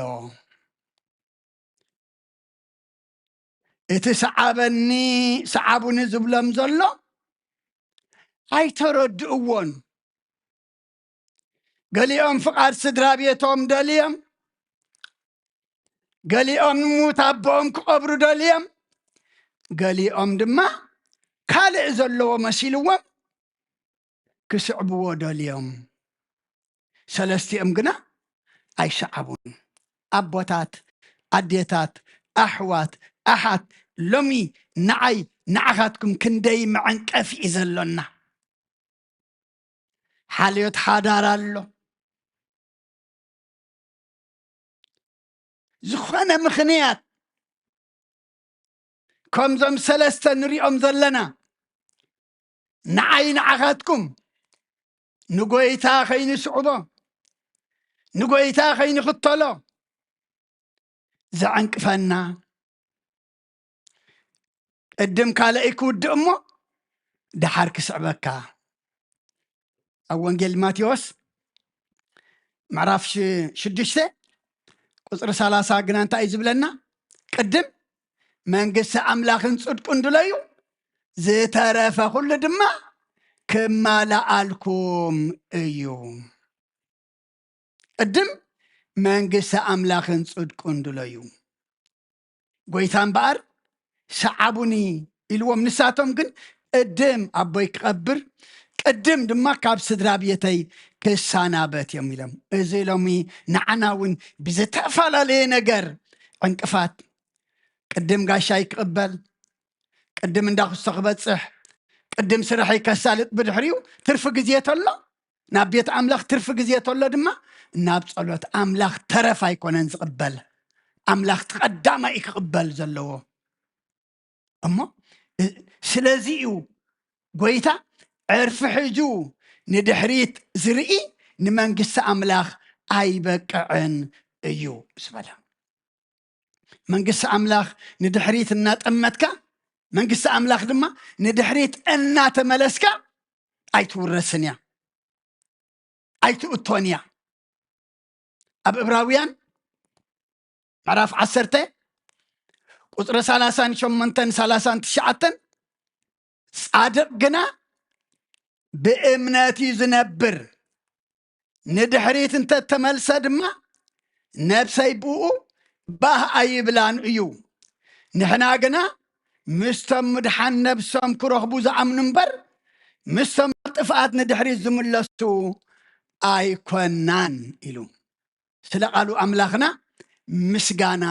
እቲ ሰዓበኒ ሰዓቡኒ ዝብሎም ዘሎ ኣይተረድእዎን። ገሊኦም ፍቓድ ስድራ ቤቶም ደልዮም፣ ገሊኦም ንሙት ኣቦኦም ክቐብሩ ደልዮም፣ ገሊኦም ድማ ካልእ ዘለዎ መሲልዎም ክስዕብዎ ደልዮም። ሰለስቲኦም ግና ኣይሰዓቡን። ኣቦታት፣ ኣዴታት፣ ኣሕዋት፣ ኣሓት፣ ሎሚ ንዓይ ንዓኻትኩም ክንደይ መዐንቀፊ እዩ ዘሎና። ሓልዮት ሓዳር ኣሎ። ዝኾነ ምኽንያት ከምዞም ሰለስተ ንሪኦም ዘለና ንዓይ ንዓኻትኩም ንጎይታ ከይንስዕቦ፣ ንጎይታ ከይንኽተሎ ዘዐንቅፈና፣ ቅድም ካልኣይ ክውድእ እሞ ደሓር ክስዕበካ። ኣብ ወንጌል ማቴዎስ ምዕራፍ ሽ-፣ ሽዱሽተ ቁጽሪ ሰላሳ ግና እንታይ እዩ ዝብለና? ቅድም መንግስቲ ኣምላኽን ጽድቁን ድለዩ፣ ዝተረፈ ኩሉ ድማ ክማልኣልኩም እዩ። ቅድም መንግስቲ ኣምላኽን ጽድቁን ድለዩ። ጎይታ እምበኣር ሰዓቡኒ ኢልዎም፣ ንሳቶም ግን ቅድም ኣቦይ ክቐብር፣ ቅድም ድማ ካብ ስድራ ቤተይ ክሳናበት እዮም ኢሎም። እዚ ሎሚ ንዓና እውን ብዝተፈላለየ ነገር ዕንቅፋት፣ ቅድም ጋሻይ ክቕበል፣ ቅድም እንዳኽስቶ ክበጽሕ፣ ቅድም ስራሐይ ከሳልጥ፣ ብድሕሪኡ ትርፊ ግዜ ተሎ፣ ናብ ቤት ኣምላኽ ትርፊ ግዜ ተሎ ድማ ናብ ጸሎት። ኣምላኽ ተረፍ ኣይኮነን ዝቕበል፣ ኣምላኽ እቲ ቀዳማይ እዩ ክቕበል ዘለዎ። እሞ እ-፣ ስለዚ እዩ ጎይታ ዕርፊ ሒዙ ንድሕሪት ዝርኢ ንመንግስቲ ኣምላኽ ኣይበቅዕን እዩ ዝበለ። መንግስቲ ኣምላኽ ንድሕሪት እናጠመትካ፣ መንግስቲ ኣምላኽ ድማ ንድሕሪት እናተመለስካ ኣይትውረስን እያ፣ ኣይትእቶን እያ። ኣብ ዕብራውያን ምዕራፍ ዓሰርተ ቁጽሪ ሰላሳን ሸሞንተን ሰላሳን ትሽዓተን፣ ጻድቕ ግና ብእምነት እዩ ዝነብር፣ ንድሕሪት እንተተመልሰ ድማ ነብሰይ ብኡ ባህ ኣይብላን እዩ። ንሕና ግና ምስቶም ምድሓን ነብሶም ክረኽቡ ዝኣምኑ እምበር፣ ምስቶም ጥፍኣት ንድሕሪት ዝምለሱ ኣይኮናን ኢሉ። ስለ ቃሉ ኣምላኽና ምስጋና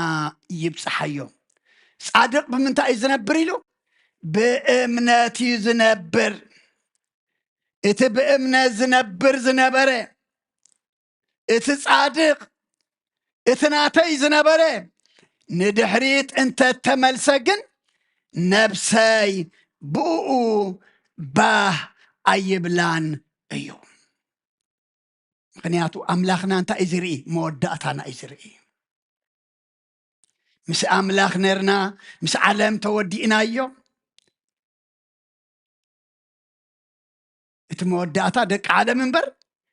ይብጽሓዮ። ጻድቕ ብምንታይ እዩ ዝነብር ኢሉ? ብእምነት እዩ ዝነብር። እቲ ብእምነት ዝነብር ዝነበረ፣ እቲ ጻድቕ፣ እቲ ናተይ ዝነበረ ንድሕሪት እንተተመልሰ ግን ነብሰይ ብእኡ ባህ ኣይብላን እዩ። ምኽንያቱ ኣምላኽና እንታይ እዩ ዝርኢ? መወዳእታና እዩ ዝርኢ። ምስ ኣምላኽ ነርና፣ ምስ ዓለም ተወዲእናዮ። እቲ መወዳእታ ደቂ ዓለም እምበር፣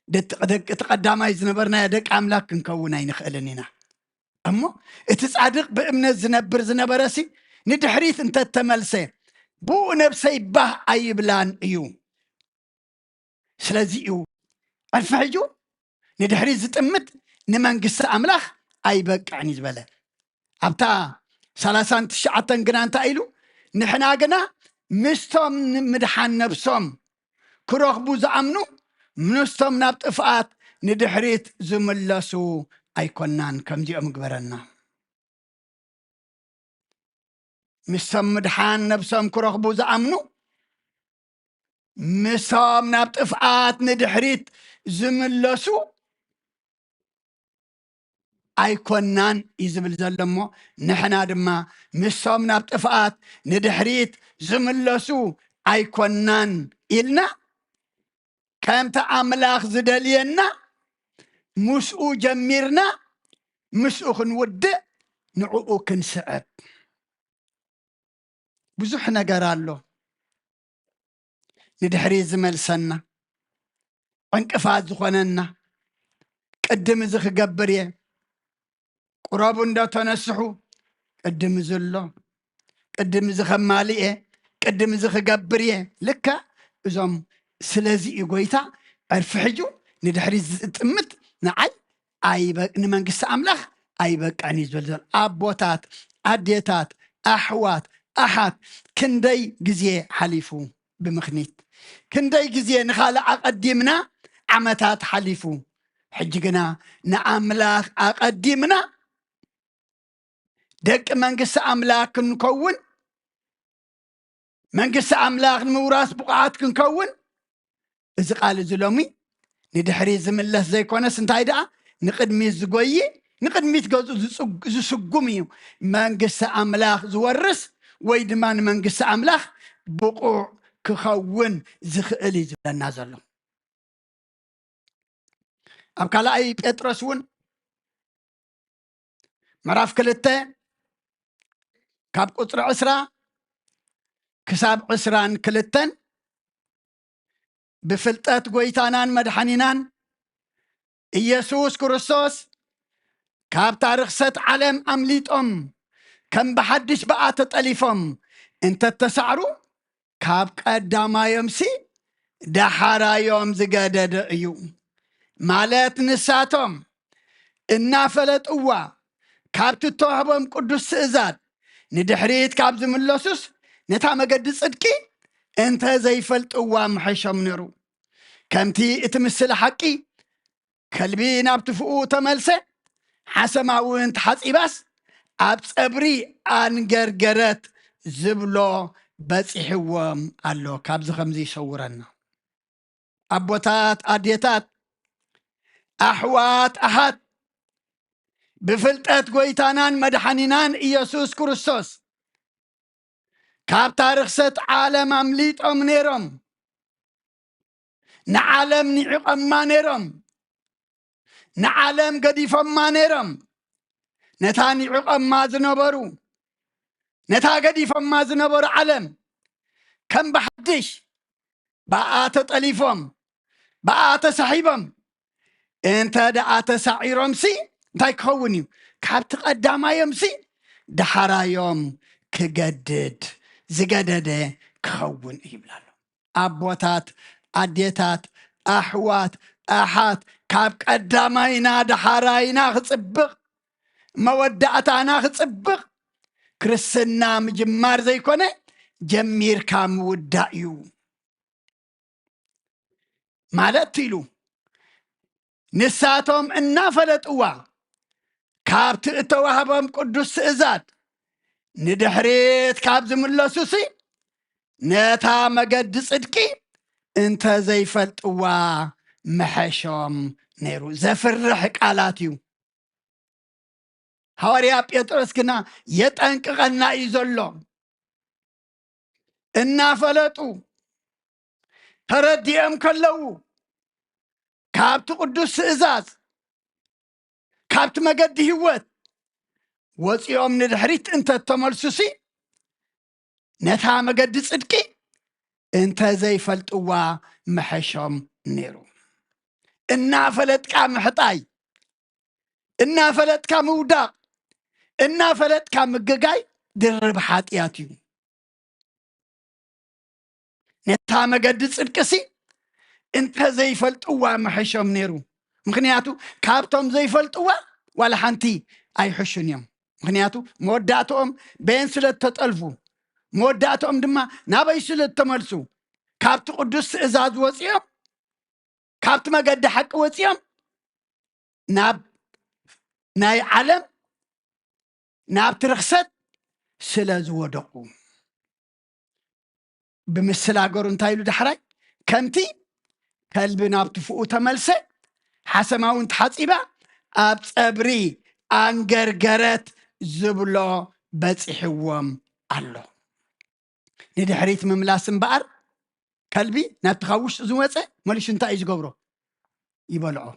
ደቂ፣ ደቂ፣ እቲ ቀዳማይ ዝነበርናዮ ደቂ ኣምላኽ ክንከውን ኣይንኽእልን ኢና። እሞ እቲ ጻድቕ ብእምነት ዝነብር ዝነበረሲ ንድሕሪት እንተተመልሰ፣ ብኡ ነብሰይ ባህ ኣይብላን እዩ። ስለዚ እዩ ዕርፊ ሒዙ ንድሕሪት ዝጥምት ንመንግስቲ ኣምላኽ ኣይበቅዕን እዩ ዝበለ። ኣብታ ሰላሳን ትሽዓተን ግና እንታይ ኢሉ? ንሕና ግና ምስቶም ንምድሓን ነብሶም ክረኽቡ ዝኣምኑ፣ ምስቶም ናብ ጥፍኣት ንድሕሪት ዝምለሱ ኣይኮናን። ከምዚኦም ግበረና። ምስቶም ምድሓን ነብሶም ክረኽቡ ዝኣምኑ፣ ምሶም ናብ ጥፍኣት ንድሕሪት ዝምለሱ ኣይኮናን እዩ ዝብል ዘሎ እሞ፣ ንሕና ድማ ምሶም ናብ ጥፍኣት ንድሕሪት ዝምለሱ ኣይኮናን ኢልና፣ ከምቲ ኣምላኽ ዝደልየና ምስኡ ጀሚርና ምስኡ ክንውድእ፣ ንዕኡ ክንስዕብ። ብዙሕ ነገር ኣሎ ንድሕሪት ዝመልሰና፣ ዕንቅፋት ዝኾነና። ቅድም እዚ ክገብር እየ፣ ቁረቡ እንዶ ተነስሑ፣ ቅድም እዚ ኣሎ፣ ቅድም እዚ ከማልእ እየ፣ ቅድም እዚ ክገብር እየ። ልክዕ እዞም፣ ስለዚ እዩ ጎይታ ዕርፊ ሕጁ ንድሕሪት ዝጥምት ንዓይ ኣይበ-፣ ንመንግስቲ ኣምላኽ ኣይበቅዕን እዩ ዝብል ዘሎ። ኣቦታት፣ ኣዴታት፣ ኣሕዋት፣ ኣሓት፣ ክንደይ ግዜ ሓሊፉ ብምኽኒት፣ ክንደይ ግዜ ንኻልእ ኣቐዲምና ዓመታት ሓሊፉ። ሕጂ ግና ንኣምላኽ ኣቐዲምና ደቂ መንግስቲ ኣምላኽ ክንከውን፣ መንግስቲ ኣምላኽ ንምውራስ ብቑዓት ክንከውን፣ እዚ ቃል እዚ ሎሚ ንድሕሪት ዝምለስ ዘይኮነስ፣ እንታይ ደኣ፣ ንቕድሚት ዝጎይ፣ ንቕድሚት ገጹ ዝጽግ-፣ ዝስጉም እዩ። መንግስቲ ኣምላኽ ዝወርስ ወይ ድማ ንመንግስቲ ኣምላኽ ብቑዕ ክኸውን ዝኽእል እዩ ዝብለና ዘሎ። ኣብ ካልኣይ ጴጥሮስ እውን ምዕራፍ ክልተ ካብ ቁጽሪ ዕስራ ክሳብ ዕስራን ክልተን፣ ብፍልጠት ጎይታናን መድሓኒናን ኢየሱስ ክርስቶስ ካብታ ርኽሰት ዓለም ኣምሊጦም፣ ከም ብሓድሽ ብኣ ተጠሊፎም እንተተሳዕሩ፣ ካብ ቀዳማዮምሲ ደሓራዮም ዝገደደ እዩ። ማለት ንሳቶም እናፈለጥዋ ካብቲ እተዋህቦም ቅዱስ ትእዛዝ ንድሕሪት ካብ ዝምለሱስ፣ ነታ መገዲ ጽድቂ እንተ ዘይፈልጥዋ ምሐሾም ነይሩ። ከምቲ እቲ ምስለ ሓቂ ከልቢ ናብ ትፍኡ ተመልሰ፣ ሓሰማ እውን ተሓጺባስ ኣብ ጸብሪ ኣንገርገረት ዝብሎ በጺሕዎም ኣሎ። ካብዚ ከምዚ ይሰውረና። ኣቦታት፣ ኣዴታት፣ ኣሕዋት፣ ኣሓት፣ ብፍልጠት ጎይታናን መድሓኒናን ኢየሱስ ክርስቶስ ካብታ ርኽሰት ዓለም ኣምሊጦም ነይሮም። ንዓለም ንዒቖማ ነይሮም። ንዓለም ገዲፎማ ነይሮም። ነታ ንዒቖማ ዝነበሩ፣ ነታ ገዲፎማ ዝነበሩ ዓለም ከም ብሓድሽ ብኣ ተጠሊፎም፣ ብኣ ተሳሒቦም እንተ ደኣ ተሳዒሮምሲ እንታይ ክኸውን እዩ? ካብቲ ቀዳማዮምሲ ደሓራዮም ክገድድ፣ ዝገደደ ክኸውን እዩ ይብል ኣሎ። ኣቦታት፣ ኣዴታት፣ ኣሕዋት፣ ኣሓት፣ ካብ ቀዳማይና ደሓራይና ክጽብቕ፣ መወዳእታና ክጽብቕ፣ ክርስትና ምጅማር ዘይኮነ ጀሚርካ ምውዳእ እዩ። ማለት ኢሉ፣ ንሳቶም እናፈለጥዋ ካብቲ እተዋህቦም ቅዱስ ትእዛዝ ንድሕሪት ካብ ዝምለሱሲ፣ ነታ መገዲ ጽድቂ እንተ ዘይፈልጥዋ ምሐሾም ነይሩ። ዘፍርሕ ቃላት እዩ። ሃዋርያ ጴጥሮስ ግና የጠንቅቐና እዩ ዘሎ። እናፈለጡ፣ ተረዲኦም ከለዉ፣ ካብቲ ቅዱስ ትእዛዝ፣ ካብቲ መገዲ ህይወት ወፂኦም ንድሕሪት እንተ ተመልሱሲ፣ ነታ መገዲ ጽድቂ እንተ ዘይፈልጥዋ ምሐሾም ነይሩ። እናፈለጥካ ምሕጣይ፣ እናፈለጥካ ምውዳቕ፣ እናፈለጥካ ምግጋይ ድርብ ሓጢኣት እዩ። ነታ መገዲ ጽድቅሲ እንተ ዘይፈልጥዋ ምሐሾም ነይሩ። ምኽንያቱ ካብቶም ዘይፈልጥዋ ዋላ ሓንቲ ኣይሕሹን እዮም። ምኽንያቱ መወዳእትኦም በየን ስለ እተጠልፉ፣ መወዳእትኦም ድማ ናበይ ስለ እተመልሱ፣ ካብቲ ቅዱስ ትእዛዝ ወፂኦም፣ ካብቲ መገዲ ሓቂ ወፂኦም ናብ ናይ ዓለም፣ ናብቲ ርኽሰት ስለ ዝወደቑ። ብምስል ሃገሩ እንታይ ኢሉ ዳሕራይ? ከምቲ ከልቢ ናብ ትፍኡ ተመልሰ፣ ሓሰማ እውን ተሓጺባ ኣብ ጸብሪ ኣንገርገረት ዝብሎ በጺሕዎም ኣሎ። ንድሕሪት ምምላስ እምበኣር፣ ከልቢ ናብቲ ካብ ውሽጡ ዝወጸ መሊሱ እንታይ እዩ ዝገብሮ? ይበልዖ።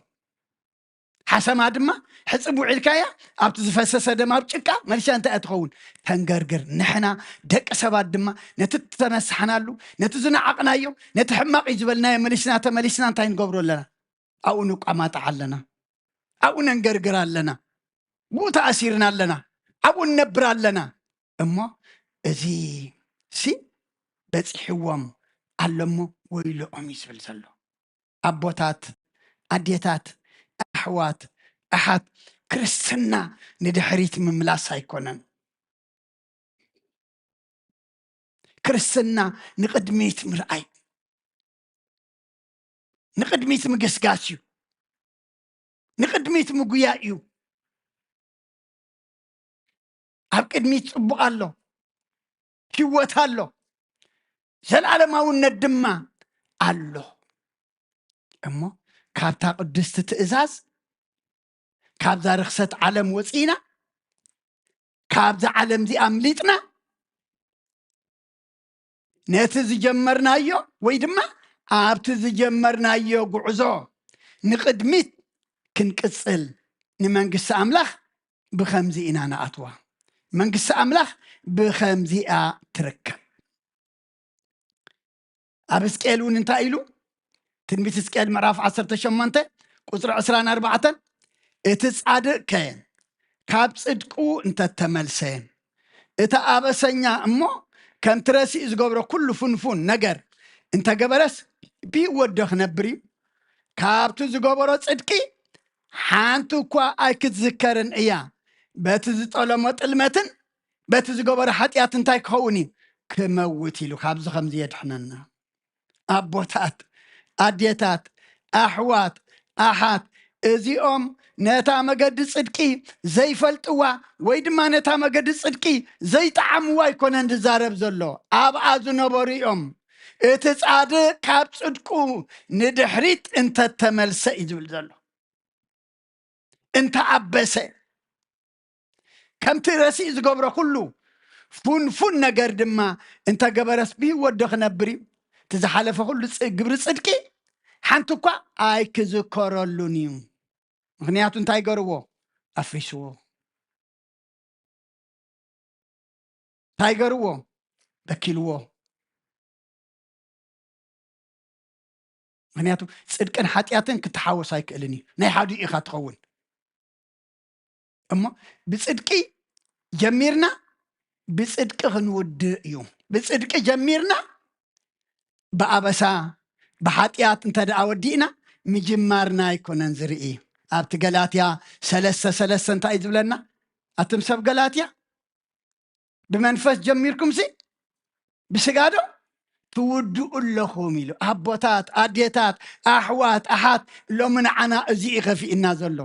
ሓሰማ ድማ ሕጽብ ውዒልካያ ኣብቲ ዝፈሰሰ ደም ኣብ ጭቃ መሊሳ እንታይ እያ ትኸውን? ተንገርግር። ንሕና ደቂ ሰባት ድማ ነቲ እተነሳሕናሉ፣ ነቲ ዝነዓቕናዮ፣ ነቲ ሕማቕ እዩ ዝበልናዮ መሊስና ተመሊስና እንታይ ንገብሮ ኣለና? ኣብኡ ንቋማጣዕ ኣለና፣ ኣብኡ ነንገርግር ኣለና፣ ብኡ ተኣሲርና ኣለና፣ ኣብኡ ንነብር ኣለና። እሞ እዚ ሲ በጺሕዎም ኣሎ እሞ ወይልኦም እዩ ዝብል ዘሎ። ኣቦታት፣ ኣዴታት፣ ኣሕዋት፣ ኣሓት፣ ክርስትና ንድሕሪት ምምላስ ኣይኮነን። ክርስትና ንቕድሚት ምርኣይ፣ ንቕድሚት ምግስጋስ እዩ። ንቕድሚት ምጉያ እዩ። ኣብ ቅድሚት ጽቡቕ ኣሎ፣ ህይወት ኣሎ፣ ዘለኣለማውነት ድማ ኣሎ። እሞ ካብታ ቅድስቲ ትእዛዝ፣ ካብዛ ርኽሰት ዓለም ወጺእና፣ ካብዛ ዓለም እዚኣ ኣምሊጥና፣ ነቲ ዝጀመርናዮ ወይ ድማ ኣብቲ ዝጀመርናዮ ጉዕዞ ንቕድሚት ክንቅጽል ንመንግስቲ ኣምላኽ ብኸምዚ ኢና ንኣትዋ። መንግስቲ ኣምላኽ ብኸምዚኣ ትርከብ። ኣብ ሕዝቅኤል እውን እንታይ ኢሉ? ትንቢት ሕዝቅኤል ምዕራፍ ዓሰርተ ሸሞንተ ቁጽሪ ዕስራን ኣርባዕተን፣ "እቲ ጻድቕ ከ ካብ ጽድቁ እንተተመልሰ፣ እቲ ኣበሰኛ እሞ ከምቲ ረሲእ ዝገብሮ ኩሉ ፍንፉን ነገር እንተገበረስ፣ ብህይወት ዶ ክነብር እዩ? ካብቲ ዝገበሮ ጽድቂ ሓንቲ እኳ ኣይክትዝከርን እያ። በቲ ዝጠለሞ ጥልመትን በቲ ዝገበሮ ሓጢኣት እንታይ ክኸውን እዩ? ክመውት" ኢሉ ካብዚ ከምዚ የድሕነና። ኣቦታት፣ ኣዴታት፣ ኣሕዋት፣ ኣሓት፣ እዚኦም ነታ መገዲ ጽድቂ ዘይፈልጥዋ ወይ ድማ ነታ መገዲ ጽድቂ ዘይጠዓምዋ ኣይኮነን ዝዛረብ ዘሎ። ኣብኣ ዝነበሩ እዮም። እቲ ጻድቕ ካብ ጽድቁ ንድሕሪት እንተተመልሰ እዩ ዝብል ዘሎ። እንተኣበሰ፣ ከምቲ ረሲእ ዝገብሮ ኩሉ ፉንፉን ነገር ድማ እንተገበረስ ብህይወት ዶ ክነብር እዩ? እቲ ዝሓለፈ ኩሉ ጽ-፣ ግብሪ ጽድቂ ሓንቲ እኳ ኣይክዝከረሉን እዩ። ምኽንያቱ እንታይ ገርዎ? ኣፍሪስዎ። እንታይ ገርዎ? በኪልዎ። ምኽንያቱ ጽድቅን ሓጢኣትን ክተሓወስ ኣይክእልን እዩ። ናይ ሓዲኡ ኢኻ ትኸውን። እሞ ብጽድቂ ጀሚርና ብጽድቂ ክንውድእ እዩ። ብጽድቂ ጀሚርና ብኣበሳ፣ ብሓጢኣት እንተ ደኣ ወዲእና፣ ምጅማርና ኣይኮነን ዝርኢ። ኣብቲ ገላትያ ሰለስተ ሰለስተ እንታይ እዩ ዝብለና? ኣቱም ሰብ ገላትያ፣ ብመንፈስ ጀሚርኩምሲ ብስጋ ዶ ትውድኡ ኣለኹም? ኢሉ። ኣቦታት፣ ኣዴታት፣ ኣሕዋት፣ ኣሓት፣ ሎሚ ንዓና እዚ እዩ ከፊእና ዘሎ።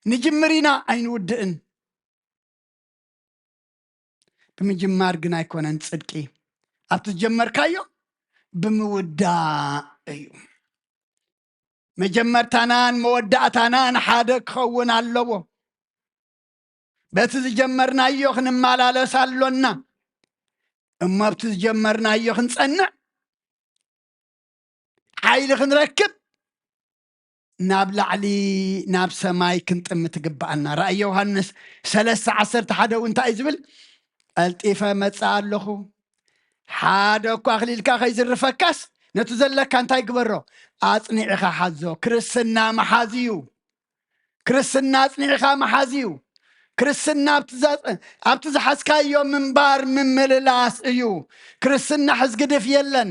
ንጅምር ኢና፣ ኣይንውድእን። ብምጅማር ግን ኣይኮነን ጽድቂ፣ ኣብቲ ዝጀመርካዮ ብምውዳእ እዩ። መጀመርታናን መወዳእታናን ሓደ ክኸውን ኣለዎ። በቲ ዝጀመርናዮ ክንመላለስ ኣሎና። እሞ ኣብቲ ዝጀመርናዮ ክንጸንዕ፣ ሓይሊ ክንረክብ፣ ናብ ላዕሊ፣ ናብ ሰማይ ክንጥምት ይግብኣና። ራእይ ዮሃንስ ሰለስተ ዓሰርተ ሓደ እውን እንታይ እዩ ዝብል? "ቀልጢፈ መጽእ ኣለኹ። ሓደ እኳ ኣኽሊልካ ከይዝርፈካስ፣ ነቲ ዘለካ እንታይ ግበሮ? ኣጽኒዕኻ ሓዞ።" ክርስትና ምሓዝ እዩ። ክርስትና ኣጽኒዕኻ ምሓዝ እዩ። ክርስትና ኣብቲ ዘ-፣ ኣብቲ ዝሓዝካዮ ምንባር ምምልላስ እዩ። ክርስትና ሕዝግድፍ የለን።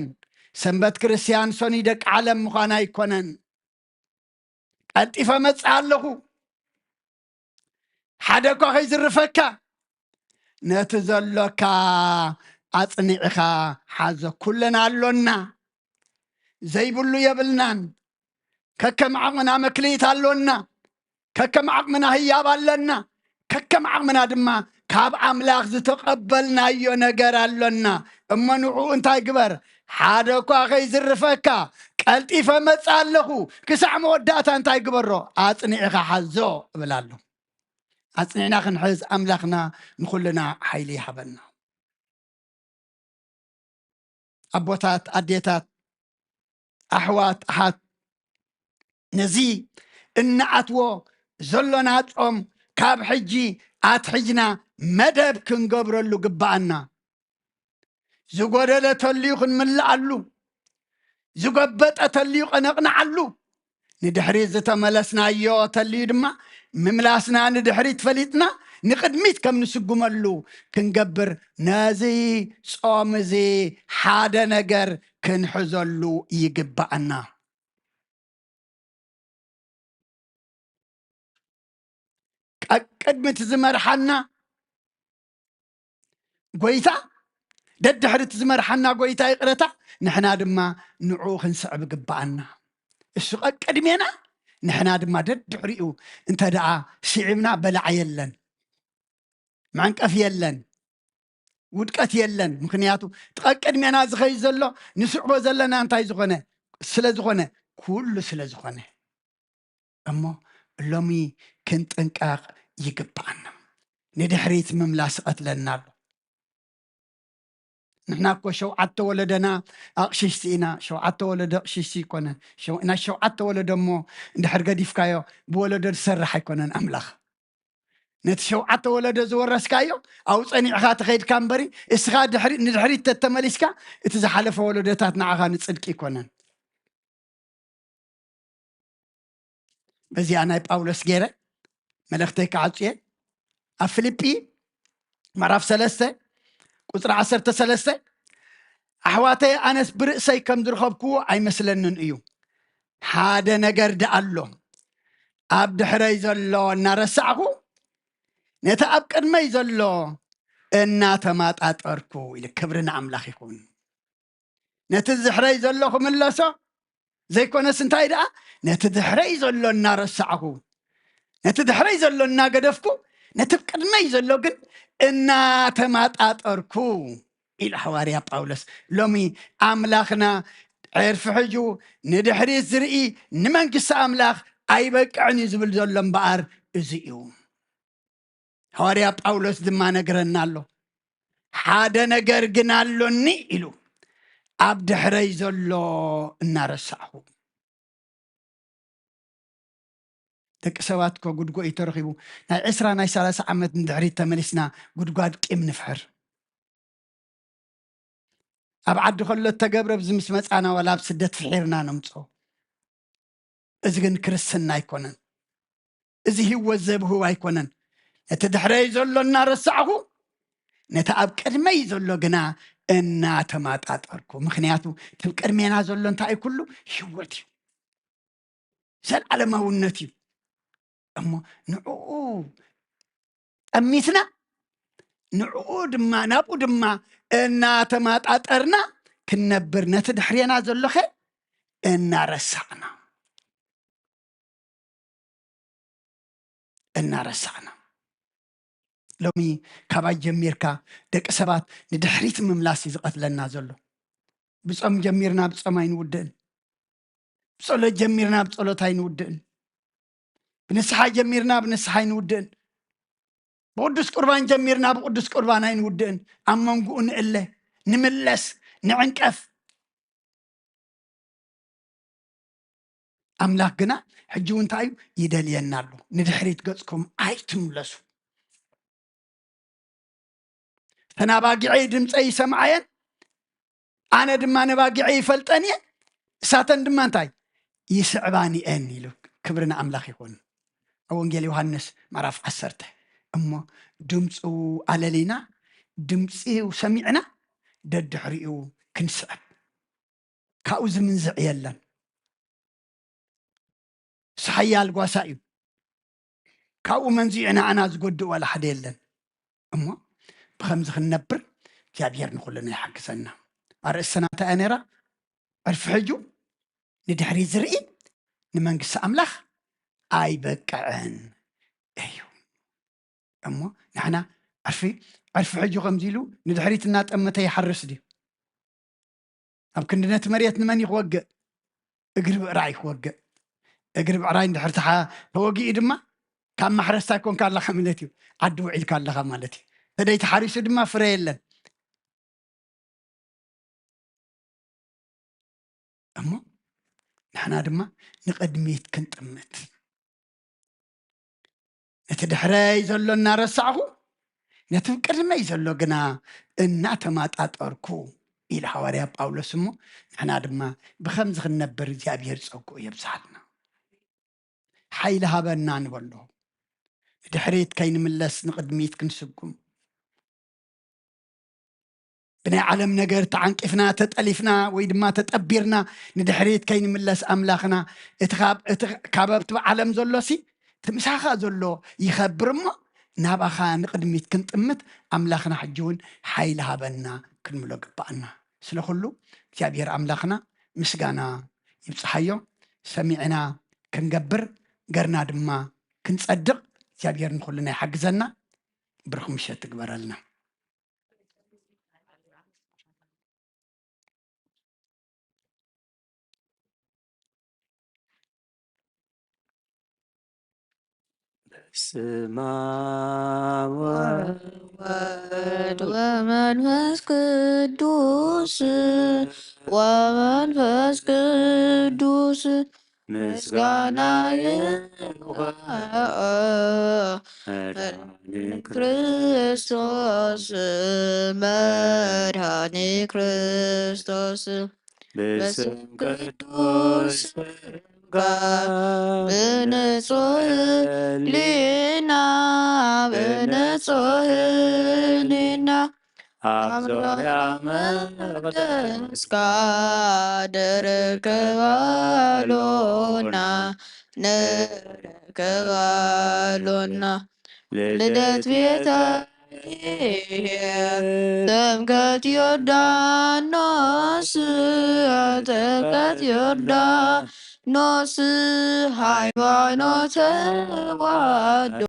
ሰንበት ክርስትያን ሰኑይ ደቂ ዓለም ምዃን ኣይኮነን። "ቀልጢፈ መጽእ ኣለኹ፣ ሓደ እኳ ከይዝርፈካ፣ ነቲ ዘሎካ ኣጽኒዕኻ ሓዞ። ኩልና ኣሎና፣ ዘይብሉ የብልናን። ከከም ዓቕምና መክልኢት ኣሎና፣ ከከም ዓቕምና ህያብ ኣለና፣ ከከም ዓቕምና ድማ ካብ ኣምላኽ ዝተቐበልናዮ ነገር ኣሎና። እሞ ንዕኡ እንታይ ግበር? ሓደ እኳ ከይዝርፈካ፣ ቀልጢፈ መጽእ ኣለኹ፣ ክሳዕ መወዳእታ እንታይ ግበሮ? ኣጽኒዕኻ ሓዞ እብል ኣሎ። ኣጽኒዕና ክንሕዝ ኣምላኽና ንኹልና ሓይሊ ይሃበና። ኣቦታት፣ ኣዴታት፣ ኣሕዋት፣ ኣሓት፣ ነዚ እንኣትዎ ዘሎና ጾም ካብ ሕጂ ኣትሒዝና መደብ ክንገብረሉ ግብኣና። ዝጎደለ ተልዩ ክንምልኣሉ፣ ዝጎበጠ ተልዩ ከነቕንዓሉ፣ ንድሕሪት ዝተመለስናዮ ተልዩ ድማ ምምላስና ንድሕሪት ፈሊጥና ንቕድሚት ከም ንስጉመሉ ክንገብር ነዚ ጾም እዚ ሓደ ነገር ክንሕዘሉ ይግብኣና። ቀቅድሚ እቲ ዝመርሓና ጎይታ፣ ደድሕሪ እቲ ዝመርሓና ጎይታ ይቕረታ፣ ንሕና ድማ ንዕኡ ክንስዕብ ይግብኣና። እሱ ቀቅድሜና፣ ንሕና ድማ ደድሕሪኡ እንተ ደኣ ስዒብና በላዕ የለን፣ መዕንቀፍ የለን፣ ውድቀት የለን። ምኽንያቱ እቲ ቀቅድሜና ዝኸይድ ዘሎ ንስዕቦ ዘለና እንታይ ዝኾነ ስለ ዝኾነ፣ ኩሉ ስለ ዝኾነ። እሞ ሎሚ ክንጥንቀቕ ይግብኣና። ንድሕሪት ምምላስ ይቐትለና ኣሎ። ንሕና እኮ ሸውዓተ ወለደና ኣቕሽሽቲ ኢና። ሸውዓተ ወለዶ ኣቕሽሽቲ ይኮነን። ሸው-፣ ናይ ሸውዓተ ወለዶ እሞ እንድሕር ገዲፍካዮ ብወለዶ ዝሰርሕ ኣይኮነን ኣምላኽ። ነቲ ሸውዓተ ወለዶ ዝወረስካዮ ኣብኡ ጸኒዕኻ ተኸይድካ እምበሪ፣ እስኻ ድሕሪ-፣ ንድሕሪት ተተመሊስካ እቲ ዝሓለፈ ወለዶታት ንዓኻ ንጽድቂ ይኮነን። በዚኣ ናይ ጳውሎስ ገይረ መልእኽተይ ክዓጹ እየ። ኣብ ፊልጲ ምዕራፍ ሰለስተ ቁጽሪ ዓሰርተ ሰለስተ፣ ኣሕዋተይ፣ ኣነስ ብርእሰይ ከም ዝረኸብክዎ ኣይመስለንን እዩ። ሓደ ነገር ደኣ ኣሎ፣ ኣብ ድሕረይ ዘሎ እናረሳዕኹ፣ ነቲ ኣብ ቅድመይ ዘሎ እናተማጣጠርኩ ኢሉ። ክብሪ ንኣምላኽ ይኹን። ነቲ ድሕረይ ዘሎ ክምለሶ ዘይኮነስ እንታይ ደኣ፣ ነቲ ድሕረይ ዘሎ እናረሳዕኹ፣ ነቲ ድሕረይ ዘሎ እናገደፍኩ፣ ነቲ ቅድመይ ዘሎ ግን እናተማጣጠርኩ ኢሉ ሓዋርያ ጳውሎስ። ሎሚ ኣምላኽና ዕርፊ ሕጁ ንድሕሪት ዝርኢ ንመንግስቲ ኣምላኽ ኣይበቅዕን እዩ ዝብል ዘሎ እምበኣር እዚ እዩ። ሃዋርያ ጳውሎስ ድማ ነግረና ኣሎ። "ሓደ ነገር ግን ኣሎኒ" ኢሉ፣ "ኣብ ድሕረይ ዘሎ እናረሳዕኹ።" ደቂ ሰባት እኮ ጉድጎ እዩ ተረኺቡ። ናይ ዕስራ ናይ ሰላሳ ዓመት ንድሕሪት ተመሊስና ጉድጓድ ቂም ንፍሕር። ኣብ ዓዲ ከሎ እተገብረ፣ ኣብዚ ምስ መጻና ዋላ ኣብ ስደት ፍሒርና ነምጾ። እዚ ግን ክርስትና ኣይኮነን። እዚ ህይወት ዘብህው ኣይኮነን። ነቲ ድሕረይ ዘሎ እናረሳዕኹ፣ ነቲ ኣብ ቅድመይ ዘሎ ግና እናተማጣጠርኩ። ምኽንያቱ እቲ ኣብ ቅድሜና ዘሎ እንታይ እዩ? ኩሉ ህይወት እዩ። ዘላለማውነት እዩ። እሞ ንዕኡ ጠሚትና፣ ንዕኡ ድማ፣ ናብኡ ድማ እናተማጣጠርና ክንነብር፣ ነቲ ድሕሬና ዘሎኸ እናረሳዕና፣ እናረሳዕና። ሎሚ ካባይ ጀሚርካ ደቂ ሰባት ንድሕሪት ምምላስ እዩ ዝቐትለና ዘሎ። ብጾም ጀሚርና ብጾም ኣይንውድእን። ብጸሎት ጀሚርና ብጸሎት ኣይንውድእን። ብንስሓ ጀሚርና ብንስሓ ኣይንውድእን። ብቅዱስ ቁርባን ጀሚርና ብቅዱስ ቁርባን ኣይንውድእን። ኣብ መንጎኡ ንእለ፣ ንምለስ፣ ንዕንቀፍ። ኣምላኽ ግና ሕጂ እውን እንታይ እዩ? ይደልየና ኣሎ። ንድሕሪት ገጽኩም ኣይትምለሱ። እተን ኣባጊዐይ ድምፀይ ይሰምዓየን፣ ኣነ ድማ ነባጊዐይ ይፈልጠን እየ፣ እሳተን ድማ እንታይ? ይስዕባኒ እየን ኢሉ። ክብሪ ንኣምላኽ ይኹን። ኣብ ወንጌል ዮሃንስ ምዕራፍ ዓሰርተ። እሞ ድምፁ ኣለሊና፣ ድምፂ ሰሚዕና፣ ደድሕሪኡ ክንስዕብ። ካብኡ ዝምንዝዕ የለን። እሱ ሓያል ጓሳ እዩ። ካብኡ መንዚዑ ንዓና ዝጎድእ ዋላ ሓደ የለን። እሞ ብኸምዚ ክንነብር እግዚኣብሔር ንኹልና ይሓግዘና። ኣርእስትና እንታይ እያ ነይራ? ዕርፊ ሕጁ ንድሕሪት ዝርኢ ንመንግስቲ ኣምላኽ ኣይበቅዕን እዩ። እሞ ንሕና ዕርፊ ዕርፊ ሕጂ ከምዚ ኢሉ ንድሕሪት እናጠመተ ይሓርስ ድዩ? ኣብ ክንዲ ነቲ መሬት ንመን እዩ ክወግእ? እግሪ ብዕራይ ክወግእ። እግሪ ብዕራይ እንድሕር ተሓ-፣ ተወጊኡ ድማ ካብ ማሕረስታ ኣይኮንካ ኣለኻ ማለት እዩ። ዓዲ ውዒልካ ኣለኻ ማለት እዩ። ተደይ ተሓሪሱ ድማ ፍረ የለን። እሞ ንሕና ድማ ንቕድሚት ክንጥምት፣ ነቲ ድሕረይ ዘሎ እናረሳዕኹ ነቲ ቅድመይ ዘሎ ግና እናተማጣጠርኩ ኢሉ ሃዋርያ ጳውሎስ። እሞ ንሕና ድማ ብኸምዚ ክንነብር እግዚኣብሔር ጸግኡ የብዝሓልና። ሓይሊ ሃበና ንበሎ። ንድሕሪት ከይንምለስ ንቕድሚት ክንስጉም። ብናይ ዓለም ነገር ተዓንቂፍና፣ ተጠሊፍና ወይ ድማ ተጠቢርና ንድሕሪት ከይንምለስ ኣምላኽና፣ እቲ ካብ፣ እቲ ካብ ኣብቲ ዓለም ዘሎሲ እቲ ምሳኻ ዘሎ ይኸብር እሞ ናባኻ ንቕድሚት ክንጥምት ኣምላኽና ሕጂ እውን ሓይሊ ሃበና ክንብሎ ግባኣና። ስለ ኩሉ እግዚኣብሔር ኣምላኽና ምስጋና ይብጽሓዮ። ሰሚዕና ክንገብር፣ ገርና ድማ ክንጸድቕ እግዚኣብሔር ንኹልና ይሓግዘና። ብሩኽ ምሸት ትግበረልና። በስመ አብ ወወልድ ወመንፈስ ቅዱስ፣ ወመንፈስ ቅዱስ ምስጋና ይግባእ። መድኃኔ ክርስቶስ፣ መድኃኔ ክርስቶስ፣ በስም ቅዱስ ስምካ ብንጹህ ሕሊና፣ ብንጹህ ሕሊና ኣብ ዙርያ መቕደስካ ንርከብ ኣሎና፣ ንርከብ ኣሎና። ልደት ቤተ ጥምቀት ዮርዳኖስ፣ ጥምቀት ዮርዳኖስ፣ ሃይማኖት ተዋህዶ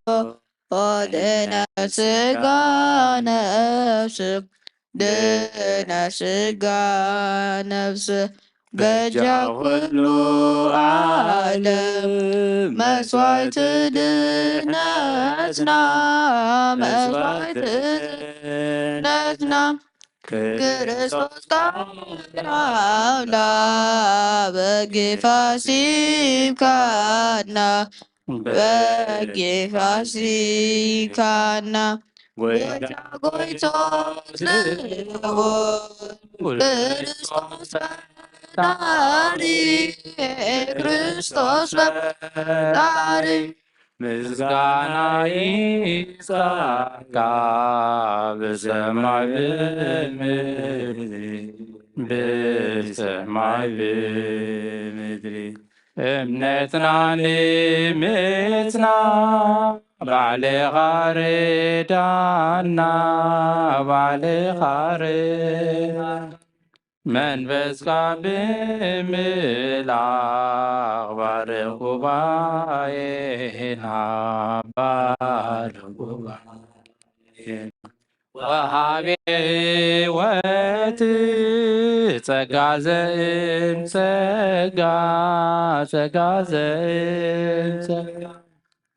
ድነት ስጋ ነፍስ፣ ድነት ስጋ ነፍስ፣ በጃ ኩሉ ዓለም መስዋዕቲ ድነትና፣ መስዋዕቲ ድነትና፣ ክርስቶስ ቃል አውላ በጌ ፋሲካና፣ በጌ ፋሲካና፣ ጎይታ ጎይቶት ልዑል ክርስቶስ ፈጣሪ፣ ክርስቶስ ፈጣሪ፣ ምስጋና ይብጻሕካ ብሰማይ ብምድሪ፣ ብሰማይ ብምድሪ። እምነትና ንምጽና ባዕልኻ ርዳና፣ ባዕልኻ ርዳና። መንፈስካ ብምልኣኽ ባርኽ ጉባኤና፣ ባርኽ ጉባኤና። ወሃቤ ሕይወት ጸጋ ዘእም ጸጋ፣ ጸጋ ዘእም ጸጋ።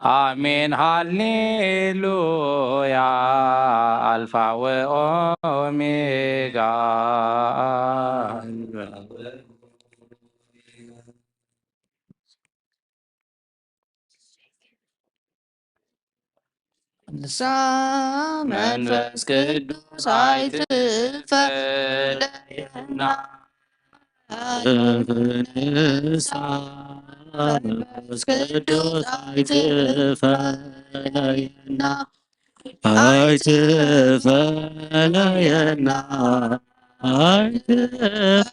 ኣሜን ሃሌሉያ፣ ኣልፋ ወኦሜጋ። ንሳ መንፈስ ቅዱስ ኣይትፈለየና። ንሳ መንፈስ ቅዱስ ኣይትፈለየና፣ ኣይትፈለየና፣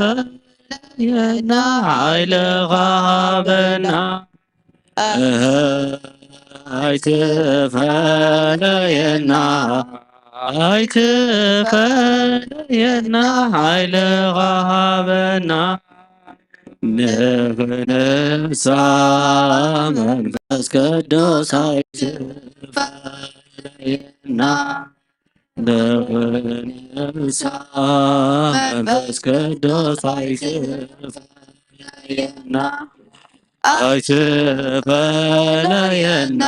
ኣይትፈለየና፣ ሓይልኻ ሃበና። እህ፣ ኣይትፈለየና፣ ኣይትፈለየና፣ ሓይልኻ ሃበና። ንኽንሳ መንፈስ ቅዱስ ኣይትፈለየና። ንኽንሳ መንፈስ ቅዱስ ኣይትፈለየና፣ ኣይትፈለየና፣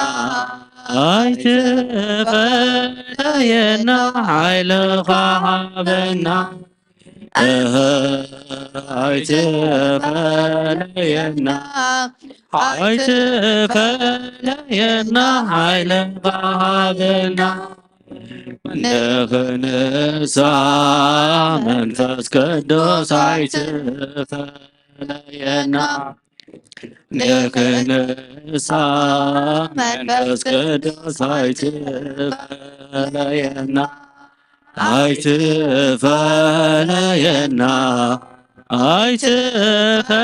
ኣይትፈለየና፣ ሓይልኻ ሃበና። እህ፣ ኣይትፈለየና፣ ኣይትፈለየና፣ ሓይልኻ ሃበና። ንኽንሳ መንፈስ ቅዱስ ኣይትፈለየና፣ ንኽንሳ መንፈስ ቅዱስ ኣይትፈለየና፣ ኣይትፈለየና፣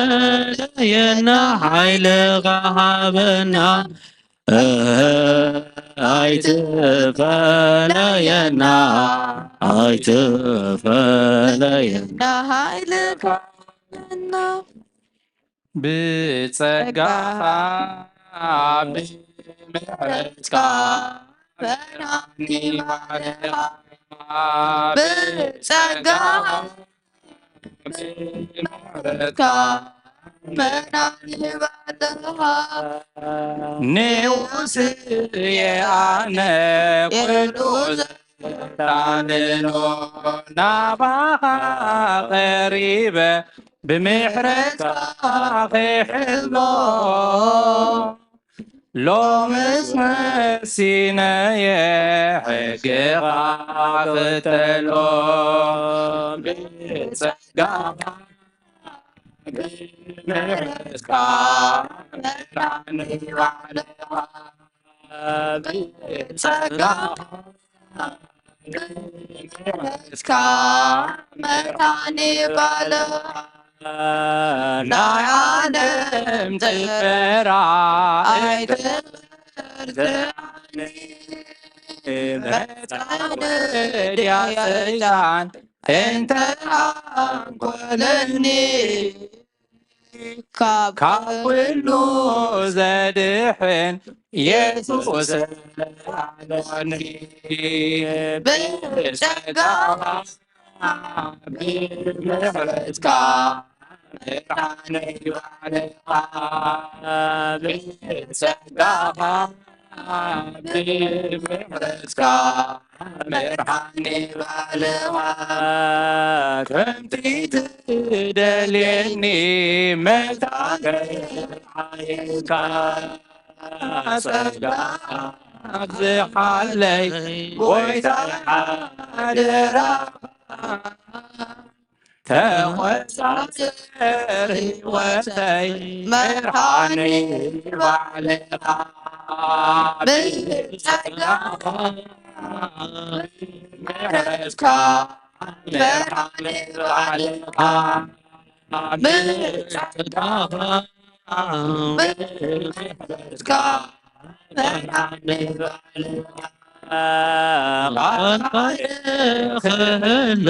ኣይትፈለየና፣ ሓይልኻ ሃበና። እህ፣ ኣይትፈለየና፣ ኣይትፈለየና፣ ሓይልኻ ሃበና። ብጸጋኻ ብምሕረትካ መራኒ ባዕልኻ። ብጸጋኻ ብምሕረትካ መራኒ ባዕልኻ። ንኡስየ ኣነ ኩሉ ዘታልሎ ናባኻ ቀሪበ ብምሕረትካ ክሕሎ። ሎምስ መሲነየ ሕግኻ ክተሎ። ብጸጋኻ ብምሕረትካ መራኒ ባዕልኻ። ብጸጋኻ ብምሕረትካ መራኒ ባዕልኻ። ናይ ዓለም ጭፈራ ኣይትበርትዓኒ። መጻወድያ ሰይጣን እንተ ኣንኮለኒ፣ ካብ ካብ ኩሉ ዘድሕን የሱስ ኣሎኒ። ብጸጋኻ ብምሕረትካ መራኒ ባዕልኻ። ብጸጋኻ ብምሕረትካ መርሓኒ ባዕልኻ። ከምቲ ትደልየኒ መታገል ሓይልካ። ጸጋ ኣብዝሓለይ ጎይታ ሓደራ። ተቆጻጸር ህይወተይ መርሓኒ ባዕልኻ። ብጸጋኻ ምሕረትካ መርሓኒ ባዕልኻ። ብጸጋኻ ምሕረትካ መርሓኒ ባዕልኻ። ቃልካ ክህሉ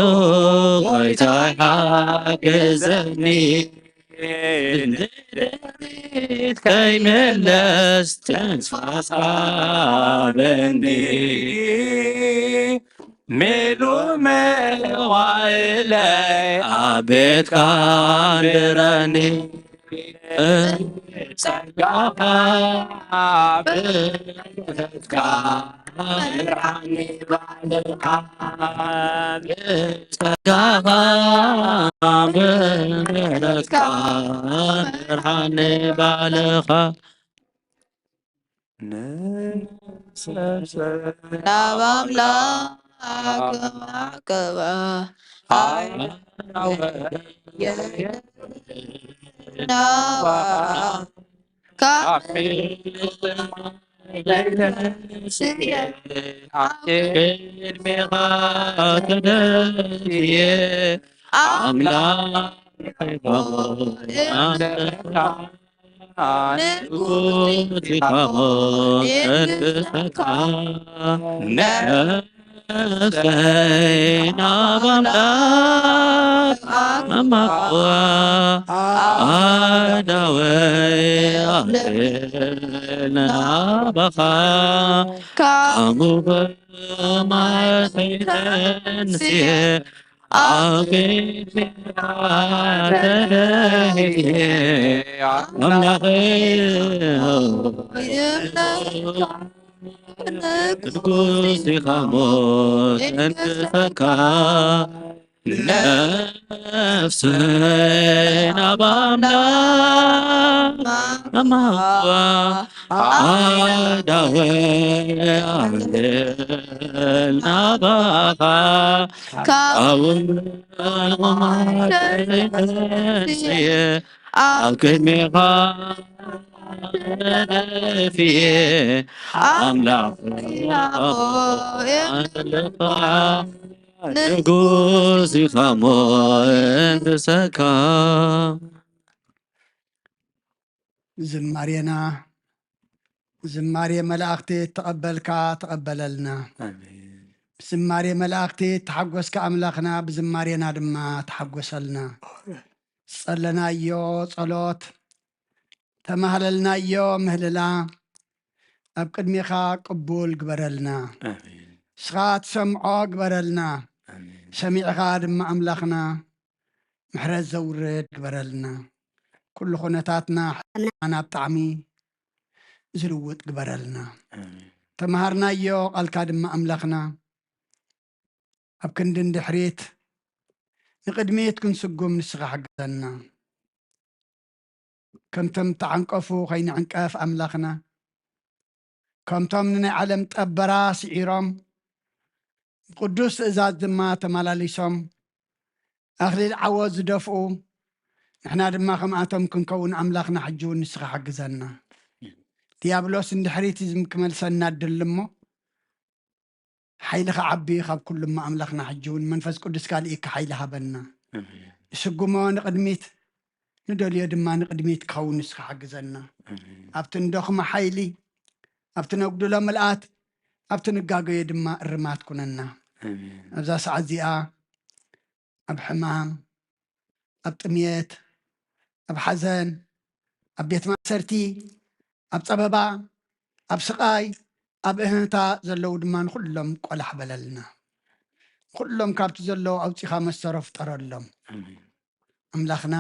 ጎይታይ ሓግዘኒ። ንድሕሪት ከይምለስ ተስፋ ሃበኒ። ምሉእ መዋእለይ ኣብ ቤትካ ንረኒ። ጸጋኻ ብረከትካ ምርሓኒ ባዕልኻ። ጸጋኻ ብምሕረትካ ምርሓኒ ባዕልኻ። ንሰብሰብ ናብ ኣምላኽ ክማዕቅባ። ናባ ካብ ቅድሜኻ ተደልየ ኣምላኽ ሆይ ኣምልኻ። ንጉቲኻ ንጉቲኻ ነፍሰይ ናብ ኣምላኽ ኣማኽዋ። ኣእዳወይ ኣልዕል ናባኻ። ካብ ሞገስ ማሰይተንስየ ኣብ ቅድሚኻ ተደህየ ኣምላኸይ ንጉስ ኢኻ ሞት እንድሰካ ነፍሰይ ናብ ኣምላኽ ኣማዋ ኣዳወ ኣንደል ናባኻ ካብኡ ንቆማተንስየ ኣብ ቅድሜኻ ተደፊየ ኣምላኽ ኣለኻ ንጉስ ኢኻ ሞ እንድሰካ። ዝማሬና ዝማሬ መላእኽቲ ተቐበልካ ተቐበለልና። ዝማሬ መላእኽቲ ተሓጎስካ ኣምላኽና ብዝማሬና ድማ ተሓጎሰልና። ዝጸለናዮ ጸሎት ተማህለልናዮ ምህልላ ኣብ ቅድሜኻ ቅቡል ግበረልና። ንስኻ ትሰምዖ ግበረልና። ሰሚዕኻ ድማ ኣምላኽና ምሕረት ዘውርድ ግበረልና። ኩሉ ኩነታትና ናብ ጣዕሚ ዝልውጥ ግበረልና። ተምሃርናዮ ቃልካ ድማ ኣምላኽና ኣብ ክንዲ ንድሕሪት ንቕድሚት ክንስጉም ንስኻ ሓግዘና። ከምቶም ተዓንቀፉ ከይንዕንቀፍ ኣምላኽና፣ ከምቶም ንናይ ዓለም ጠበራ ስዒሮም ብቅዱስ ትእዛዝ ድማ ተመላሊሶም ኣኽሊል ዓወት ዝደፍኡ፣ ንሕና ድማ ከምኣቶም ክንከውን ኣምላኽና ሕጂ እውን ንስኻ ሓግዘና። ዲያብሎስ እንድሕሪት ክመልሰና ድል እሞ ሓይልኻ ዓቢ ካብ ኩሉ እሞ ኣምላኽና ሕጂ እውን መንፈስ ቅዱስካ ልኢካ ሓይሊ ሃበና። ንስጉሞ ንቕድሚት ንደልዮ ድማ ንቕድሚት ክኸውን ንስኻ ሓግዘና። ኣብቲ ንደኽሞ ሓይሊ፣ ኣብቲ ነጉድሎ ምልኣት፣ ኣብቲ ንጋገዮ ድማ እርማት ኩነና። ኣብዛ ሰዓት እዚኣ ኣብ ሕማም፣ ኣብ ጥምየት፣ ኣብ ሓዘን፣ ኣብ ቤት ማእሰርቲ፣ ኣብ ጸበባ፣ ኣብ ስቓይ፣ ኣብ እህንታ ዘለዉ ድማ ንኹሎም ቆላሕ በለልና። ንኹሎም ካብቲ ዘለዉ ኣውጺኻ መሰሮ ፍጠረሎም። ኣምላኽና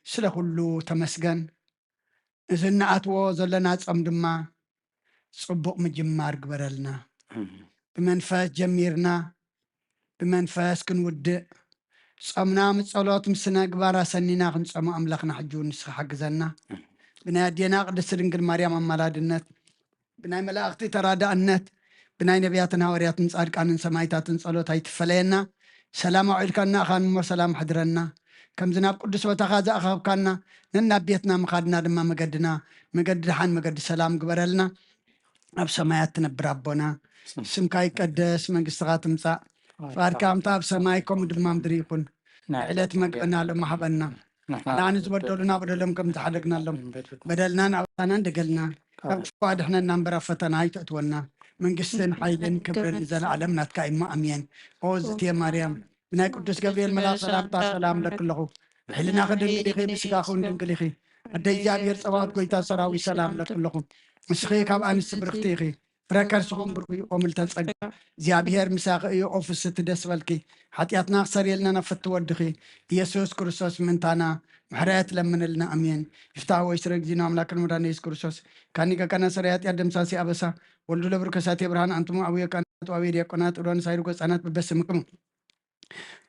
ስለ ኩሉ ተመስገን። እዚ እንኣትዎ ዘለና ጾም ድማ ጽቡቕ ምጅማር ግበረልና። ብመንፈስ ጀሚርና ብመንፈስ ክንውድእ፣ ጾምና ምስ ጸሎት ምስ ስነ ምግባር ኣሰኒና ክንጸሞ ኣምላኽና ሕጂ እውን ንስኻ ሓግዘና። ብናይ ኣዴና ቅድስቲ ድንግል ማርያም ኣማላድነት፣ ብናይ መላእኽቲ ተራዳእነት፣ ብናይ ነቢያትን ሃዋርያትን ጻድቃንን ሰማይታትን ጸሎት ኣይትፈለየና። ሰላም ኣውዒልካና ኢኻን እሞ ሰላም ኣሕድረና። ከምዚ ናብ ቅዱስ ቦታኻ ዝኣኸብካና ነናብ ቤትና ምኻድና ድማ መገድና መገዲ ደሓን መገዲ ሰላም ግበረልና። ኣብ ሰማያት ትነብር ኣቦና፣ ስምካ ይቀደስ፣ መንግስትኻ ትምጻእ፣ ፍቓድካ ከምታ ኣብ ሰማይ ከምኡ ድማ ምድሪ ይኹን። ዕለት መግበና ሎም ሃበና። ንዓኒ ዝበደሉና በደሎም ከም ዝሓደግናሎም በደልናን ኣበሳናን ደገልና ካብ ክፉእ ኣድሕነና እምበር ኣብ ፈተና ኣይተእትወና። መንግስትን ሓይልን ክብርን ንዘለኣለም ናትካ እሞ ኣሜን። ኦ ዝትየ ማርያም ብናይ ቅዱስ ገብርኤል መልኣኽ ሰላምታ ሰላም ለክለኹ። ብሕልናኺ ድንግል ኢኺ፣ ብስጋኺ እውን ድንግል ኢኺ። ኣደ እግዚኣብሔር ጸባኦት ጎይታ ሰራዊት ሰላም ለክለኹ። ንስኺ ካብ ኣንስቲ ብርኽቲ ኢኺ። ፍረ ከርስኹም ብሩኽ እዩ። ኦ ምልተ ጸጋ እግዚኣብሔር ምሳኺ እዩ። ኦ ፍስቲ ደስ በልኪ። ሓጢኣትና ክሰርየልና ናብ ፍቲ ወድኺ ኢየሱስ ክርስቶስ ምእንታና ምሕረት ለምንልና። ኣሜን። ይፍታህ ወይ ስረ ጊዜና ኣምላክን መድኃኒነ ኢየሱስ ክርስቶስ ካኒ ቀቀና ሰረ ኃጢአት ደምሳሲ ኣበሳ ወልዱ ለብሩ ከሳቴ ብርሃን ኣንትሙ ኣቡየ ቃናት ዋቤ ዲያቆናት ኡዶን ሳይሩ ገጻናት በበስምክሙ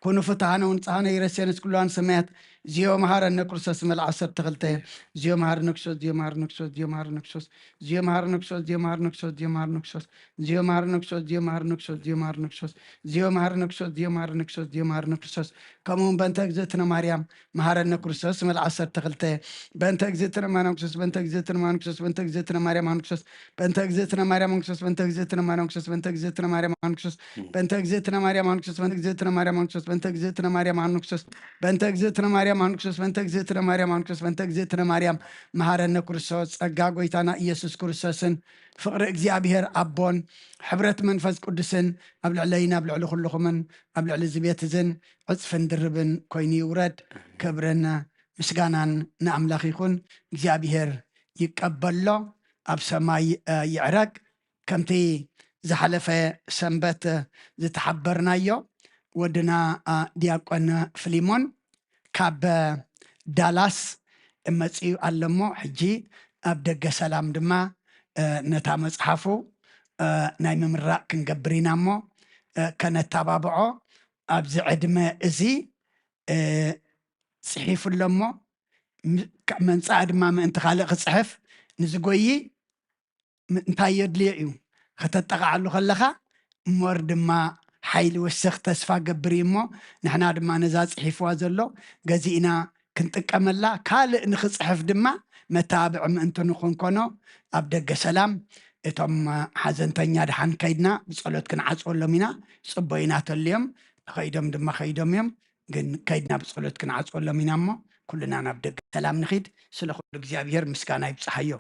ኩኑ ፍትሃነ ወንጽሃነ ይረሴንስ ኩሉ ሰማያት። ዚዮ መሃረነ ክርስቶስ መልዓ ዓሰርተ ክልተ። ዚዮ መሃረነ ክርስቶስ፣ ዚዮ መሃረነ ክርስቶስ፣ ዚዮ መሃረነ ክርስቶስ፣ ዚዮ መሃረነ ክርስቶስ፣ ዚዮ መሃረነ ክርስቶስ፣ ዚዮ መሃረነ ክርስቶስ፣ ዚዮ መሃረነ ክርስቶስ፣ ዚዮ መሃረነ ክርስቶስ፣ ዚዮ መሃረነ ክርስቶስ፣ ዚዮ መሃረነ ክርስቶስ፣ ዚዮ መሃረነ ክርስቶስ፣ ዚዮ መሃረነ ክርስቶስ፣ ከምኡ እውን በእንተ እግዝእትነ ማርያም መሃረነ ክርስቶስ መልዓ ዓሰርተ ክልተ። በእንተ እግዝእትነ ማርያም ክርስቶስ፣ በእንተ እግዝእትነ ማርያም ክርስቶስ፣ በእንተ እግዝእትነ ማርያም ክርስቶስ፣ በእንተ እግዝእትነ ማርያም ክርስቶስ፣ በእንተ እግዝእትነ ማርያም ክርስቶስ፣ በእንተ እግዝእትነ ማርያም ክርስቶስ፣ በእንተ እግዝእትነ ማርያም ክርስቶስ፣ በእንተ እግዝእትነ ማርያም ክርስቶስ፣ በእንተ እግዝእትነ ማርያም ክርስቶስ፣ በእንተ እግዝእትነ ማርያም ክርስቶስ፣ በእንተ እግዝእትነ ማርያም ክርስቶስ፣ በእንተ እግዝእትነ ማርያም መሃረነ ክርስቶስ፣ ጸጋ ጎይታና ኢየሱስ ክርስቶስን ፍቕሪ እግዚኣብሔር ኣቦን ሕብረት መንፈስ ቅዱስን ኣብ ልዕለይን ኣብ ልዕሊ ኩልኹምን ኣብ ልዕሊ እዚ ቤት እዝን ዕጽፍን ድርብን ኮይኑ ይውረድ። ክብርን ምስጋናን ንኣምላኽ ይኹን። እግዚኣብሔር ይቀበሎ፣ ኣብ ሰማይ፣ እ፣ ይዕረግ። ከምቲ ዝሓለፈ ሰንበት ዝተሓበርናዮ ወድና ዲያቆን ፍሊሞን ካብ ዳላስ መፅኡ ኣለሞ ሕጂ ኣብ ደገ ሰላም ድማ ነታ መፅሓፉ ናይ ምምራቕ ክንገብር ኢና እሞ ከነተባብዖ ኣብዚ ዕድመ እዚ ፅሒፉ ኣሎ እሞ መንፃእ ድማ ምእንቲ ካልእ ክፅሕፍ ንዝጎይ እንታይ የድልዮ እዩ ከተጠቃዓሉ ከለኻ እሞር ድማ ሓይሊ ወስኽ ተስፋ ገብር እዩ እሞ ንሕና ድማ ነዛ ፅሒፍዋ ዘሎ ገዚእና ክንጥቀመላ ካልእ ንክፅሕፍ ድማ መተባብዒ ምእንቲ ንክንኮኖ ኣብ ደገ ሰላም እቶም ሓዘንተኛ ድሓን ከይድና ብፀሎት ክንዓፅወሎም ኢና። ፅቦ ኢና ተልዮም ከይዶም ድማ ከይዶም እዮም ግን ከይድና ብፀሎት ክንዓፅወሎም ኢና እሞ ኩልና ናብ ደገ ሰላም ንኺድ። ስለ ኩሉ እግዚኣብሔር ምስጋና ይብፅሓዮ።